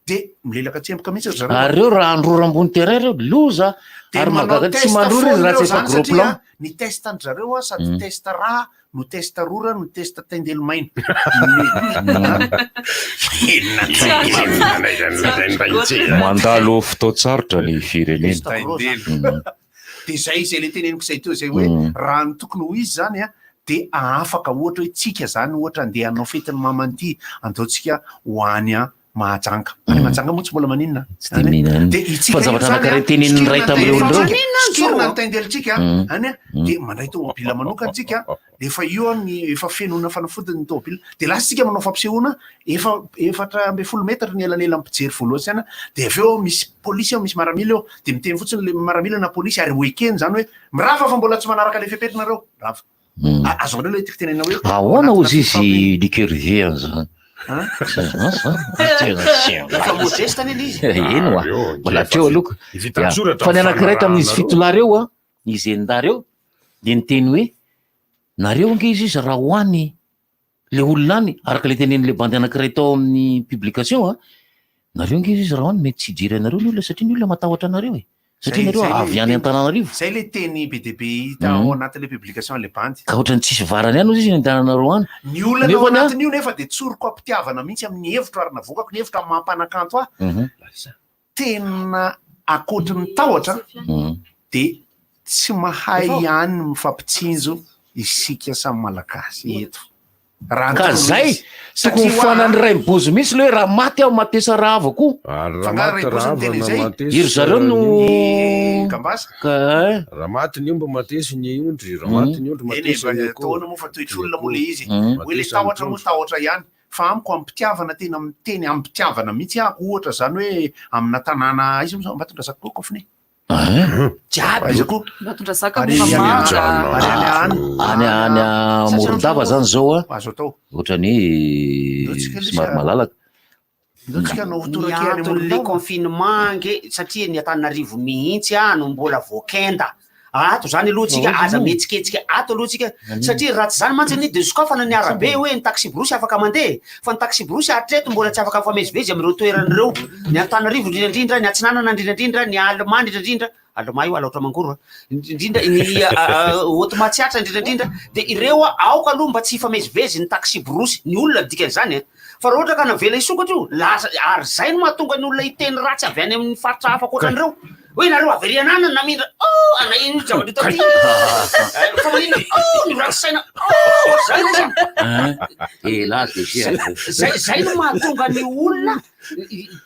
De milelaka tsemboka mihitsy ry zareo. Ary reo raha handrora ambony terrain reo loza De ary manao mahagaga tsy test mandrora izy foana raha ireo tsy efa zany gros satria plan. ny test an-dry zareo a sady test rà no test rora no test taindelo maina. Mandalo fotoan-tsarotra ny firenena. De zay zay le teneniko zay teo zay hoe raha ny tokony ho izy zany a de afaka ohatra hoe tsika zany ohatra andeha hanao fetin'ny mamany ity andao tsika ho any a Mahajanga. Any Mahajanga moa tsy mbola maninona. Tsy dia mihinana. De itsika Fa zavatra io zany a, anankiray tenenin'ny ray sokirina tamin'ireo ny olona ireo. taindelontsika, sokirina ny taindelontsika any a, de mandray tômôbila manokana tsika, de efa io an ny efa fenoina fanafodiny ny tômôbila. De lasa tsika manao fampisehoana efa 14 metatra ny elanelan'ny mpijery voalohany sy ana, de avy eo misy polisy eo, misy maramila eo, de miteny fotsiny le maramila na polisy ary ho ekeny zany hoe mirava fa mbola tsy manaraka le fepetra nareo, rava. Azonareo le tiako tenenina hoe Ahoana hozy izy liqueur an'izany? Efa modeste anie le izy. Eny oa, mbola hatreo aloha. Vita an-tsoratra Fa ny anankiray tamin'izy fanarahanareo. fitolahy ireo a, izy enindahy ireo, dia niteny hoe nareo ange izy izy raha ho any le olona any, araka le tenenin'le bandy anankiray tao amin'ny publication a, nareo ange izy izy raha ho any mety tsy hijery anareo ny olona satria ny olona matahotra anareo e. Satria nareo Zay- zay avy le any teny- Antananarivo. Zay le teny be dia be hita ao anatin'le publication le bandy. Ka ohatran'ny tsisy varany ihany hozy izy ny andehananareo any. Ny olana ao Nefa ny ahy- anatin'io nefa dia tsoriko am-pitiavana mihitsy amin'ny hevitro ary navoakako ny hevitro amin'ny maha mpanakanto ahy. Tena ankoatry ny tahotra dia tsy mahay ihany mifampitsinjo isika samy Malagasy eto. Raha ny Ka tokony ho zay, izy. tokony Satria ho foanan'ny ray mibozo mihitsy le hoe raha maty aho matesa rava koa. Raha maty rava na matesa Iry zareo no Gambasa. Ka eh. Raha maty ny omby matesa ny ondry, raha maty ny ondry Eny e, matesa ny akoho. taona moa fa toetr'olona moa le izy. Hoe le Matesa ny tahotra moa trondro. tahotra ihany. Fa amiko am-pitiavana tena miteny am-pitiavana mihitsy aho ohatra zany hoe amina tanàna aiza moa zao Ambatondrazaka koa kofiny. Jiaby. Aiza koa? Ambatondrazaka Ary mora any- manga. ary any any. Any any Morondava zany zao a. Azo atao. Ohatran'ny somary malalaka. Ndao-tsika hanao Ny toraka any anton'le Morondava. confinement ange satria ny Antananarivo mihitsy a no mbola voakenda. Ato zany aloha tsika Ahoana aza moa? mihetsiketsika ato aloha tsika Manino? satria raha tsy zany mantsy anie de sokafana ny arabe hoe ny taxi-brousse afaka mandeha fa ny taxi-brousse hatreto mbola tsy afaka mifamezivezy amin'ireo toerana ireo. Ny Antananarivo indrindra indrindra, ny Atsinanana indrindra indrindra, ny Alemà indrindra indrindra, Alemà io Alaotra Mangoro a, indrindra ny Haute Matsiatra indrindra indrindra de ireo a aoka aloha mba tsy hifamezivezy ny taxi-brousse, ny olona dikan'izany a. Fa raha ohatra ka navela hisokatra io, lasa ary zay no mahatonga ny olona hiteny ratsy avy any amin'ny faritra hafa ankoatran'ireo. Hoe nareo avy ery ananana namindra, oh anay ino zavatra io taty. Eh, Fa maninona, oh ny ratsy saina, oh ohatr'izany ilay izy. Ela DG. Zay zay no mahatonga ny olona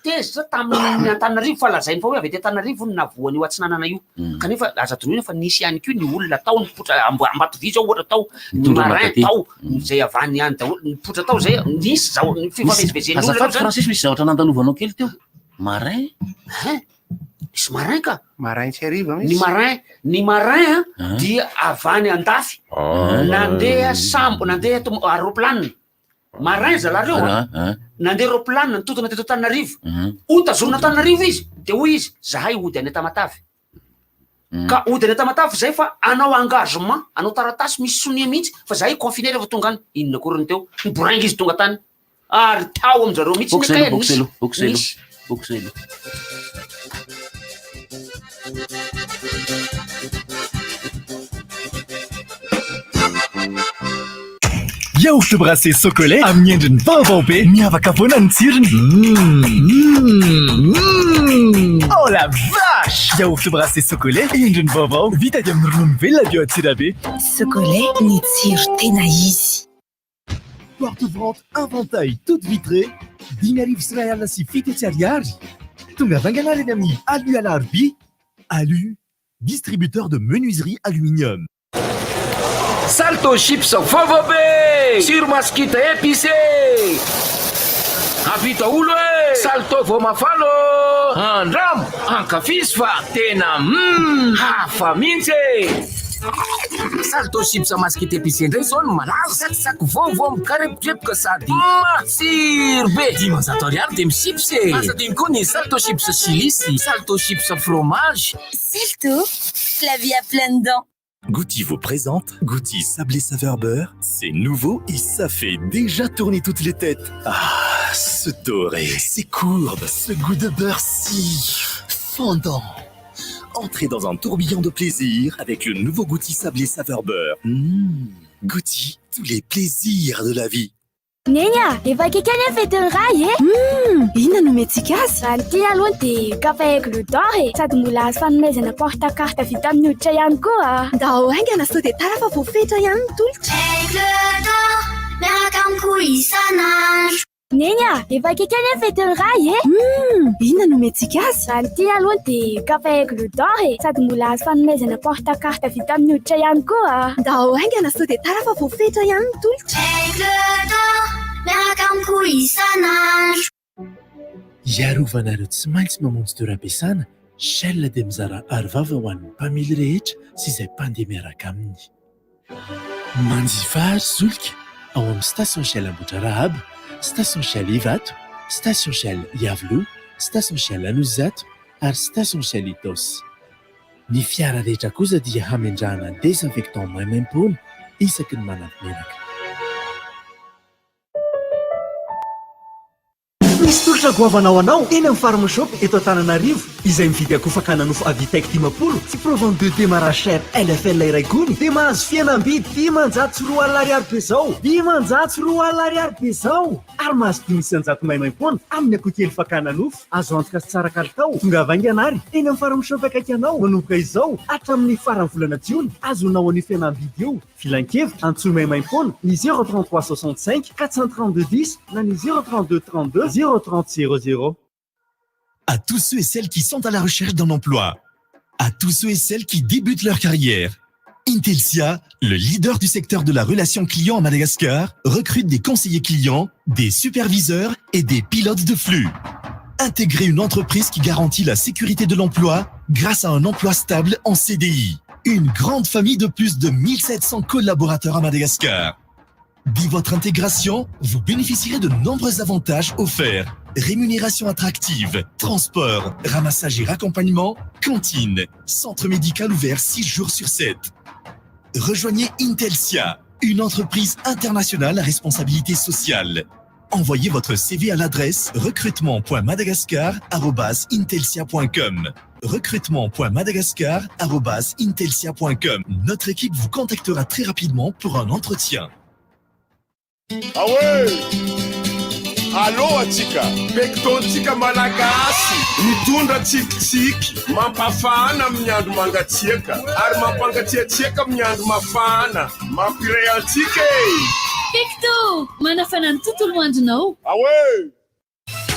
tezitra tamin'ny Antananarivo fa lazainy fa hoe avy aty Antananarivo no nahavoan'io atsinanana io. Kanefa aza adinoina fa nisy ihany koa ny olona tao nipoitra Ambatovy zao ohatra tao, ny Nitondra marin makaty. tao, izay avy any ihany daholo, nipoitra tao zay, nisy zao ny fifamezivezen'ny olona Azafady zany. Francis misy zavatra nandalovanao kely teo. Marin? Hein? Misy marin ka. Marin tsy hariva Ny mihitsy. marin, ny marin a, dia avy any andafy. Nandeha sambo, nandeha tomo- aeroplanina. Marin zalahy reo a. Nandeha aeroplanina nitodina teto Antananarivo. Ho tazomina Antananarivo izy, dia hoy izy, zahay hody any Tamatave. Ka hody any Tamatave zay fa hanao engagement, hanao taratasy misy sonia mihitsy fa zahay confiné rehefa tonga any. Inona akory ny teo? Niborainga izy tonga tany. Ary tao amin-jareo mihitsy ny kay nisy. Nisy. Yaourt brassé Socolet amin'ny endriny vaovao be, miavaka foana ny tsirony. Mmh, mmh, mmh. Oh la vache! Yaourt brassé Socolet, endriny vaovao, vita avy amin'ny ronono velona avy ao Antsirabe. Socolet, ny tsiro tena izy. Porte ouvrante inventail toute vitrée, 750 ariary. Tonga vaingana ary eny amin'ny Alu Alarobia. Alu, distributeur de menuiserie aluminium. Salto chips vaovao be! Tsiro masikita épicé! Avy daholo e! Salto vao mafana ô! Andramo, ankafizo fa tena humm hafa mihitsy e! Salto chips masikita épicé indray izao no malaza! Tsakitsaky vaovao mikarepokepoka sady matsiro be! 500 ariary dia mi-chips e! Aza adino koa ny salto chips chili sy salto chips fromage. Salto, la vie à pleines dents. Gouty vous présente Gouty sablé saveur beurre. C'est nouveau et ça fait déjà tourner toutes les têtes. Ah, ce doré, ces courbes, ce goût de beurre si fondant. Entrez dans un tourbillon de plaisir avec le nouveau Gouty sablé saveur beurre. Mmh, Gouty, tous les plaisirs de la vie. Neny a, efa akaiky anie ny fetin'ny ray e! Hum, inona no omentsika azy? Raha ny tia aloha dia kafe Aigle d'Or e! Sady mbola azo fanomezana porte carte vita amin'ny hoditra ihany koa a! Ndao haingana sao dia tara fa voafetra ihany ny tolotra. Aigle d'Or, miaraka amiko isan'andro. Neny a, efa akaiky anie ny fetin'ny ray e! Hum, inona no omentsika azy? Raha ny tia aloha dia kafe Aigle d'Or e! Sady mbola azo fanomezana porte carte vita amin'ny hoditra ihany koa a! Ndao haingana sao dia tara fa voafetra ihany ny tolotra. Aigle d'or, miaraka amiko isan'andro. Hiarovanareo tsy maintsy mamonjy toeram-piasana, Shell dia mizara arovava ho an'ny mpamily rehetra sy izay mpandeha miaraka aminy. Manjifa ary solika ao amin'ny Station Shell Ambohidrarahaba, Station Shell Ivato, Station Shell Iavoloha, Station Shell Anosizato ary Station Shell Itaosy. Ny fiara rehetra kosa dia hamendrahana désinfectant maimaimpoana isaky ny manampy menaka. Misy tolotra goavana ho anao eny amin'ny Farmshop eto Antananarivo izay mividy akoho fakana nofo Avitec 50 sy Provan 2 démarrage cher LFL iray gony dia mahazo fihenam-bidy 2500 ariary be izao! 2500 ariary be izao! Ary mahazo 105 maimaimpoana amin'ny akoho kely fakana nofo. Azo antoka sy tsara kalitao. Tongava haingana ary eny amin'ny Farmshop akaiky anao manomboka izao hatramin'ny faran'ny volana jiona. Azonao an'io fihenam-bidy io. Filankevitra, antsoy maimaimpoana ny 0 33 65 432 10 na ny 0 32 32 0 30 00. À tous ceux et celles qui sont à la recherche d'un emploi, à tous ceux et celles qui débutent leur carrière, Intelcia, le leader du secteur de la relation client à Madagascar, recrute des conseillers clients, des superviseurs et des pilotes de flux. Intégrez une entreprise qui garantit la sécurité de l'emploi grâce à un emploi stable en CDI. Une grande famille de plus de 1700 collaborateurs à Madagascar. Dès votre intégration, vous bénéficierez de nombreux avantages offerts. Rémunération attractive, transport, ramassage et raccompagnement, cantine, centre médical ouvert 6 jours sur 7. Rejoignez Intelcia, une entreprise internationale à responsabilité sociale. Envoyez votre CV à l'adresse recrutement.madagascar@intelcia.com. Recrutement.madagascar@intelcia.com. Notre équipe vous contactera très rapidement pour un entretien. Aoe! Allo atsika, Pectontsika Malagasy, mitondra tsikitsiky, mampafana amin'ny andro mangatsiaka ary mampangatsiatsiaka amin'ny andro mafana, mampiray antsika e! Pecto! Manafana ny tontolo andronao.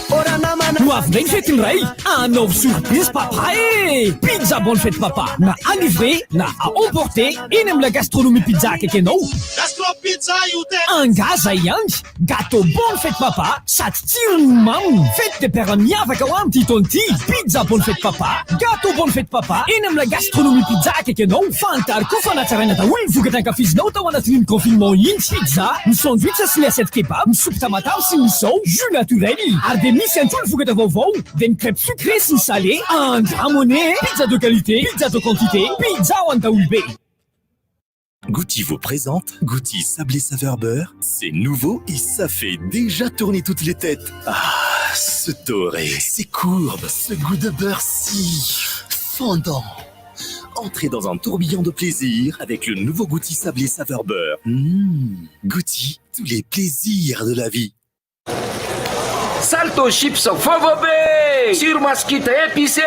Ho avy indray ny fetin'ny ray, anaovy surprise papa e! Pizza bonne fête papa, na à livrer na à emporter eny amin'ny La Gastronomie Pizza akaiky anao. Gastro Pizza io te! Angaha zay ihany? Gâteau bonne fête papa, sady tsirony no maminy. Fête des pères miavaka ho amin'ity taona ity. Pizza bonne fête papa, gâteau bonne fête papa eny amin'ny La Gastronomie Pizza akaiky anao. Fantaro koa fa natsaraina daholo ny vokatra ankafizinao tao anatin'iny confinement iny. Pizza, ny sandwich sy ny assiette kebab, ny soupe tamatave sy ny misao, jus naturel. Ary dia misy ihany koa ny vokatra vaovao dia ny crêpe sucrée sy ny salée. Andramo anie e! Pizza de qualité, pizza de quantité, pizza ho an'ny daholobe. Gouty vous présente Gouty sablé saveur beurre. C'est nouveau et ça fait déjà tourner toutes les têtes. Ah, ce doré, ces courbes, ce goût de beurre si fondant. Entrez dans un tourbillon de plaisir avec le nouveau Gouty sablé saveur beurre. Mmh, Gouty, tous les plaisirs de la vie. Salto chips vaovao be! Tsiro masikita épicé!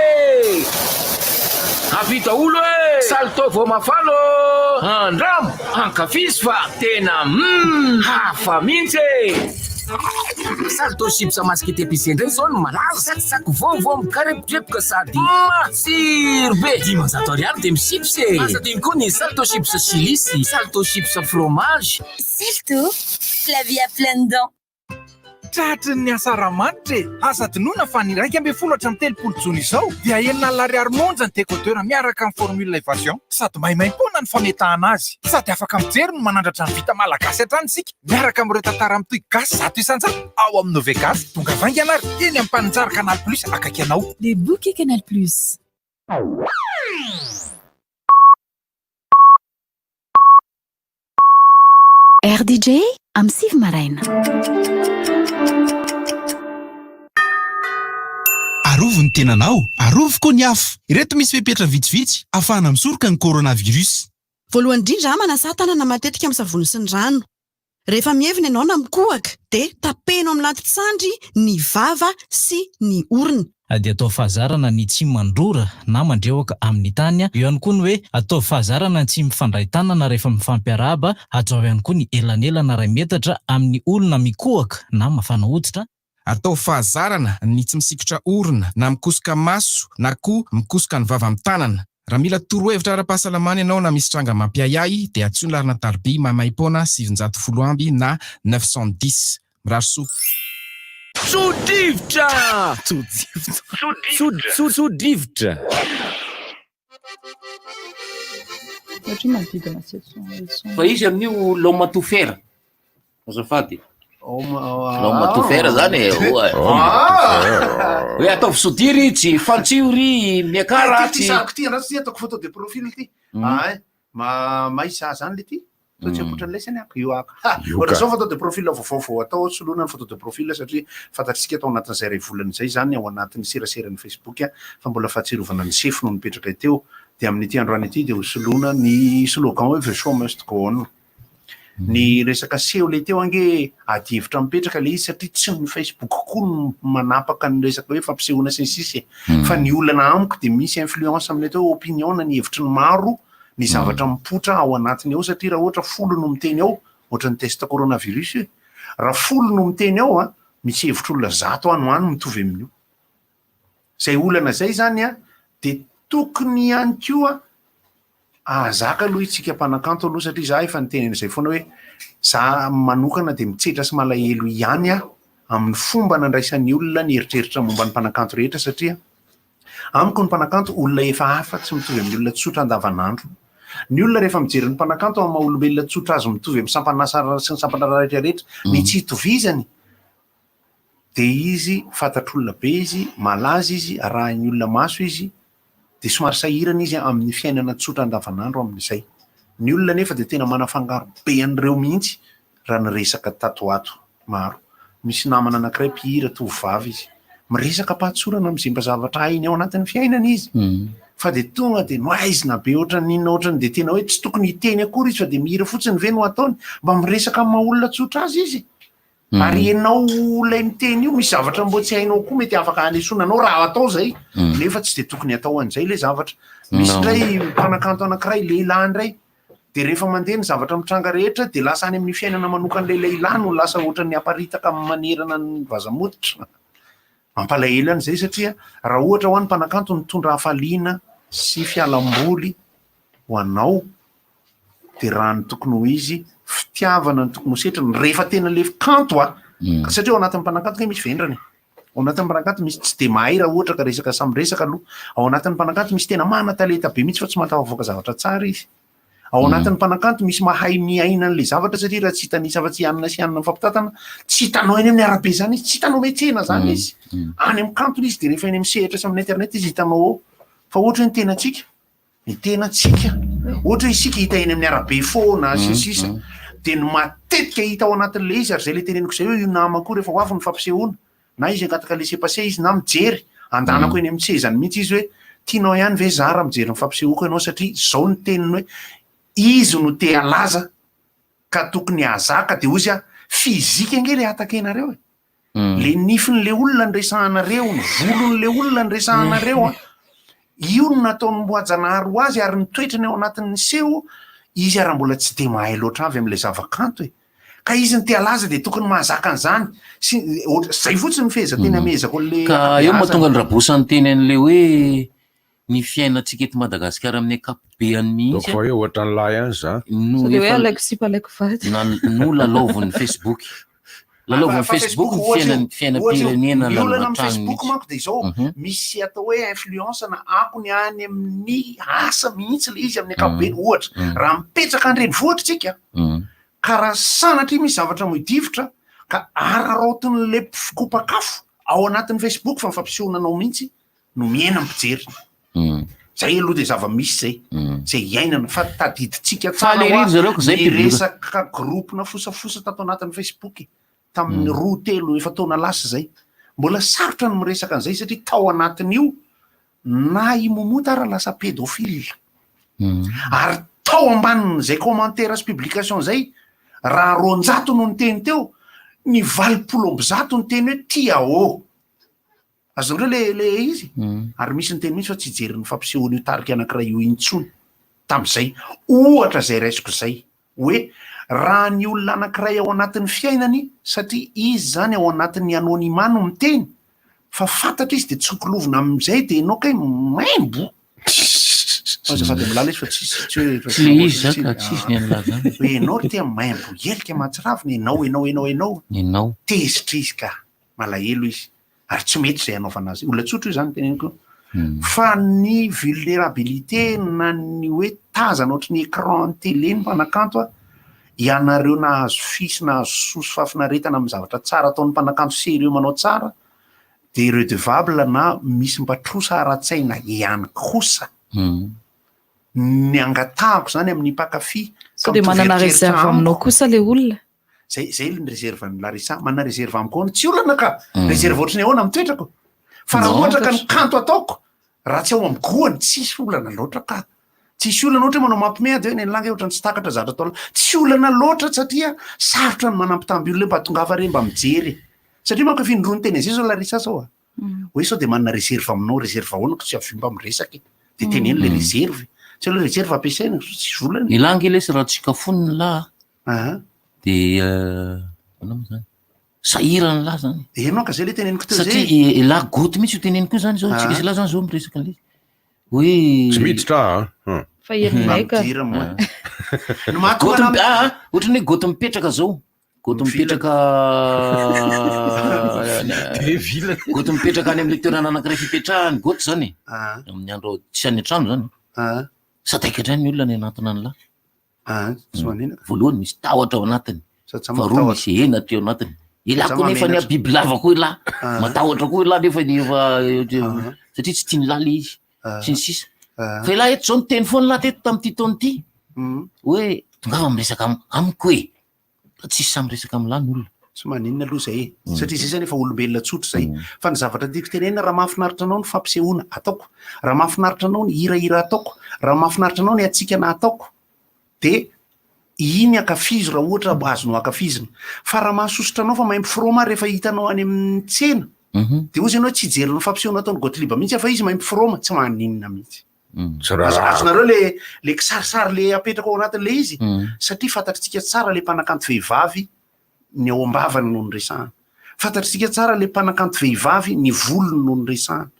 Avia daholo e! Salto vao mafana ô! Andramo, ankafizo fa tena humm hafa mihitsy e! Salto chips masikita épicé indray izao no malaza! Tsakitsaky vaovao mikarepokepoka sady matsiro be! 500 ariary dia mi-chips e! Aza adino koa ny salto chips chili sy salto chips fromage! Salto, la vie à pleines dents! Tratry ny asaramanitra e! Aza adinoina fa ny 11 hatramin'ny 30 jona izao dia 60 ariary monja ny décodeur miaraka amin'ny formule évasion sady maimaimpoana ny fametahana azy. Sady afaka mijery no manandratra ny vita malagasy hatrany isika miaraka amin'ireo tantara mitohy gasy 100% ao amin'ny Novegasy. Tonga vaingana ary eny amin'ny mpaninjara Canal Plus akaiky anao. Les bouquets Canal Plus. RDJ amin'ny sivy maraina. Arovy ny tenanao, arovy koa ny hafa. Ireto misy fepetra vitsivitsy ahafahana misoroka ny coronavirus. Voalohany indrindra, manasà tanana matetika amin'ny savony sy ny rano. Rehefa mievina ianao na mikohaka dia tapeno amin'ny lantin-tsandry ny vava sy ny orona. Dia atao fahazarana ny tsy mandrora na mandrehoka amin'ny tany. Eo ihany koa ny hoe ataovy fahazarana ny tsy mifandray tanana rehefa mifampiarahaba. Hajao ihany koa ny elanelana iray metatra amin'ny olona mikohaka na mafana hoditra. Ataovy fahazarana ny tsy misikotra orona na mikosoka maso na koa mikosoka ny vava amin'ny tanana. Raha mila torohevitra ara-pahasalamana ianao na misy tranga mampiahiahy dia antsoy ny laharana tariby maimaimpoana 910 na 910. Mirary soa. Tso-drivotra! Tso-drivotra! Tso-drivotra! Satria manodidina 700. Fa izy amin'io l'homme à tout faire. Azafady. L'homme à tout faire zany e. Oa. Hoe ataovy sodia ry tsy fantsio ry miakara Ty tsy. sariko ty andraso ty ataoko photo de profil ty. Ay, ma maisa zany le ty. Sao tsy apoitra an'ilay sainy ako io ako. Ha, Io ohatra ka. zao photo de profil vaovao vao atao soloina ny photo de profil satria fantatritsika tao anatin'izay iray volana izay izany ao anatin'ny seraseran'ny Facebook fa mbola fahatsiarovana ny sefo no nipetraka teo dia amin'ity androany ity dia ho soloina ny slogan hoe the show must go on. Ny resaka seho le teo ange adihevitra mipetraka le izy satria tsy ny Facebook koa no manapaka ny resaka hoe fampisehoana sy ny sisa e. Fa ny olana amiko dia misy influence amin'ny atao hoe opinion na ny hevitry ny maro ny zavatra mipoitra ao anatiny ao satria raha ohatra folo no miteny ao, ohatra ny test coronavirus io e, raha folo no miteny ao an, misy hevitr'olona 100 any ho any mitovy amin'io. Izay olana izay izany an, dia tokony ihany koa ahazaka aloha isika mpanakanto aloha satria za efa niteny an'izay foana hoe za manokana dia mitsetra sy malahelo ihany aho amin'ny fomba nandraisan'ny olona ny eritreritra momba ny mpanakanto rehetra satria Amiko ny mpanakanto olona efa hafa tsy mitovy amin'ny olona tsotra andavanandro. Ny olona rehefa mijery ny mpanakanto amin'ny maha olombelona tsotra azy mitovy amin'ny sampan'asa sy ny sampan'asa rehetra rehetra, ny tsy itovizany dia izy fantatr'olona be izy, malaza izy, arahin'ny olona maso izy, dia somary sahirana izy amin'ny fiainana tsotra andavanandro amin'izay. Ny olona anefa dia tena manafangaro be an'ireo mihitsy raha ny resaka tato ho ato. Maro. Misy namana anankiray mpihira, tovovavy izy. Miresaka am-pahatsorana amin'izay mba zavatra hainy ao anatin'ny fiainana izy. Fa dia tonga dia nohaizina be ohatran'ny inona ohatran'ny dia tena hoe tsy tokony hiteny akory izy fa dia mihira fotsiny ve no ataony? Mba miresaka amin'ny maha olona tsotra azy izy. Ary ianao ilay miteny io misy zavatra mbo tsy hainao koa mety afaka hanesoana anao raha atao izay. Nefa tsy dia tokony atao an'izay ilay zavatra. Misy indray mpanakanto anankiray, lehilahy indray. De rehefa mandeha ny zavatra mitranga rehetra de lasa any amin'ny fiainana manokan'ilay lehilahy no lasa ohatran'ny aparitaka manerana ny vaza-moditra. Mampalahelo ihany izay satria raha ohatra ho an'ny mpanakanto nitondra hafaliana sy fialamboly ho anao de raha ny tokony ho izy fitiavana ny tokony ho setriny rehefa tena le kanto a satria ao anatin'ny mpanakanto kay misy vendrana e. Ao anatin'ny mpanakanto misy tsy de mahay raha ohatra ka resaka samy resaka aloha. Ao anatin'ny mpanakanto misy tena manan-talenta be mihitsy fa tsy mahatafavoaka zavatra tsara izy. Ao anatin'ny mpanakanto misy mahay miaina an'ilay zavatra satria raha tsy hitanisa afa-tsy i anona sy anona mifampitantana, tsy hitanao eny amin'ny arabe izany izy, tsy hitanao miantsena izany izy. Any amin'ny kantona izy dia rehefa eny amin'ny sehatra sy amin'ny internet izy hitanao ao. Fa ohatra hoe ny tenantsika, ny tenantsika, ohatra hoe isika hita eny amin'ny arabe foana sy ny sisa, dia ny matetika hita ao anatin'ilay izy ary izay ilay teneniko izay hoe io namako io rehefa ho avy ny fampisehoana, na izy hangataka laisser passer izy na mijery, andanako eny amin'ny sezany mihitsy izy hoe tianao ihany ve za raha mijery ny fampisehoako ianao satria izao ny teniny hoe izy no te halaza ka tokony hahazaka dia hozy aho physique ange le attaquer-nareo e! Le nifin'le olona no resahanareo, ny volon'le olona no resahanareo an! Io no nataon'i Mboajanahary ho azy ary ny toetrany ao anatin'ny seho, izy ara mbola tsy dia mahay loatra avy amin'ilay zava-kanto e! Ka izy no te halaza dia tokony mahazaka an'izany sy ohatra zay fotsiny ny fehezanteny amehezako an'le Ka eo ankabeazany. mahatonga ny Rabosany niteny an'le hoe ny fiainantsika eto Madagasikara amin'ny ankapobeany mihitsy Ataoko fa hoe ohatran'ny lahy ihany za. no Sao dia hoe efa alaiko sipa alaiko vady. na no lalaovin'ny Facebook. Lalaovin'ny Fa Facebook ny ohatra io, fiainan- ohatra io, fiainam-pirenena ny olana amin'ny lalovantrano Facebook mihitsy. manko dia izao, misy atao hoe influence na akony any amin'ny asa mihitsy ilay izy amin'ny ankapobeny. Ohatra, raha mipetraka an-drenivohitra isika, Ka raha sanatria misy zavatra midifotra ka araraotin'le mpikopak'afo ao anatin'ny Facebook fa ny fampisehoana anao mihitsy no mihena ny mpijery. Zay aloha dia zava-misy zay, zay iainana fa tadidintsika tsara Faly ery hoa ry zareo ko zay ny public. resaka groupe-na fosafosa tato anatin'ny Facebook e, tamin'ny roa telo efa-taona lasa zay. Mbola sarotra ny miresaka an'izay satria tao anatin'io Na i Momota ara lasa pédophile. Ary tao ambanin'izay commentaire sy publication izay, raha 200 no niteny teo, ny 180 niteny hoe tia ô. Azonareo le le izy? Ary misy niteny mihitsy fa tsy hijery ny fampisehoan'io tarika anankiray io intsony tamin'izay. Ohatra izay raisiko izay. Hoe raha ny olona anankiray ao anatin'ny fiainany, satria izy izany ao anatin'ny anonymat no miteny, fa fantatra izy dia tsonkilovina amin'izay dia ianao kay maimbo. Azafady amin'lah lesy fa tsisy tsy hoe Tsy le izy zany ka, tsisy ny an'lah zany. Hoe ianao ry tia maimbo helika mahatsiravina, ianao, ianao, ianao, ianao. Ianao. Tezitra izy ka, malahelo izy. Ary tsy mety izay hanaovana azy. Olona tsotra io izany teneniko io. Fa ny vulnérabilité na ny hoe tazana ohatry ny écran télé ny mpanakanto a, ianareo nahazo fy sy nahazo soa sy fahafinaretana amin'ny zavatra tsara ataon'ny mpanakanto sérieux manao tsara dia redevable na misy mba trosa ara-tsaina ihany kosa. Ny angatahako izany amin'ny mpankafy Sao ka dia mitovy manana eritreritra réserve aminao amiko. kosa ilay olona? Zay zay ny réserve an'i Larissa, manana réserve amiko ahoana? Tsy olana ka! Réserve ohatry ny ahoana amin'ny toetrako? Fa raha ohatra ka ny kanto ataoko, raha tsy ao amin'ny goany, tsisy olana loatra ka! Tsisy olana ohatra hoe manao mampime aho dia hoe ny an'lah ange ohatran'ny tsy takatra zavatra ataon'lah. Tsy olana loatra satria sarotra ny manambitamby olona hoe mba tongava re mba mijery e! Satria manko efa indroa niteny an'izay izao Larissa zao a! Hoe sao dia manana réserve aminao, réserve ahoana ko tsy avy mba miresaka e! Dia teneno ilay réserve, tsy aleo réserve ampiasaina, tsisy volana e! Ny lahy ange lesy raha tsy kafoniny lah Aha. De ahoana moa zany? Sahirana lahy zany. Enao ka zay le teneniko teo zay. Satria elah goty mihitsy io teneniko io zany zao, tsika sy lahy zany zao miresaka an'ilay izy. Hoe Tsy miditra aho an. Fa herinay ka. Midira moa. Ny mahatonga Goty anah- mi- ah, ah, ohatran'ny hoe goty mipetraka zao. Goty mipetraka Vilana. Goty mipetraka any amin'ilay toerana anankiray fipetrahany goty zany e. Ah. Amin'ny andro tsy any an-trano zany. Ah. Sadaikatra ihany ny olona ny anatona an'lah. Ah, tsy manina. Voalohany misy tahotra ao anatiny. Sady tsy Faharoa matahotra. misy henatra eo anatiny. Elah Sady koa nefa ny mamenatra. biby lava koa elah. Ah. Matahotra koa elah nefa ny efa Ah. satria tsy tian'lah le izy Ah. sy ny sisa. Ah. Fa elah eto zao niteny foana lah teto tamin'ity taona ity Mm. hoe tongava miresaka am- amiko e. Fa tsisy sahy miresaka amin'lah ny olona. Tsy maninona aloha izay e. Satria izay zany efa olombelona tsotra izay. Fa ny zavatra tiako tenenina, raha mahafinaritra anao ny fampisehoana ataoko, raha mahafinaritra anao ny hirahira ataoko, raha mahafinaritra anao ny hatsikana ataoko, dia iny ankafizo raha ohatra azonao ankafizina. Fa raha mahasosotra anao fa maimbo froma rehefa hitanao any amin'ny tsena, dia hozy ianao hoe tsy hijery ny fampisehoana ataon'i Gothlieb mihitsy aho fa izy maimbo froma, tsy maninona mihitsy. Tsy raharaha. Azonareo le le kisarisary le apetraka ao anatin'le izy satria fantatritsika tsara le mpanakanto vehivavy ny ao am-bavany no niresahana. Fantatritsika tsara le mpanakanto vehivavy ny volony no niresahana.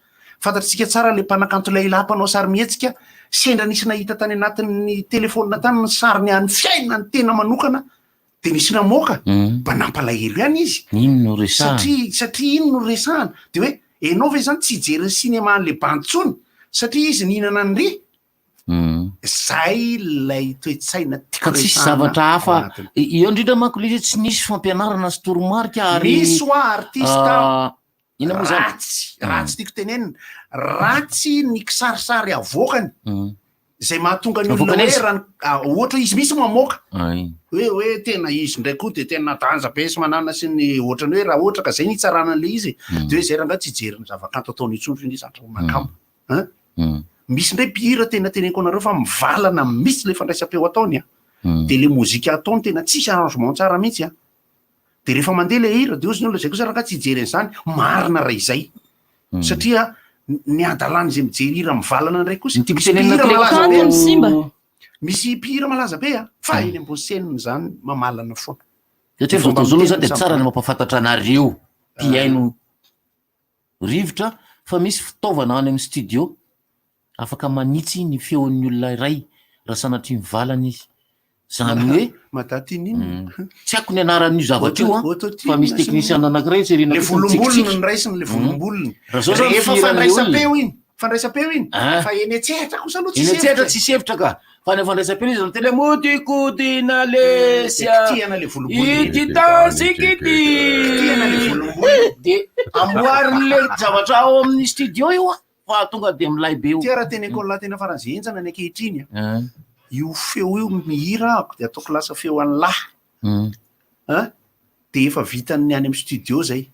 Fantatritsika tsara le mpanakanto lehilahy mpanao sarimihetsika sendra nisy nahita tany anatin'ny telefaonina tany ny sariny an'ny fiainany tena manokana de nisy namoaka mba nampalahelo ihany izy. Iny no resahana. Satria satria iny no resahana. De hoe enao ve zany tsy hijery ny cinéma an'le bandy tsony satria izy nihinana an'ry? Zay ilay toe-tsaina tiako Ka tsisy resahana zavatra ao hafa anatiny. eo indrindra manko le izy hoe tsy nisy fampianarana sy toromarika ary Misy hoa artista inona moa zany? ratsy, ratsy tiako tenenina, ratsy ny kisarisary avoakany izay mahatonga ny olona Avoakany hoe aiza? raha ny- ah, ohatra hoe izy misy mamoaka Ay. hoe hoe tena izy indray koa de tena danja be sy manana sy ny ohatrany hoe raha ohatra ka zay ny hitsarana an'le izy de hoe zay rangahy tsy hijery ny zavakanto ataony intsony fa indrisy zatra ho makamo. Hein? Misy indray mpihira tena teneniko anareo fa mivalana mihitsy le fandraisam-peo ataony a. De le mozika ataony tena tsisy arrangement tsara mihitsy a. De rehefa mandeha le hira de ozy ny olona zay kosa rangahy tsy hijery an'izany, marina raha izay. Satria ny hadalana izay mijery hira mivalana indray kosa. Ny tiako Misy tenenina mpihira kle- malaza be. Kanto ny simba. Misy mpihira malaza be a, fa eny ambony scène izany mamalana foana. Satria Fomba vao zao aloha zany miteny de tsara ny mampahafantatra anareo mpihaino rivotra fa misy fitaovana any amin'ny studio afaka manitsy ny feon'ny olona iray raha sanatria mivalana izy. Zany hoe tsy haiko ny anaran'io zavatra io an, fa misy teknisiana anankiray etsy aoriana Le akaiky volombolony mitsikitsiky. no raisiny, le volombolony. Raha zao zany Rehefa fihiran'ilay olona. fandraisam-peo iny, fandraisam-peo iny, Ah. fa eny an-tsehatra kosa aloha Eny tsisy an-tsehatra hevitra e. tsisy hevitra ka. Fa ny fandraisam-peo izy miteny hoe modikodina lesy a. Kitihana le volombolony. Ity tansika ity. Kitihana le volombolony. De amboarin'le zavatra ao amin'ny studio io a, fa tonga de milay be io. Ty raha teneniko an'lah tena faran'izay henjana ny ankehitriny a. Io feo io mihira ahako de ataoko lasa feo an'lah. An? De efa vitan'ny any amin'ny studio zay.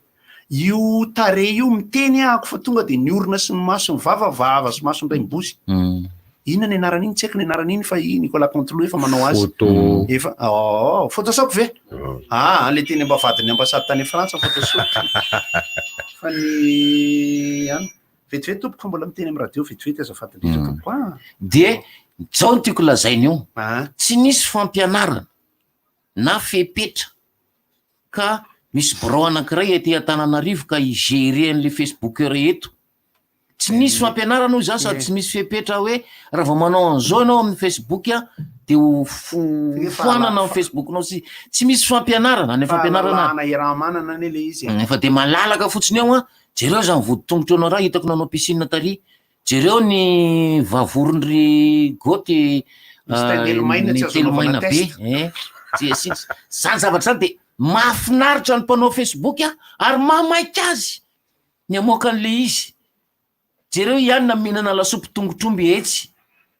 Io tarehy io miteny ahako fa tonga de ny orona sy ny maso ny vava, vava sy maso indray mibozy. Inona ny anaran'iny? Tsy haiko ny anaran'iny fa i Nicolas Canteloup efa manao azy. Photo. Efa, oh, Photoshop ve? Ah, le teny ambavahadin'ny ambassade tany Frantsa Photoshop. Fa ny any. Vetivety tompoko fa mbola miteny amin'ny radio vetivety azafady indrindra tompoko ah. De zao no tiako lazaina io, tsy nisy fampianarana na fepetra ka misy birao anankiray aty Antananarivo ka hi-gérer an'le facebooker eto. Tsy nisy fampianarana hoy za sady tsy misy fepetra hoe raha vao manao an'izao ianao amin'ny facebook de ho foanana ny facebook-nao sy tsy misy fampianarana, any fampianarana. Fahalalahana iaraha-manana anie le izy e. Efa de malalaka fotsiny eo an, jereo zany voditongotra eo anao raha hitako nanao piscine tary, jereo ny vavoron-dry Goty Misy tain'elo maina tsy ny azo anaovana telo maina be, test. eh, tsy asiana, zany zavatra zany de mahafinaritra ny mpanao facebook ary mahamaika azy ny hamoaka an'le izy. Jereo i Anna mihinana lasopy tongotr'omby etsy.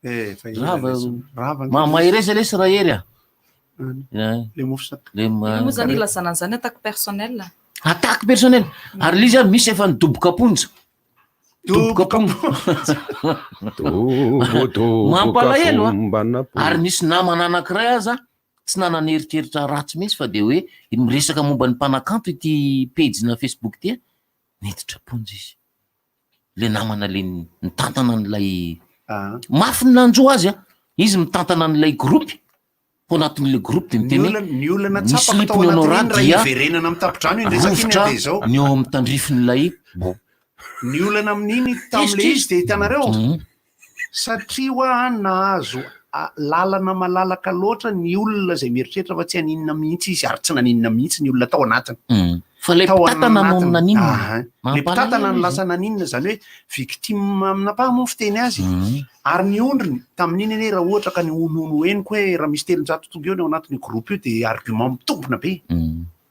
Eh, fa ela Rava, lesy. Rava ange mahereza lesy Rahery a. Any. Le mofo sak- Le ma- Io moa zany ilazana an'izany attaque personnelle. Attaque personnelle. Ary le izy ary misy efa nidoboka am-ponja. Doboka am-ponja. Mampalahelo a. Ary nisy namana anankiray aza tsy nanana eritreritra ratsy mihitsy fa dia hoe miresaka momba ny mpanakanto ity pejina Facebook ity a, niditra am-ponja izy. Le namana le nitantana an'ilay mafy ny nanjo azy a, izy mitantana an'ilay groupe, tao anatin'ilay groupe dia Ny miteny hoe olana, ny olana ny tsapako slip tao ny Honora anatin'iny raha dia hiverenana amin'ny tapidrano iny resaka iny rovitra dia izao. ny eo amin'ny tandrifin'ilay bon. Ny olana amin'iny tamin'ilay izy dia hitanareo, satria hoa nahazo lalana malalaka loatra ny olona izay mieritreritra fa tsy haninona mihitsy izy ary tsy naninona mihitsy ny olona tao anatiny. Fa ilay Tao mpitantana no anatiny. naninona. Aha. Ilay mpitantana no lasa naninona, izany hoe victime amina paha moa ny fiteny azy. Ary ny ondriny, tamin'iny anie raha ohatra ka ny honohono henoko hoe raha misy 300 tonga eo ny ao anatin'io groupe io dia argument mitombina be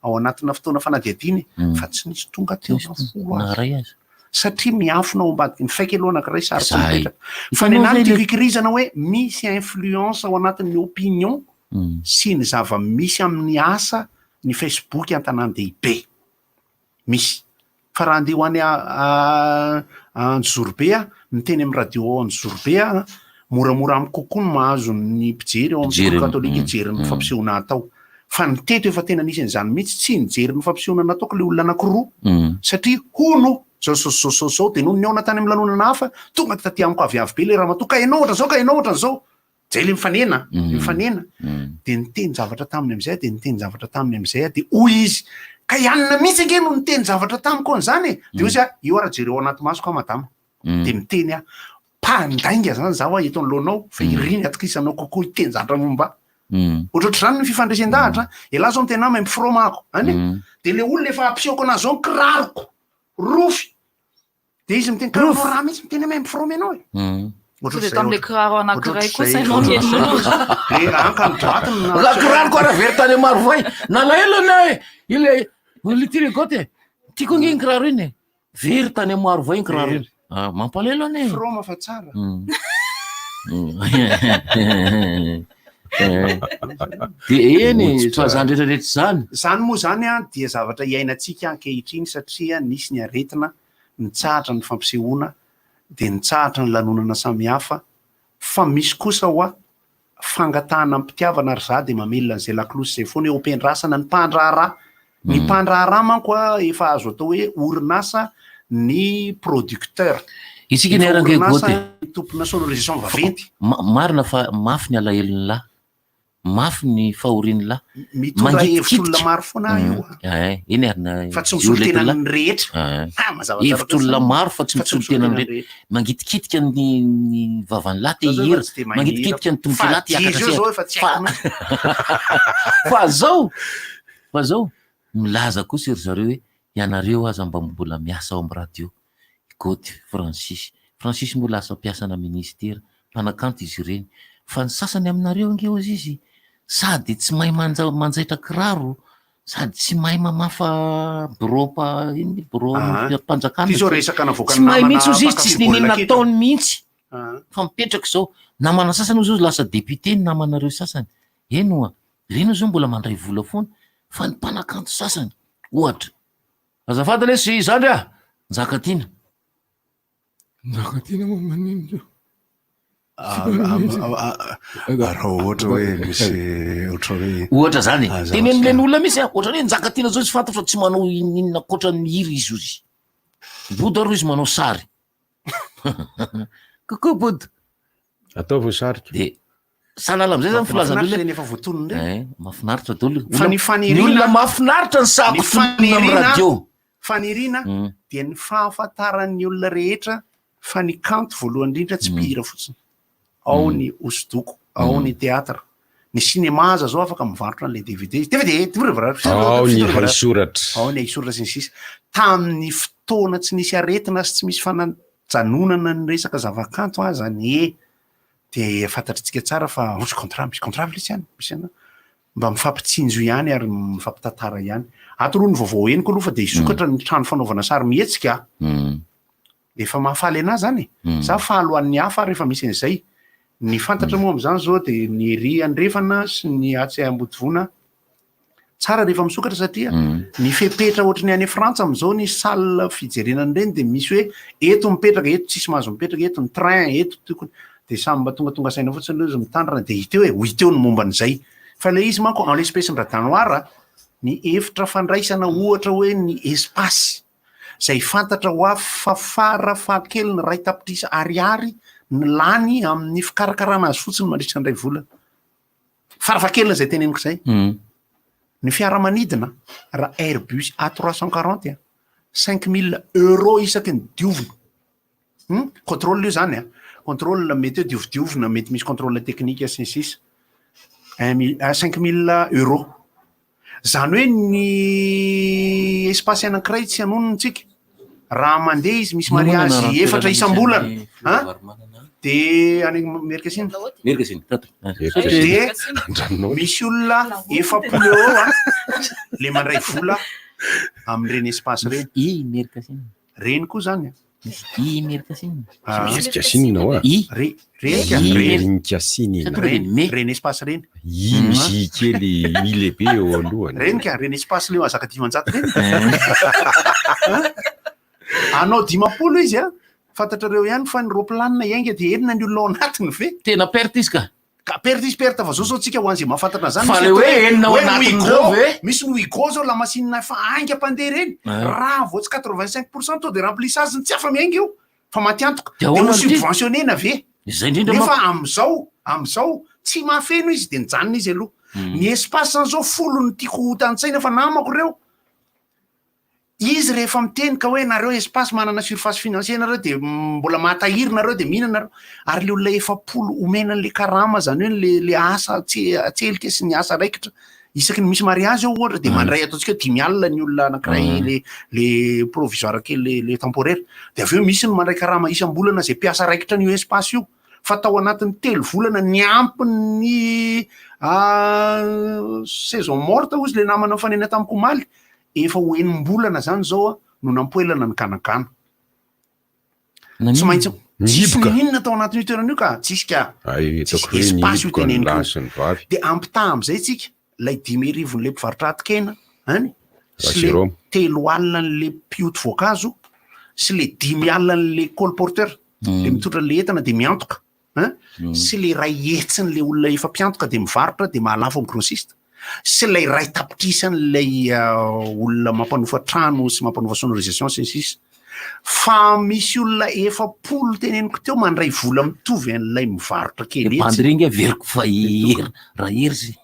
ao anatina fotoana fanadihadiana e, fa tsy nisy tonga teo na folo aza. Satria miafina ao ambadiky ny faika aloha anankiray sarotra Zay. mipetraka. Fa ny Hitanao anah ve no tiako le- hikirizana hoe misy influence ao anatin'ny opinion sy ny zava-misy amin'ny asa ny Facebook an-tanàn-dehibe. Misy. Fa raha andeha ho any Anjozorobe aho, miteny amin'ny radio ao Anjozorobe aho, moramora amiko kokoa ny mahazo ny mpijery ao amin'ny Mpijery, sekoly katolika hijery ny fampisehoana atao. Fa ny teto efa tena nisy an'izany mihitsy, tsy nijery ny fampisehoana nataoko ilay olona anankiroa, satria hono. Zao zao zao zao zao, de nony nihaona tany amin'ny lanonana hafa, tonga taty amiko aviavy be le ramatoa, ka ianao ohatran'izao, ka ianao ohatran'izao. Zay le mifanena, mifanena. De niteny zavatra taminy am'zay aho, de niteny zavatra taminy am'zay aho, de hoy izy, ka i anona mihitsy ange no niteny zavatra tamiko an'izany e! De hoy izy, io ara jereo ao anaty masoko aho madama. De miteny aho, mpandainga zany zaho eto anoloanao, fa iriny atokisanao kokoa hiteny zavatra momba ahy. Ohatrohatr'izany ny fifandresen-dahatra, elah zao miteny ahy maimbo froma ako, any e! De le olona efa ampisehoko anazy zao ny kiraroko, rofy, De izy miteny karaha anao raha mihitsy miteny hoe maimbo froma ianao e. Sao dia tamin'ilay kiraro anankiray kosa ianao no ninono. Le anka ny droite no Raha kiraroko ary very tany Marovoay, nalahelo anie aho e! Ilay ilay tirigote e! Tiako ange iny kiraro iny e! Very tany Marovoay iny kiraro iny. Ah, mampalahelo anie e! Froma fa tsara. Dia eny, fa izany rehetra rehetra izany. Izany moa izany dia zavatra iainantsika ankehitriny satria nisy ny aretina nitsahatra ny fampisehoana dia nitsahatra ny lanonana samihafa fa misy kosa hoa fangatahana am-pitiavana ary za dia mamelona an'izay lakolosy izay foana eo am-piandrasana ny mpandraharaha. Ny mpandraharaha manko a efa azo atao hoe orinasa ny producteur. Isika Efa niaraka orinasa Goty e. ny tompona sonorisation vaventy. Marina fa mafy ny alahelon'ny lahy. Mafy ny fahorian'ny lahy. Mitondra hevitr'olona maro foana aho io a. Eh, eny ary na Fa tsy misolo tena ny rehetra. Eh. Ah, mazava tsara Hevitr'olona kosa. maro fa tsy Fa tsy misolo tena ny misolo tena ny rehetra. Mangitikitika ny ny vavan'ny lahy te Za zao hihira. efa tsy dia mahay Mangitikitika ny mihira. tongotr'ny lahy te Fa hiakatra Jezo zao sehatra. efa tsy Fa haiko mihitsy. fa zao, fa zao, milaza kosa ry zareo hoe ianareo aza mba mbola miasa ao amin'ny radio. Goty, Francis. Francis moa lasa mpiasana ministera, mpanakanto izy ireny. Fa ny sasany aminareo ange hozy izy sady tsy mahay manja- manjaitra kiraro, sady tsy mahay mamafa birao mpa- inona iny, birao Ah. mpanjakana. Ty zao resaka navoakan'ny Tsy mahay namana mihitsy hozy izy, tsisy mpankafy n'inon'inona baolina kitra. ataony mihitsy. Ah. Fa mipetraka izao. Namana sasany hozy izy lasa député ny namanareo sasany. Eny oa, ireny hozy mbola mandray vola foana. Fa ny mpanakanto sasany, ohatra, Azafady lesy zandry ah! Njakatiana. Njakatiana moa maninona io? Raha ohatra hoe misy ohatra hoe Ohatra zany e. Ah, zavatra- Tenenin'ilay olona mihitsy ah, ohatra hoe Njakatiana zao izy fantatra fa tsy manao inona ankoatra ny mihira izy ozy. Bodo ary izy manao sary. Coucou Bodo. Ataovy ny sariko. De sahala amizay zany filazan'ny Mahafinaritra olona. ireny efa voatonona ireny. Eh, mahafinaritra daholo. Fa ny faniriana- Ny olona mahafinaritra ny Ny sahako tononina amin'ny faniriana- radio. Faniriana dia ny fahafantaran'ny olona rehetra fa ny kanto voalohany indrindra tsy mpihira fotsiny. Ao ny hosodoko, ao ny teatra. Ny cinéma aza zao afaka mivarotra an'ilay DVD. DVD, Ao ny haisoratra. Ao ny haisoratra sy ny sisa. Tamin'ny fotoana tsy nisy aretina sy tsy misy fanajanonana ny resaka zavakanto aza anie dia fantatritsika tsara fa ohatra contrat, misy contrat ve lesy any? Misy any. Mba mifampitsinjo ihany ary mifampitantara ihany. Ato aloha ny vaovao henoko aloha fa dia hisokatra ny trano fanaovana sary mihetsika. Efa mahafaly anahy zany e. Za faly ho an'ny hafa rehefa misy an'izay. Ny fantatra moa amin'izany zao dia ny ery andrefana sy ny atsy Ambodivona tsara rehefa misokatra satria ny fepetra ohatry ny any Frantsa amin'izao ny salle fijerena an'ireny dia misy hoe eto mipetraka, eto tsisy mahazo mipetraka, eto ny train, eto tokony dia samy mba tongatonga saina fotsiny aloha izy mitandrina dia hita eo e, ho hita eo ny momba an'izay. Fa ilay izy manko en l'espèce n-dRadanoara ny efitra fandraisana ohatra hoe ny espace izay fantatra ho avy fa fara fahakeliny 1 tapitrisa ariary ny lany amin'ny fikarakarana azy fotsiny mandritra ny iray volana. Fara fahakeliny izay teneniko izay. Ny fiaramanidina raha Airbus A trois cent quarante a, 5000 euros isaky ny diovina. Contrôle io zany a, contrôle mety hoe diovidiovina, mety misy contrôle technique sy ny sisa. Un mille, 5000 euros. Zany hoe ny espace anankiray tsy hanonona tsika. Raha mandeha izy misy Inona moa ny mariage anaran'ny efatra toerana misy isam-bolana, an'i an? Filoha Ravalomanana? De any Merikasina. Merikasina, tato. De misy olona 40 eo eo a, le mandray vola amin'ireny espace ireny. I Merikasina. Reny koa zany a. Misy I Merikasina. Ah. Merikasina hoa. I. Re, renika, I. reny. Merikasina. Reny, reny espace reny. I misy I kely, I lehibe eo alohany. Reny ka, reny espace le mahazaka 500 reny. Anao 50 izy a, fantatrareo ihany fa ny roplanina hiainga dia enina ny olona ao anatiny ve? Tena perte izy ka. Ka perte izy perte fa zao zao tsika ho an'izay mahafantatra an'izany Fa misy le hoe atao enina ao hoe anatin'ireo Ouigo, ve? misy ny Ouigo zao lamasinina efa haingam-pandeha ireny Ah. raha vao tsy 85% taux de remplissage tsy afa-miainga io fa maty antoka De de ho ahoana ity? subventionné-na ve? Izay indrindra Nefa manko. am'zao am'zao tsy mahafeno izy de nijanona izy aloha. Hmm. Ny espace zany zao folo no tiako ho tantsaina fa namako ireo. Izy rehefa miteny ka hoe nareo espace manana surface financier nareo de mbola mahatahiry nareo de mihinana nareo ary le olona 40 omena an'le karama zany hoe le le asa tse- atselika sy ny asa raikitra isaky ny misy mariage eo ohatra de mandray ataontsika hoe 50 ny olona anankiray le le provisoire kely le le temporaire de avy eo misy ny mandray karama isam-bolana zay mpiasa raikitra an'io espace io fa tao anatin'ny telo volana niampy ny saison morte hozy le namana nifanena tamiko omaly efa ho enim-bolana zany zao a no nampoelana ny ganagana. Tsy maintsy tsisy Mihiboka. nininona tao anatin'io toerana io ka, tsisy ka. Ay, Tsisy hitako hoe espace io nihiboka ny teneniko lahy io. sy ny vavy. De ampitaha am'izay tsika, lay 55 le mpivarotra atikena any sy le Jérôme. 30 an'le mpioty voankazo sy le 50 an'le colporteur le mitondra le entana de miantoka hein sy le iray hetsin'le olona efa mpiantoka de mivarotra de mahalafo amin'ny grossiste sy ilay iray tapitrisan'ilay olona mampanofa trano sy mampanofa sonorisation sy ny sisa fa misy olona 40 teneniko teo mandray vola mitovy an'ilay mivarotra kely Le etsy. bandy regny averiko fa hery raha hery zay.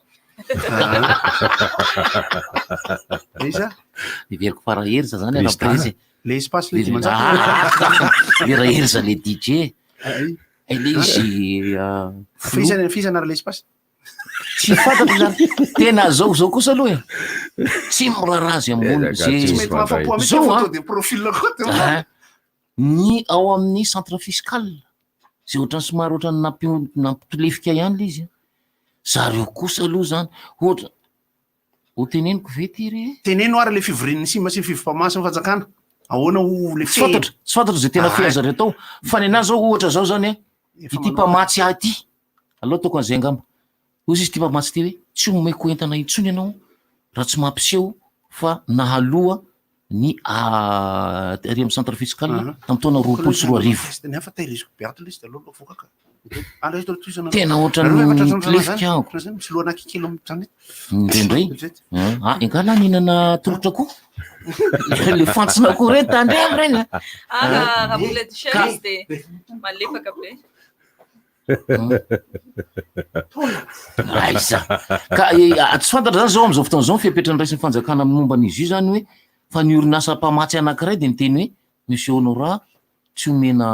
Iza? Heveriko fa raha hery za zany raha Président. président. Le espace le 500. Ah, le raha hery za le DJ. Ay. Ay, le izy ah, Fa iza fa iza anara le espace? Tsy fantatro zany. Tena zao zao kosa aloha e. Tsy miraharaha zay ambony Eh, zay. Tsy mety mahafa-po mihitsy Zao, photo ah. de profil koa teo. Ah, Ny ao amin'ny centre fiscal zay ohatran'ny somary ohatran'ny nampi- nampitolefika ihany le izy. Zareo kosa aloha zany ohatra ho teneniko ve ty re? Teneno ary le fivorian'ny SIM sy ny fivorimpamaha sy ny fanjakana. Ahoana ho le Tsy fantatro, tsy fantatro zay tena Ah. feha zareo tao. Fa ny anahy zao ohatra zao zany e, ity mpamatsy ahy ity, aleo ataoko an'izay angamba. Hoy izy ity mpamatsy ity hoe tsy omeko entana intsony ianao raha tsy mampiseho fa nahaloa ny ary amin'ny centre fiscal tamin'ny taona 2020. Ny hafa tehiriziko be ato le izy de aleo aloha avoaka ka. Aleo eto tohizana. Tena ohatran'ny Nareo efa tratran'ny mitolefika zany? aho. Zany misy lohana kely amin'izany. Indraindray. Ah, enga lahy nihinana tolotra koa. Le fantsona koa reny tandremo reny. a. Ah, raha raha mbola Ka- t-shirt izy dia malefaka be. Aiza. Ka eh, ah, tsy fantatra zany zao am'izao fotoana izao ny fepetra niraisin'ny fanjakana momba an'izy io zany hoe fa ny orinasa mpamatsy anankiray de niteny hoe Monsieur Honorat tsy omena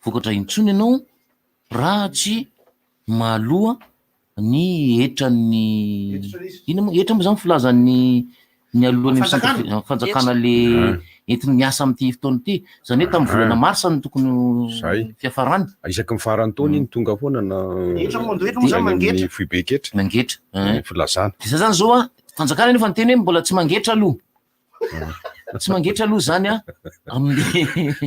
vokatra intsony ianao raha tsy mahaloa ny hetran'ny inona moa hetra moa zany filazan'ny ny alohan'ny Fanjakana. fanjakana le entiny miasa amin'ity fotoana ity zany hoe tamin'ny volana marsa no tokony ho fiafarany Isaky ny faran'ny taona iny tonga foana na Hetra moa ando hetra moa zany any amin'ny mangetra. foibe-ketra. Mangetra. Ny filazana. De za zany zao a fanjakana nefa niteny hoe mbola tsy mangetra aloha tsy mangetra aloha zany a amin'ny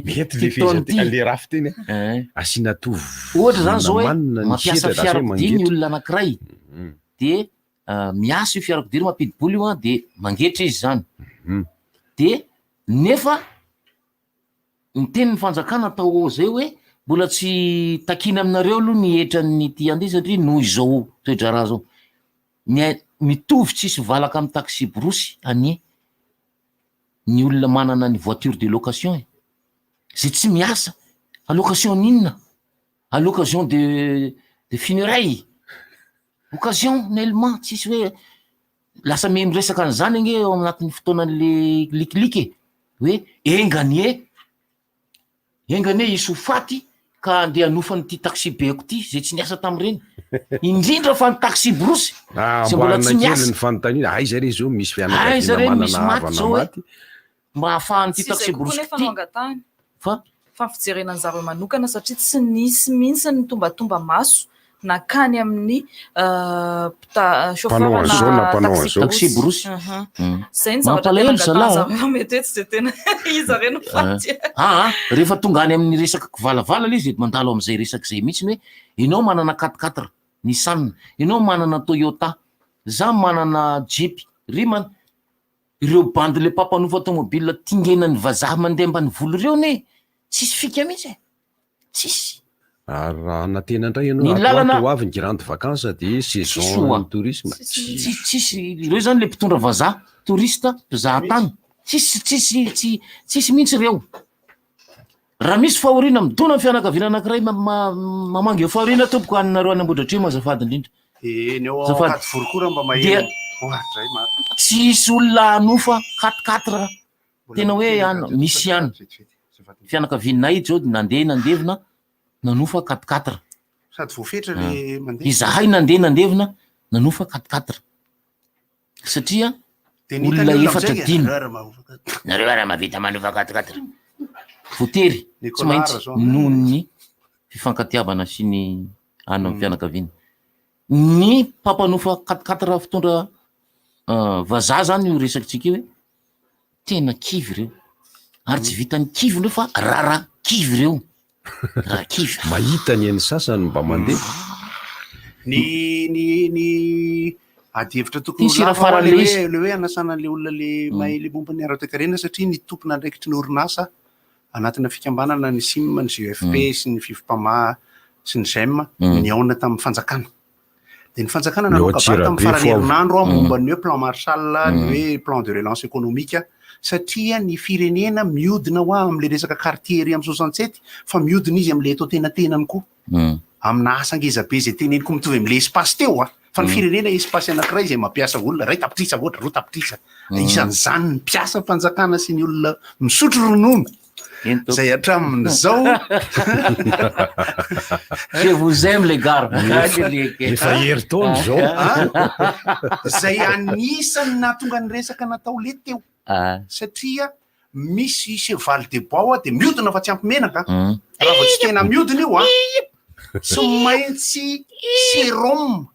Mety le ty taona fehezanteny ity. le rafitra iny Eh. asiana tovo ohatra zany zao hoe namanina ny mampiasa hetra lasa hoe fiarakodia ny mangetra. olona anankiray de ah, miasa io fiarakodia io mampidi-bola io a de mangetra izy zany de nefa niteny ny fanjakana tao zay hoe mbola tsy takina aminareo aloha ny hetran'ny ty anty satria noho izao toe-draharaha zao ny a- mitovy tsisy valaka amin'ny taxi borosy anie ny olona manana ny voiture de location e zay tsy miasa à location n'inona à l'occasion de de funérailles occasionnellement tsisy hoe lasa me miresaka an'izany ange ao anatin'ny fotoanan'le likiliky e hoe enga anie enga anie hisy ho faty ka andeha hanofan'ity taxi be-ko ty zay tsy niasa tamin'ireny indrindra fa ny taxi borosy Ah, zay mbola amboarina tsy kely miasa ny fanontaniana aiza re zao misy aiza fianakaviana re misy manana maty havana zao hoe maty mba ahafahan'ity Tsy taxi izay kokoa borosy nefa ty no angatahany. fa Fa ny fijerena ny zareo manokana satria tsy nisy mihitsy ny tombatomba maso nankany amin'ny euh, mpita- chauffeur Mpanao an'izao na na mpanao taxi an'izao. Taxi borosy. Mhm. Mm. Zay ny zavatra tena Mampalahelo zalahy, angatahan zareo mety hoe tsy de tena izy zareo no faty. Ah, ah, rehefa tonga any amin'ny resaka kivalavala le izy de mandalo amin'izay resaka izay mihitsy ny hoe ianao manana quatre quatre Nissan, ianao manana Toyota, za manana Jeep, ry man ireo bandy le mpampanofa tomobile tingenan'ny vazaha mandeha ambanivolo ireo anie tsisy fika mihitsy e, tsisy. Ary raha hanantena indray ianao, Ny ato ho lalana- ato ho avy ny grande vacance dia Tsisy saison oa. ny tourisme. Tsisy, tsisy, ireo zany le mpitondra vazaha, touriste, mpizahatany, tsisy, tsisy, tsy, tsisy mihitsy ireo. Raha misy fahoriana midona ny fianakaviana anankiray ma- ma- mamangy eo fahoriana tompoko any nareo any Ambohidratrimo azafady indrindra. Eny eo Azafady. Ankadivory koa raha mba maheno. Dia Oadray marina. tsisy olona hanofa quatre quatre tena hoe any misy ihany. Fianakavianay zao nandeha nandevina nanofa quatre quatre. Sady voafetra le mandeha. Izahay nandeha nandevina nanofa quatre quatre. Satria Dia ny hitan'ny olona olona efatra amin'izay, dimy. nareo ara mahofa quatre. Nareo ara mahavita manofa quatre quatre. Voatery tsy Nicolas maintsy Rajon. noho ny fifankatiavana sy ny any amin'ny fianakaviana. Ny mpampanofa quatre quatre fitondra vazaha zany io resakitsika io hoe tena kivy ireo. Ary tsy vitan'ny kivy ireo fa rara kivy ireo. Rara kivy. Mahita ny an'ny sasany mba mandeha. Ny ny ny ady hevitra tokony Ty sira ho lava farany le le izy. hoe le hoe anasana an'le olona le mahay le momba ny ara-toekarena satria ny tompon'andraikitry ny orinasa anatina fikambanana ny SIM, ny GFP sy ny Fivmpama sy ny GEM nihaona tamin'ny fanjakana. Dia ny fanjakana Ny ao nanao kabary tamin'ny Antsirabe faran'ny fo herinandro aho. momba ny hoe plan Marshall, ny hoe plan de relance économique satria ny firenena miodina hoa amin'ilay resaka quartier ery amin'ny 67 fa miodina izy amin'ilay eto antenatenany koa. Amina asa ngeza be izay teneniko mitovy amin'ilay espace teo a. Fa ny firenena espace anankiray izay mampiasa olona iray tapitrisa ohatra, roa tapitrisa. Isan'izany ny mpiasam-panjakana sy ny olona misotro ronono. Izay hatramin'izao. Je vous aime les gars. Efa herintaona izao. Izay anisan'ny nahatonga ny resaka natao le teo. Satria misy cheval de bois hoa dia miodina fa tsy ampy menaka. Raha vao tsy tena miodina io a, tsy maintsy sérum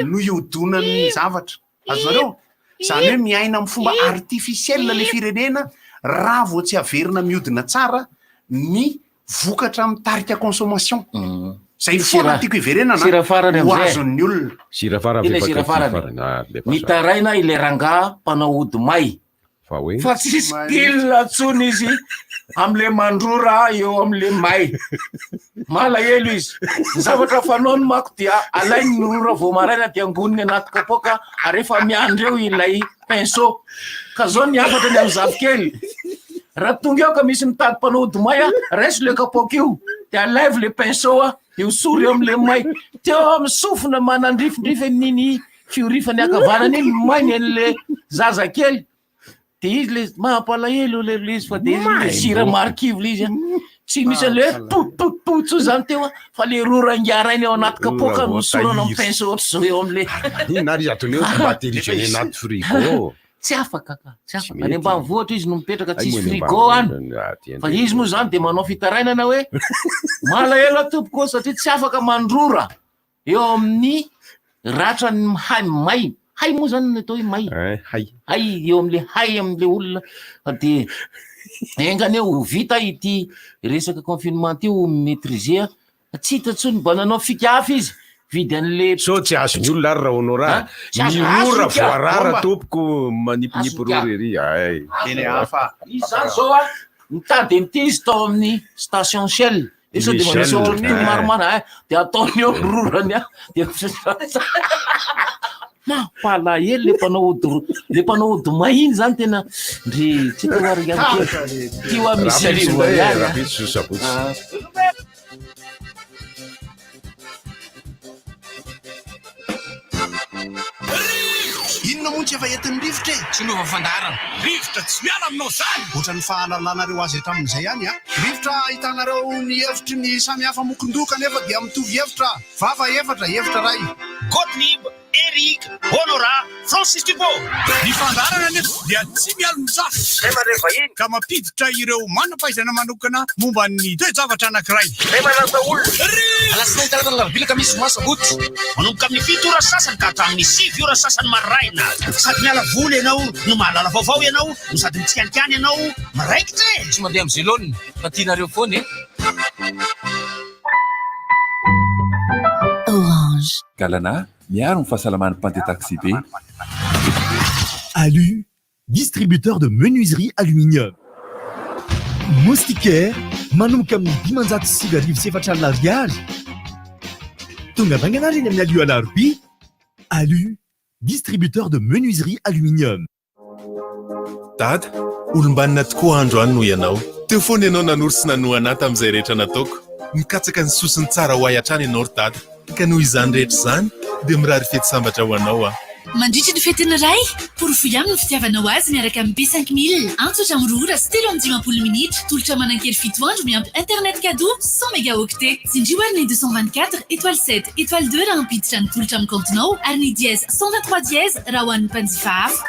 no iodonan'ny zavatra. Azonareo? Izany hoe miaina amin'ny fomba artificiel le firenena raha vao tsy averina miodina tsara ny vokatra mitarika consommation. Zay foana tiako hiverenana Sira farany ho amizay. azon'ny olona. Sira farany Tena ve sira baka farany. farany? Ah, lefa Nitaraina ilay rangahy mpanao ody may. Fa hoe? Fa tsisy pile tsony izy amle mandrora eo amle may. Malahelo izy. Ny zavatra fanaony manko dia alainy ny rora vao maraina dia angoniny anaty kapoaka ary efa miandry eo ilay pinceau. Ka zao ny hafatra ny amin'ny zafikely. Raha tonga eo ka misy mitady mpanao ody may a, raiso le kapoaka io dia alaivo le pinceau a, dia hosory eo amle may. Teo amin'ny sofina manandrifindrify amin'iny fiorifany ankavanana iny may ny an'le zazakely. De izy le mampalahelo le le izy fa de izy le sira marikivy le izy a. Tsy misy an'le hoe po po po tso zany teo a, fa le rora ingahy-rainy ao anaty kapoaka no hosorana amin'ny pinceau ohatr'izao eo am'le. Inona ary izy ataony hoe mba tehirizany anaty frigo. Tsy afaka ka, tsy afaka. mety. Any ambanivohitra izy no mipetraka, Ay, tsisy moa any frigo any. ambanivohitra, ah, ty Fa izy moa zany de manao fitarainana hoe malahelo aho tompoko satria tsy afaka mandrora eo amin'ny ratran'ny hay may. Hay moa zany no atao hoe may. Eh, hay. Hay eo am'le hay am'le olona fa de enga anie ho vita ity resaka confinement ity ho maîtriser. Fa tsy hita intsony, mba nanao fika hafa izy, vidy an'le. Sao tsy azon'ny olona ary Rahonora Ha? Tsy Ny azo- rora azony ka. voarara Bomba. tompoko manipinipy Azony ka. rora ery ay. Eny hafa. Izy zany zao a, nitady an'ity izy tao amin'ny station Shell. Io sao dia Shell, manisy ohatran'ny eh. maromaro, eh, dia ataony eo ny rorany a, dia mampalahelo le mpanao ody ro-, le mpanao ody may iny zany tena ndry tsy hita hoe ary ihany kely. Ty hoa misy Rahampitso arivo indray, ariary, a. rahampitso sabotsy. Ah. Inona moa no tsy efa entin'ny rivotra e? Tsy miova fandaharana. Rivotra tsy miala aminao izany! Ohatran'ny fahalalanareo azy hatramin'izay ihany an! Rivotra ahitanareo ny hevitry ny samy hafa mokondoha kanefa dia mitovy hevitra. Vava efatra, hevitra iray. Gottlieb, Eric, Honorat, Francis Dupont. Ny fandaharana anefa dia tsy mialon-jafy ka mampiditra ireo manam-pahaizana manokana momba ny toe-javatra anankiray. Alatsinainy, talata, alarobia, alakamisy, zoma, sabotsy. Manomboka amin'ny fito ora sasany ka hatramin'ny sivy ora sasany maraina. Sady miala voly ianao no mahalala vaovao ianao no sady mitsikanikany ianao miraikitra e! Tsy mandeha amin'ny zelone fa tianareo foana e! Orange. Galana, miaro ny fahasalaman'ny mpandeha taxi-be. Alu, distributeur de menuiserie aluminium. Moustiquaire manomboka amin'ny 495 000 ariary. Tonga vaingana ary eny amin'ny Alu Alarobia. Alu, distributeur de menuiserie aluminium. Dada, olom-banona tokoa andro any noho ianao. Teo foana ianao nanoro sy nanohana ahy tamin'izay rehetra nataoko. Mikatsaka ny soa sy ny tsara ho ahy hatrany ianao ry dada. Ka noho izany rehetra izany dia mirary fety sambatra ho anao aho. Mandritry ny fetin'ny Ray, porofoy aminy ny fitiavanao azy miaraka amin'ny P 5000. Antso hatramin'ny 2 ora sy 53 minitra. Tolotra manan-kery 7 andro miampy internet cadeau 100 mégaoctets. Tsindrio ary ny 224 étoile 7 étoile 2 raha hampiditra ny tolotra amin'ny kaontinao ary ny dièse 123 dièse raha ho an'ny mpanjifa hafa.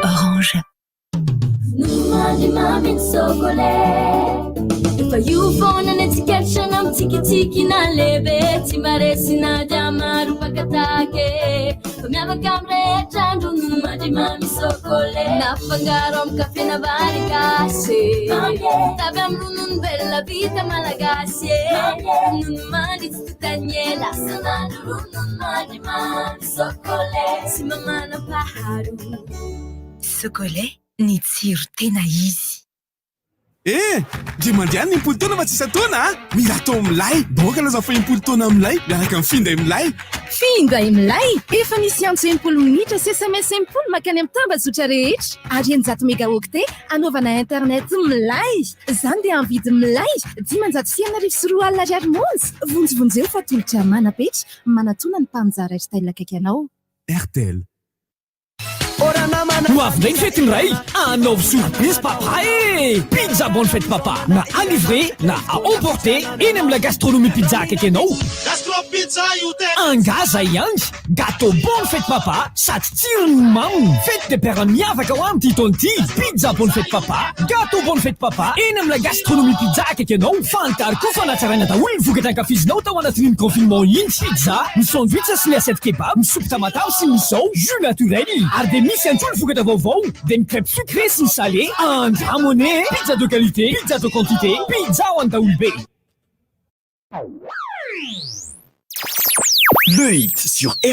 Orange. Nomandry mamy ny Socolait. Efa io foana ny tsikaritra na mitsikitsiky na lehibe. Tsy maresy na dia maro mpakatake. Fa miavaka amin'ny rehetra andro mandry mamy Socolait. Nafangaro amin'ny kafe na vary gasy. Tavy amin'ny ronono velona vita malagasy. Ronono mandry tsy totaniela. Sanandro ronono mandry mamy Socolait. Tsy mamanam-paharoa. Socolait, ny tsiro tena izy. Eh! Dia mandeha ny 60 taona fa tsy isan-taona a! Mila atao milay! Boaka laza fa 60 taona milay miaraka amin'ny finday milay! Finday milay! Efa misy antso 60 minitra sy SMS 60 makany amin'ny tambazotra rehetra ary 600 mégaoctet anaovana internet milay! Izany dia amin'ny vidiny milay 250 200 ariary monja! Vonjivonjeo fa tolotra manam-petra manatona ny mpanjara Airtel akaiky anao. Airtel. Ho avy indray ny fetin'ny ray, anaovy surprise papa e! Pizza bonne fête papa, na à livrer na à emporter eny amin'ny la gastronomie pizza akaiky anao. Gastro pizza io te. Angaza ihany, gâteau bonne fête papa sady tsirony maminy. Fête des pères miavaka ho amin'ity taona ity. Pizza bonne fête papa, gâteau bonne fête papa eny amin'ny la gastronomie pizza akaiky anao. Fantaro koa fa natsaraina daholo ny vokatra ankafizinao tao anatin'iny confinement iny. Pizza, ny sandwich sy ny assiette kebab, ny soupe tamatave sy ny misao, jus naturel. Ary dia misy ihany koa ny vokatra vaovao, dia ny crêpe sucré sy ny salé. Andramo anie e! Pizza de qualité, pizza de quantité, pizza ho an'ny daholobe. Le hit sur RD.